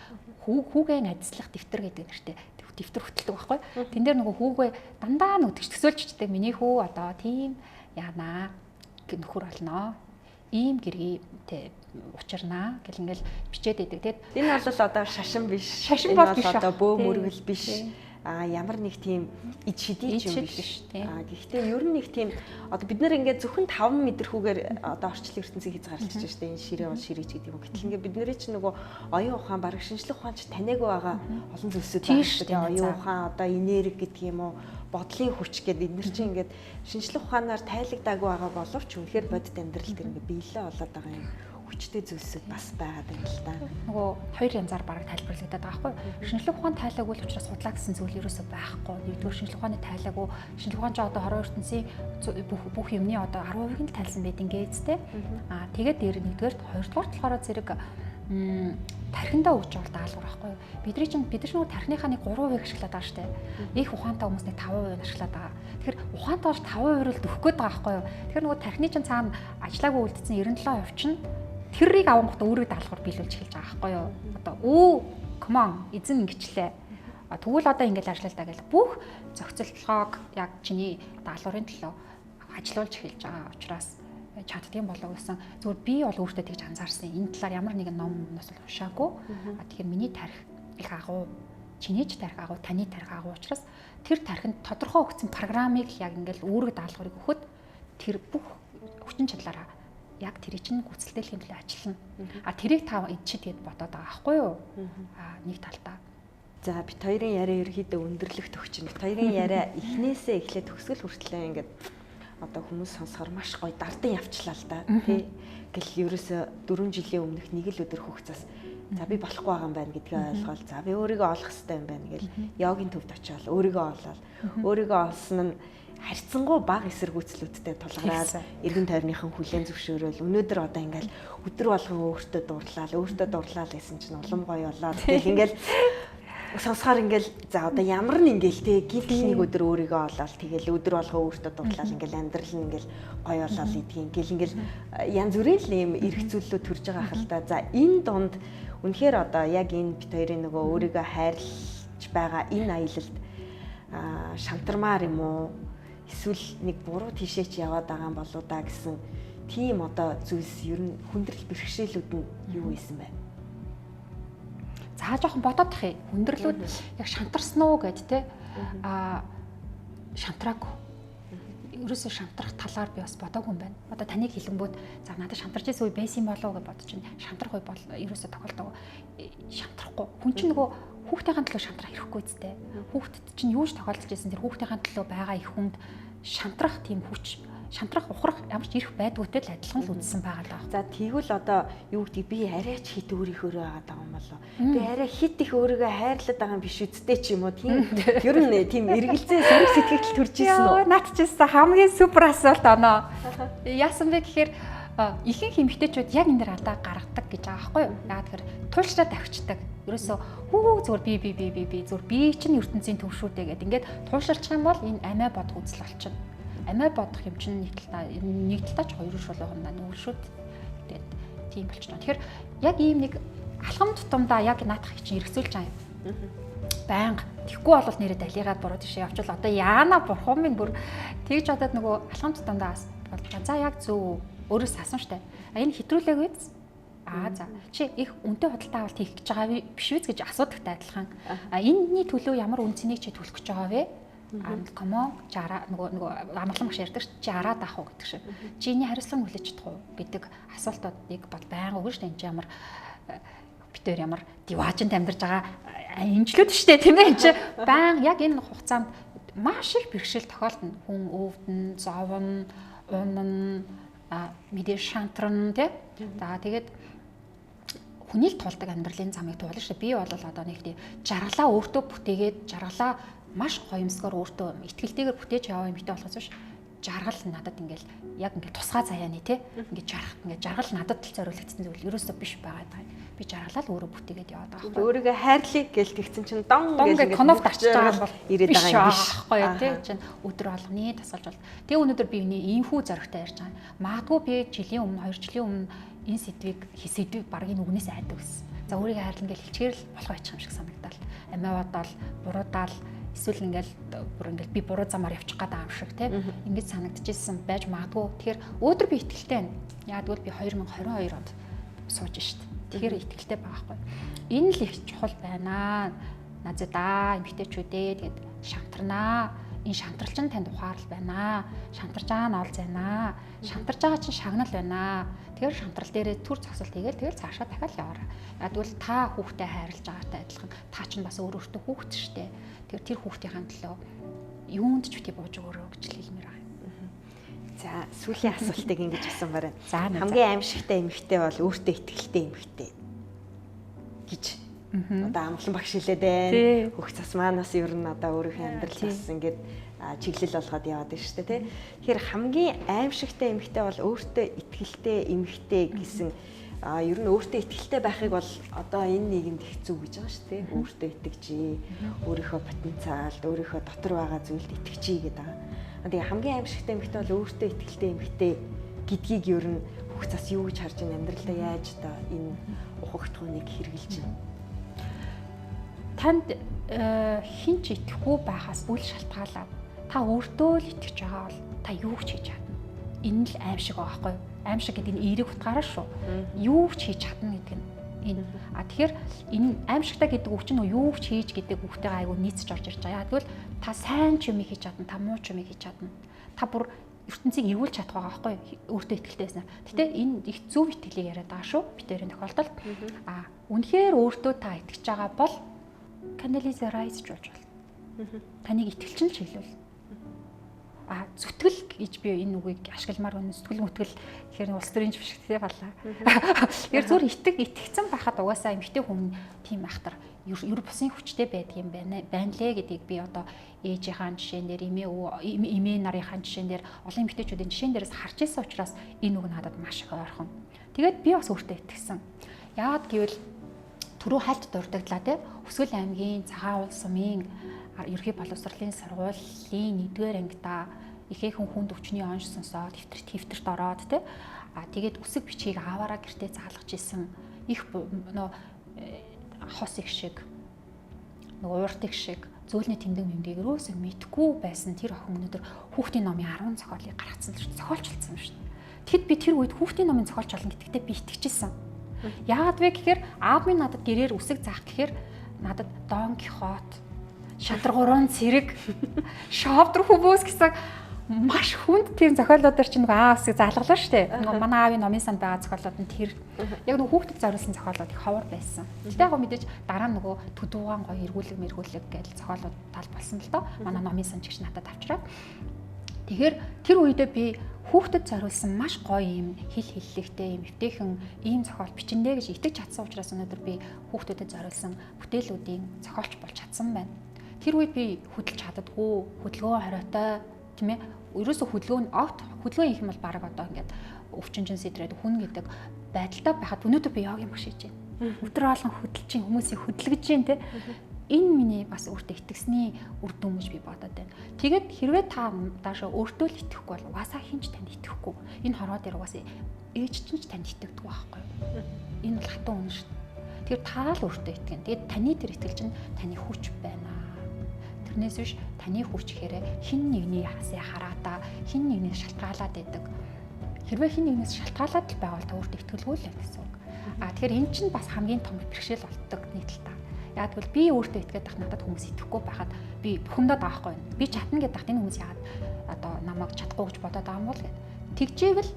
хүүгээ адислах дэвтэр гэдэг нэртэй дэвтэр хөтэлдэг байхгүй. Тэн дээр нөгөө хүүгээ дандаа нүдгч төсөөлж чдэг. Миний хүү одоо тийм яанаа нөхөр болноо. Ийм гэргий тэ учирнаа гэл ингээл бичээд байдаг. Тэгэд энэ бол одоо шашин биш. Шашин бол биш. Одоо бөө мөргөл биш. А ямар нэг тийм ид шидий юм биш. А гэхдээ ер нь нэг тийм одоо бид нэр ингээд зөвхөн 5 мэдрэхүүгээр одоо орчлон ертөнцийг хязгаарлаж штэ, энэ ширээ бол ширээч гэдэг юм. Гэтэл ингээд бид нэрээ чинь нөгөө оюун ухаан бараг шинжлэх ухаан ч таниагүй байгаа олон зүйлсүүд байна шүү дээ. Оюун ухаан одоо энерги гэдэг юм уу, бодлын хүч гэдэг эднэр чинь ингээд шинжлэх ухаанаар тайлагдаагүй байгаа боловч үнэхээр бодит амьдрал дээр ингээд биелээ болоод байгаа юм хүчтэй зүйлсүүд бас байгаад байна л да. Нөгөө хоёр янзаар бараг тайлбарлагдаад байгаа байхгүй. Шинжлэх ухаан тайлаагүй л учраас судлаа гэсэн зүйл ерөөсөө байхгүй. Нэгдүгээр шинжлэх ухааны тайлаагүй. Шинжлэх ухаан ч одоо 20 ертөнцийн бүх юмны одоо 10% нь тайлсан байт ингээд те. Аа тэгээд дээр нэгдүгээрт, хоёрдугаарт болохоор зэрэг тархиндаа өгч байгаа даалгавар байхгүй юу. Бидний чинь бид нар нөгөө тархиныхаа нэг 3% ашиглаад байгаа шүү дээ. Их ухаантай хүмүүс нэг 5% ашиглаад байгаа. Тэгэхээр ухаантай болж 5% л дөхөх гээд байгаа байхгүй юу. Тэгэхээр нөгөө тархины чинь цаана ажиллаагүй үлдсэн 97% чинь тэрийг авангууд өөрийгөө даалгавар биелүүлж эхэлж байгаа байхгүй юу. Одоо come on эзэн ингэчлээ. Тэгвэл одоо ингэж ажиллаа л да гэл бүх зохицолтлогоог яг чиний даалгаврын төлөө ажилуулж эхэлж байгаа учраас чаддгийн болов гэсэн. Зүгээр би бол өөртөө тэгж анзаарсан. Энэ талаар ямар нэгэн ном нас бол уншаагүй. Тэгэхээр миний тарих их агуу, чиний ч тарих агуу, таны тарих агуу учраас тэр тархинд тодорхой өгсөн программыг яг ингээл үүрэг даалгаврыг өгөхөд тэр бүх хүчин чадлаараа яг тэрий чинь гүйцэлдэлхийн төлөө ажиллана. А тэрийг та эдчид гэд бодоод байгаа байхгүй юу? А нэг талдаа. За бит хоёрын яриа ерөөхдөө өндөрлөх төгч. Бит хоёрын яриа эхнээсээ эхлээд төгсгөл хүртлээ ингээд одоо хүмүүс сонсохоор маш гоё дардан явчлаа л да. Тэ. Гэл ерөөсө 4 жилийн өмнөх нэг л өдөр хөгцөөс за би болохгүй байгаа юм байна гэдгээ ойлгоол. За би өөрийгөө олох хэрэгтэй юм байна гэл йогийн төвд очиод өөрийгөө олоод өөрийгөө олсон нь харьцангуй бага эсэргүүцлүүдтэй тулгараад эргэн тойрныхан хүлээн зөвшөөрөөл өнөөдөр одоо ингээл өдөр болгон өөртөө дурлал гэсэн чинь улам гоё болоод гэл ингээл сонсохоор ингээл за одоо ямар нь ингээл те гинтл нэг өдөр өөрийгөө олоод тэгэл өдөр болгон өөртөө дурлал ингээл амьдрал нь ингээл гоё болоод идгийг ингээл ингээл янз бүрийн л ийм эрх зүйлүүд төрж байгаа хэл та. За энэ дунд үнэхээр одоо яг энэ бит хоёрын нөгөө өөрийгөө хайрлаж байгаа энэ аялалд шантармаар юм уу эсвэл нэг буруу тийшээ ч яваад байгаа юм болоо да гэсэн Тийм одоо зүйлс ер нь хүндрэл бэрхшээлүүд нь юу байсан бэ? За жоохон бодоод тах юм. Хүндрэлүүд яг шантарсан уу гэд те. Аа шантраагүй. Ерөөсөө шантрах талаар би бас бодоогүй юм байна. Одоо таныг хэлэнгүүт за надад шантарч байсан үе байсан юм болов уу гэж бодож байна. Шантрах үе бол ерөөсөө тохиолдоогүй. Шантрахгүй. Хүн чинь нөгөө хүүхдийн төлөө шантрах хэрэггүй зү. Хүүхдэд чинь юу ч тохиолдож байсан тэр хүүхдийн төлөө байгаа их хүнд шантрах тийм хүч шантрах ухрах ямар ч эрх байдгүйтэй л адилхан л үндсэн байгаа л байна. За тэгвэл одоо юу гэдгийг би арай ч хит өөрийнхөөрөө байгаа даа юм болоо. Би арай хит их өөрийгөө хайрлаад байгаа юм биш үсттэй ч юм уу тийм. Ер нь тийм эргэлзээ сөрөг сэтгэл төрж исэн үү? Наад чи хамгийн супер асуулт оноо. Яасан бэ гэхээр ихэнх эмэгтэйчүүд яг энэ дэр алдаа гаргадаг гэж байгаа байхгүй юу? Яагаад тэгэхээр туйлшраа тавьчихдаг. Ерөөсөө хүү зүгээр би би би би би зүгээр би чинь ертөнцийн төв шүү дээ гэд ингээд туйлширчих юм бол энэ амиа бодох үзэл болчихно. Амиа бодох юм чинь нэг талдаа нэг талдаа ч хоёр шулуух юм да нүгэл шүүд. Тэгээд тийм болчихно. Тэгэхээр яг ийм нэг алхам тутамдаа яг наадах чинь эргэцүүлж байгаа юм. Байнга тэгэхгүй бол нэрээ далигаад буруу тийшээ явчвал одоо яана бурхан минь бүр тэгж бодоод нөгөө алхам тутамдаа бас болдог. За яг зөв өөрөөс асуун штэ. А энэ хэтрүүлээгүй биз? Аа за. Чи их үнэтэй худалдаа авалт хийх гэж байгаа биш үү гэж асуудагтай адилхан. А энэний төлөө ямар үн цэнийг чи төлөх гэж байгаа вэ? Комо чи араа нөгөө амгалан багш ярьдаг ш чи араад авах уу гэдэг шиг. Чи энэний хариуцлага хүлээж чадах уу гэдэг асуултуудыг бол байнга өгнө штэ. Энд чи ямар битээр ямар диваажинд амьдарч байгаа инжлүүд штэ тийм ээ. Энд чи байнга яг энэ хугацаанд маш их бэрхшээл тохиолдно. Хүн өвдөн, зовно, унана, мэдээ шантрна тий. За тэгээд хүний л тулдаг амьдралын замыг туулна шүү. Би бол одоо нэг тий жаргалаа өөртөө бүтээгээд жаргалаа маш гоёмсгоор өөртөө итгэлтэйгээр бүтээж яваа юм битээ болохоос биш жаргал надад ингээл яг ингээд тусгай заяаны тий ингээд жаргах ингээд жаргал надад л зориулагдсан зүйл ерөөсөө биш байгаа даа. Би жаргалаа л өөрөө бүтээгээд яваад байгаа байхгүй. Өөрийгөө хайрлыг гэл тэгсэн чинь дон гэл ингээд конофт арчиж байгаа бол ирээд байгаа юм биш байхгүй юу тий чинь өдөр болгоны тасгалж бол. Тэгээ өнөөдөр би иймхүү зоригтой ярьж байгаа. Магадгүй би жилийн өмнө 2 жилийн өмнө энэ сэдвийг сэдвийг баг энэ үгнээс айдаг гэсэн. За өөрийгөө хайрлана гэж хэлчихээр л болох байчих юм шиг санагдал. Амиа бодоол, буруудаал эсвэл ингээл бүр ингээл би буруу замаар явчих гээд байгаа юм шиг тий ингэж санагдчихсэн байж магадгүй. Тэгэхээр өөдөр би итгэлтэй байна. Яг тэгвэл би 2022 онд сууж шít. Тэгэхээр итгэлтэй байгаа хгүй. Энэ л их чухал байна. Назадаа эмэгтэйчүүдээ тэгээд шантарнаа. Энэ шантрал чинь танд ухаарал байна. Шантарж байгаа нь ол зайнаа. Шантарж байгаа чинь шагнал байна. Тэгэхээр шантрал дээрээ түр зогсолт хийгээл тэгэл цаашаа дахиад яваарай. Яг тэгвэл та хүүхдээ хайрлаж байгаатай адилхан та чинь бас өөр өөртөө хүүхэд штэ. Тэгэхээр тэр хүүхдийн төлөө юунд ч бити бууж өгөөрэй гэж хэлмээр байна. За сүүлийн асуултыг ингэж асуумаар байна. За хамгийн аимшигтай эмэгтэй бол өөртөө итгэлтэй эмэгтэй гэж одоо амгалан багш хэлээд байна. Хөх цас маанаас ер нь одоо өөрийнхөө амьдрал бас ингээд чиглэл болгоод яваад байна шүү дээ тий. Тэгэхээр хамгийн аимшигтай эмэгтэй бол өөртөө итгэлтэй эмэгтэй гэсэн ер нь өөртөө итгэлтэй байхыг бол одоо энэ нийгэмд хэцүү гэж байгаа шүү дээ. Өөртөө итгэжээ, өөрийнхөө потенциалд, өөрийнхөө дотор байгаа зүйлд итгэжээ гэдэг байгаа. Тэгээ хамгийн аимшигтай эмэгтэй бол өөртөө итгэлтэй эмэгтэй гэдгийг ер нь бүх цас юу гэж харж байна, амьдралдаа яаж одоо энэ ухагтхууныг хэрэгжилж байна? Танд хэн ч итгэхгүй байхаас үл шалтгаалаад та өөртөө л итгэж байгаа бол та юу ч хийж чадна. Энэ л аимшиг байгаа байхгүй юу? Аимшиг гэдэг нь эерэг утгаараа шүү. Юу ч хийж чадна гэдэг нь энэ. А тэгэхээр энэ аимшигтай гэдэг үг чинь юу ч хийж гэдэг үгтэйгээ айгүй нийцэж орж ирж байгаа. Тэгвэл та сайн ч юм хийж чадна, та муу ч юм хийж чадна. Та бүр ертөнцийг эргүүлж чадах байгаа байхгүй юу? Өөртөө итгэлтэй байснаар. Гэтэ энэ их зөв итгэлийг яриад байгаа шүү. Битэрийн тохиолдолд. А үнэхээр өөртөө та итгэж байгаа бол Condoleezza Rice ч болж болно. Таныг итгэл чинь л чиглүүл. А зүтгэл гэж би энэ үгийг ашигламаар байна. Зүтгэл мүтгэл тэгэхээр улс төрийн биш гэдэг балаа. Тэгэхээр зүгээр итгэцэн байхад угаасаа эмэгтэй хүн тийм ахтар ер бусын хүчтэй байдаг юм байна лээ гэдгийг би одоо ээжийнхаа жишээн дээр, эмээ нарынхаа жишээн дээр, олон эмэгтэйчүүдийн жишээн дээрээс харж ирсэн учраас энэ үг надад маш их ойрхон. Тэгээд би бас өөртөө итгэсэн. Яагаад гэвэл түрүү хальт дурдагдлаа те. Өсгөл аймгийн Цагаан уул сумын ерхий боловсролын сургуулийн 1-р ангидаа ихээхэн хүнд өвчний онш сонсоод хэвтэрт ороод те. А тэгээд үсэг бичгийг ааваараа гэртээ заалгаж исэн. Их нөө хос их шиг нөгөө уурт их шиг зөөлний тэмдэг мэмдгийг ерөөсөө мэдгүй байсан тэр охин өнөөдөр хүүхдийн номын 10 зохиолыг гаргацсан л шүү дээ. Зохиолчлцсан шүү дээ. Тэгэхэд би тэр үед хүүхдийн номын зохиолч болно гэдэгтээ би итгэжсэн. Яагаад вэ гэхээр аав минь надад гэрээр үсэг заах гэхээр надад Дон Кихот, Шатар гурван цэрэг, Шовдор хүмүүс гэсэн маш хүнд тийм зохиолуудаар чинь нөгөө аа үсэг залгалаа шүү дээ. Нөгөө манай аавын номын санд байгаа зохиолууд нь тэр яг нөгөө хүүхдэд зориулсан зохиолууд их ховор байсан. Гэтэ яг мэдээж дараа нь нөгөө төдүүган гоё эргүүлэг мэргүүлэг гэж зохиолууд тал болсон л доо. Манай номын сан ч гэж надад авчраад. Тэгэхээр тэр үедээ би хүүхдэд зориулсан маш гоё юм хэл хэллэгтэй юм эвтэйхэн ийм зохиол бичиндэ гэж итгэж чадсан учраас өнөөдөр би хүүхдүүдэд зориулсан бүтээлүүдийн зохиолч болж чадсан байна. Тэр үед би хөдөлж чаддаггүй, хөдөлгөөн хориотой, тийм ээ. Ерөөсө хөдөлгөөн огт хөдөлгөөн хийх юм бол баг одоо ингээд өвчин чин сэтрээд хүн гэдэг байдалтай байхад өнөөдөр би йогийн багш хийж байна. Өдөр болгон хөдөлж чинь хүмүүсийг хөдөлгөж чинь те. Энэ миний бас өөртөө итгэсний үр дүн гэж би бодоод байна. Тэгээд хэрвээ та даашаа өөртөө л итгэхгүй бол угаасаа хэн ч танд итгэхгүй. Энэ хорвоо дээр угаасаа ээж чинь ч танд итгэдэг байхгүй юу? Энэ бол хатан үнэн шүү дээ. Тэгэхээр та л өөртөө итгэн. Тэгээд таны тэр итгэл чинь таны хүч байна. Тэрнээс биш таны хүч гэхээр хэн нэгний хасыг хараадаа, хэн нэгнээс шалтгаалаад байдаг. Хэрвээ хэн нэгнээс шалтгаалаад л байгаа бол та өөртөө итгэлгүй л байна гэсэн үг. А тэгэхээр энэ чинь бас хамгийн том бэрхшээл болдог нэг талдаа. Яг тэгвэл би өөртөө итгээд байх надад хүмүүс итгэхгүй байхад би бухимдаад байгаа байхгүй юу? Би чадна гэдэг тахад энэ хүмүүс яагаад одоо намайг чадахгүй гэж бодоод байгаа юм бол гэд. Тэгжээвэл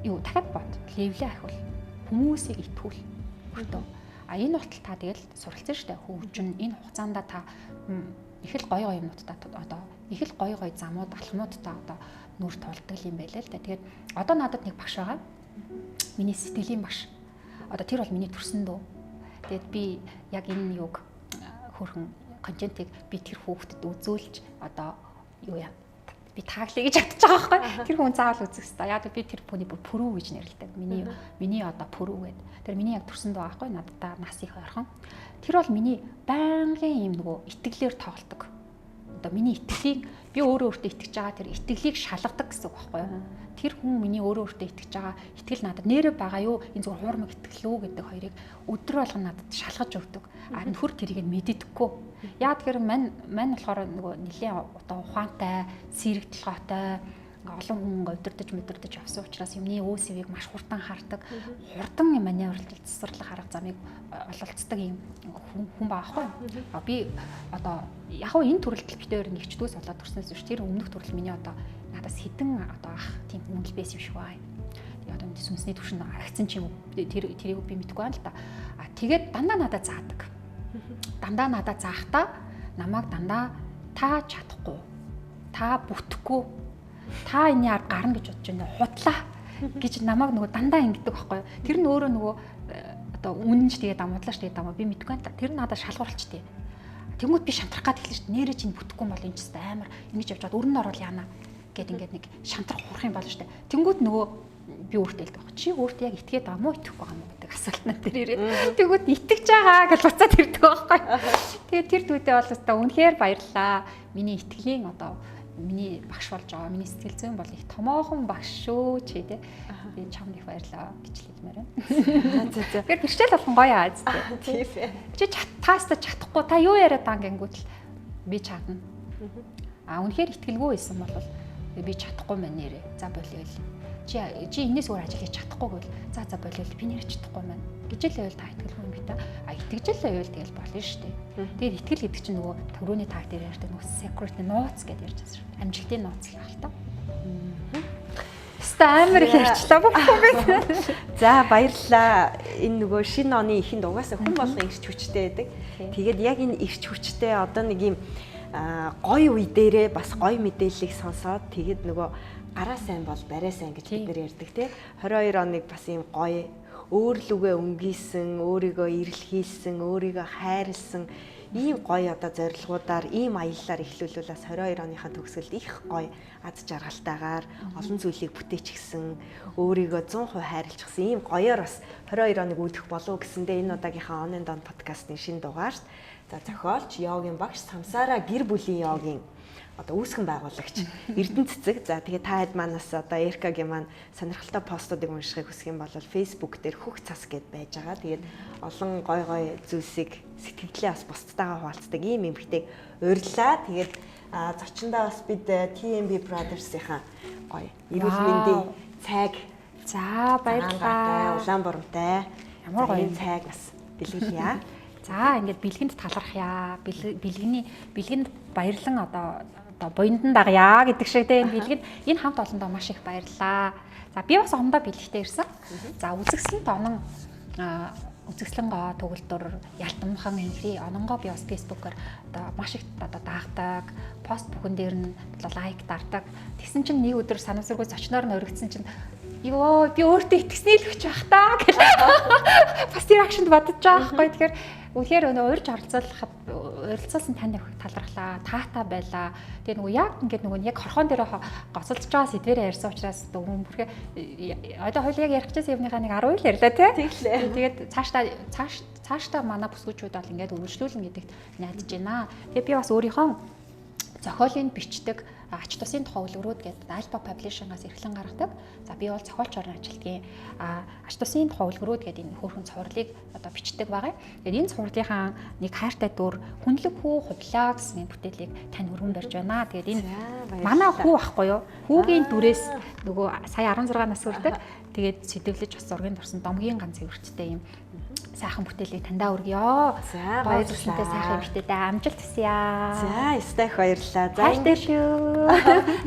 юу дахиад бод. Левлээ ахиул. Хүмүүсийг итгүүл өөртөө. А энэ болтол та тэгэл суралцсан шүү дээ. Хөгжин энэ хугацаанд та их л гоё гоё юмнуудтай одоо их л гоё гоё замууд алхмуудтай одоо нүр тулдаг юм байлаа л да. Тэгээд одоо надад нэг багш байгаа. Миний сэтгэлийн багш. Одоо тэр бол миний төрсөн дүү. Тэгээд би яг энэ юг хөрхөн контентыг би тэр хүүхдэд үзүүлж одоо юу яа би тааглая гэж бодож байгаа байхгүй. Тэр хүн заавал үзэх хэрэгтэй. Яг би тэр хүний бүр пүрүү гэж нэрлэдэг. Миний одоо пүрүү гэдэг. Тэр миний яг төрсөн дүү байхгүй надад нас их ойрхон. Тэр бол миний байнгын юм нөгөө итгэлээр тоглодог. Одоо миний итгэлийг би өөрөө өөртөө итгэж байгаа тэр итгэлийг шалгадаг гэсэн үг байхгүй юу? Тэр хүн миний өөрөө өөртөө итгэж байгаа итгэл надад нэрэ байгаа юу? Энэ зүгээр хуурмаг итгэл үү гэдэг хоёрыг өдөр болгон надад шалгаж өгдөг. А нөхөр тэрийг мэддэггүй. Яа тэгэхээр мань болохоор нөгөө нэлээд одоо ухаантай, сэрэг толгойтой олон хүн удирдах мэдэрдэж явсан учраас юмны өөсөвийг маш хурдан хардаг, хурдан маневрлж цэцэрлэг арга замыг ололцдог юм хүн байгаа байхгүй. А би одоо яг хөө энэ төрөлд бит хоёр нэгчдгээс болоод төрснөөс биш тэр өмнөх төрөл миний одоо надаас хідэн одоо ах тийм хүн л байсан юм шиг байна. Одоо сүнсний түвшин агцсан ч юм уу тэр тэрийг би мэдэхгүй байна л да. А тэгээд дандаа надад заадаг. Дандаа надад заахтаа намайг дандаа та чадахгүй, та бүтэхгүй, та энэний ард гарна гэж бодож байна. Худлаа гэж намайг нөгөө дандаа ингэдэг байхгүй юу. Тэр нь өөрөө нөгөө одоо үнэн ч тэгээд амуудлаа ч тэгээд амаа би мэдэхгүй байна. Тэр нь надад шалгуурлчтэй. Тэнгүүд би шантрах гад эхэлнэ шүү дээ. Нэрээ чинь бүтэхгүй бол энэ ч гэсэн амар ингэж явж чад өрн орвол яана гэд ингээд нэг шантрах хурах юм болно шүү дээ. Тэнгүүд нөгөө би өөртөө хэлдэг байхгүй. Чи өөртөө яг итгээд байгаа мó итгэхгүй байгаа мó гэдэг асуулт над дээр ирээд. Тэнгүүд итгэж байгаа гэж буцаад ирдэг байхгүй. Тэгээд тэр дүүдээ бол өстой үнэхээр баярлалаа. Миний итгэлийн одоо миний багш болж байгаа. Миний сэтгэл зүйн бол их томоохон багш шүү чи тэ. Би чамд их баярлалаа гэж хэлмээр байна. За за. Тэгэхээр бэрхшээл болгон гоё аа зү. Тийм ээ. Чи таастай чадахгүй та юу яриад байгаа гингүүт л би чадна. А үнэхээр итгэлгүй байсан бол би чадахгүй мэн нэрээ. За болио. Чи энэс өөр ажил хийж чадахгүй гэвэл за за болио би нэрээ чадахгүй мэн гэж л байвал та итгэлгүй юм би та. А итгэж л байвал тэгэл болно шүү дээ. Тэгээд итгэл гэдэг чинь нөгөө төрөөний таг дээр ярьдаг нөгөө secret нууц гэдээ ярьж байсан шүү. Амжилтын нууц л байх л та. Өстө амар их ярьчлаа бүх юм. За баярлалаа. Энэ нөгөө шинэ оны эхэнд угаасаа хүн болгон ирч хүчтэй байдаг. Тэгээд яг энэ ирч хүчтэй одоо нэг юм гоё үе дээрээ бас гоё мэдээллийг сонсоод тэгээд нөгөө гараа сайн бол барай сайн гэж бид нэр ярьдаг тий. 22 оныг бас ийм гоё өөрлөгөө өнгийсэн, өөрийгөө эрэлхийлсэн, өөрийгөө хайрлсан ийм гоё одоо зорилгоудаар, ийм аяллаар эхлүүлвэл бас 22 оныхаа төгсгөлд их гоё аз жаргалтайгаар олон зүйлийг бүтээчихсэн, өөрийгөө 100% хайрлчихсан ийм гоёор бас 22 оныг үүдэх болов гэсэндээ энэ удаагийнхаа On and On подкастын шинэ дугаарт за зохиолч, йогийн багш, самсаараа гэр бүлийн йогийн одоо үүсгэн байгуулагч Эрдэнэ цэцэг. За тэгээ та хэд манаас одоо Эркагийн маань сонирхолтой постуудыг уншихыг хүсэх юм бол Facebook дээр хөх цас гэд байж байгаа. Тэгээд олон гой гой зүйлсийг сэтгэлдээ бас бусдтайгаа хуваалцдаг ийм эмэгтэйг урьлаа. Тэгээд зочиндоо бас бид TMB Brothers-ийнхаа гоё эрүүл мэндийн Цайг. За баярлалаа. Улаан бурамтай. Ямар гоё цайг бас бэлгэлье. За ингээд бэлгэнд талархъя. Бэлгэний бэлгэнд баярлан одоо буяндан дагая гэдэг шиг те энэ бэлгэнд энэ хамт олондоо маш их баярлалаа. За би бас ондоо бэлэгтэй ирсэн. За үзэгсэлэнт онон үзэгслэн гоо төгөлдөр ялтамхан инхри ононгоо би бас фэйсбүүкээр одоо маш их одоо даагдаг, пост бүхэн дээр нь лайк дардаг. Тэгсэн чинь нэг өдөр санамсаргүй зочноор нь өргөцсөн чинь ёо би өөртөө итгэсний л хүч бах та гэл бас тэр акшнд бодож байгаа байхгүй. Тэгэхээр үнэхээр өнөө урьж оролцуулахад оролцуулсан танд их талархлаа, таатай байлаа. Тэгээ нөгөө яг ингээд нөгөө яг хорхон дээр гоцолдож байгаа сэдвэрээ ярьсан учраас нөгөө бүрхээ одоо хоёул яг ярих гэжсэн юмныхаа нэг 10 л ярьлаа тий. Тэгээд цаашдаа манай бүсгүүчүүд бол ингээд үргэлжлүүлнэ гэдэгт найдаж байна. Тэгээ би бас өөрийнхөө зохиолыг бичдэг ач тусын тухай үлгэрүүд гэдэг Alpha Publishing-аас эрхлэн гаргадаг. За би бол зохиолчоор ажилладаг. Ач тусын тухай үлгэрүүд гэдэг энэ хөөрхөн цувралыг одоо бичдэг байгаа. Тэгээд энэ цувралынхаа нэг хайртай дүр Хүнлэг хүү худлаа гэсэн энэ бүтээлийг тань өргөн барьж байна. Тэгээд энэ манай хүү ахгүй юу? Хүүгийн дүрээс нөгөө сая 16 нас хүрдэг. Тэгээд сэдвлэж бас зургийн дурсан домгийн ганц цэвэрттэй юм сайхан бүтээлийг таньдаа өргөё. За баярлалаа. Сайхан эмэгтэйдээ амжилт хүсье. За ёстой их баярлалаа. За хайртай шүү.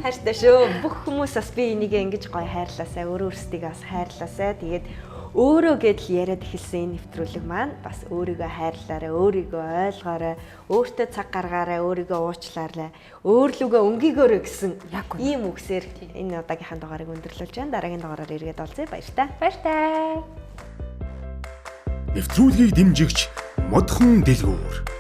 Хайртай шүү. Бүх хүмүүс бас би энийг ингэж гоё хайрлаасай, өөрөө өөрсдийгөө бас хайрлаасай. Тэгээд өөрөө гэдэл яриад эхэлсэн энэ нэвтрүүлэг маань бас өөрийгөө хайрлаарай, өөрийгөө ойлгоорой, өөртөө цаг гаргаарай, өөрийгөө уучлаарай, өөрлөгөө өнгийгөөрэй гэсэн ийм үгсээр энэ удаагийнхаа дугаарыг өндөрлүүлж байна. Дараагийн дугаараар эргээд олзъя. Баяртай. Баяртай. Нэвтрүүлгийг дэмжигч Модхон Дэлгүүр.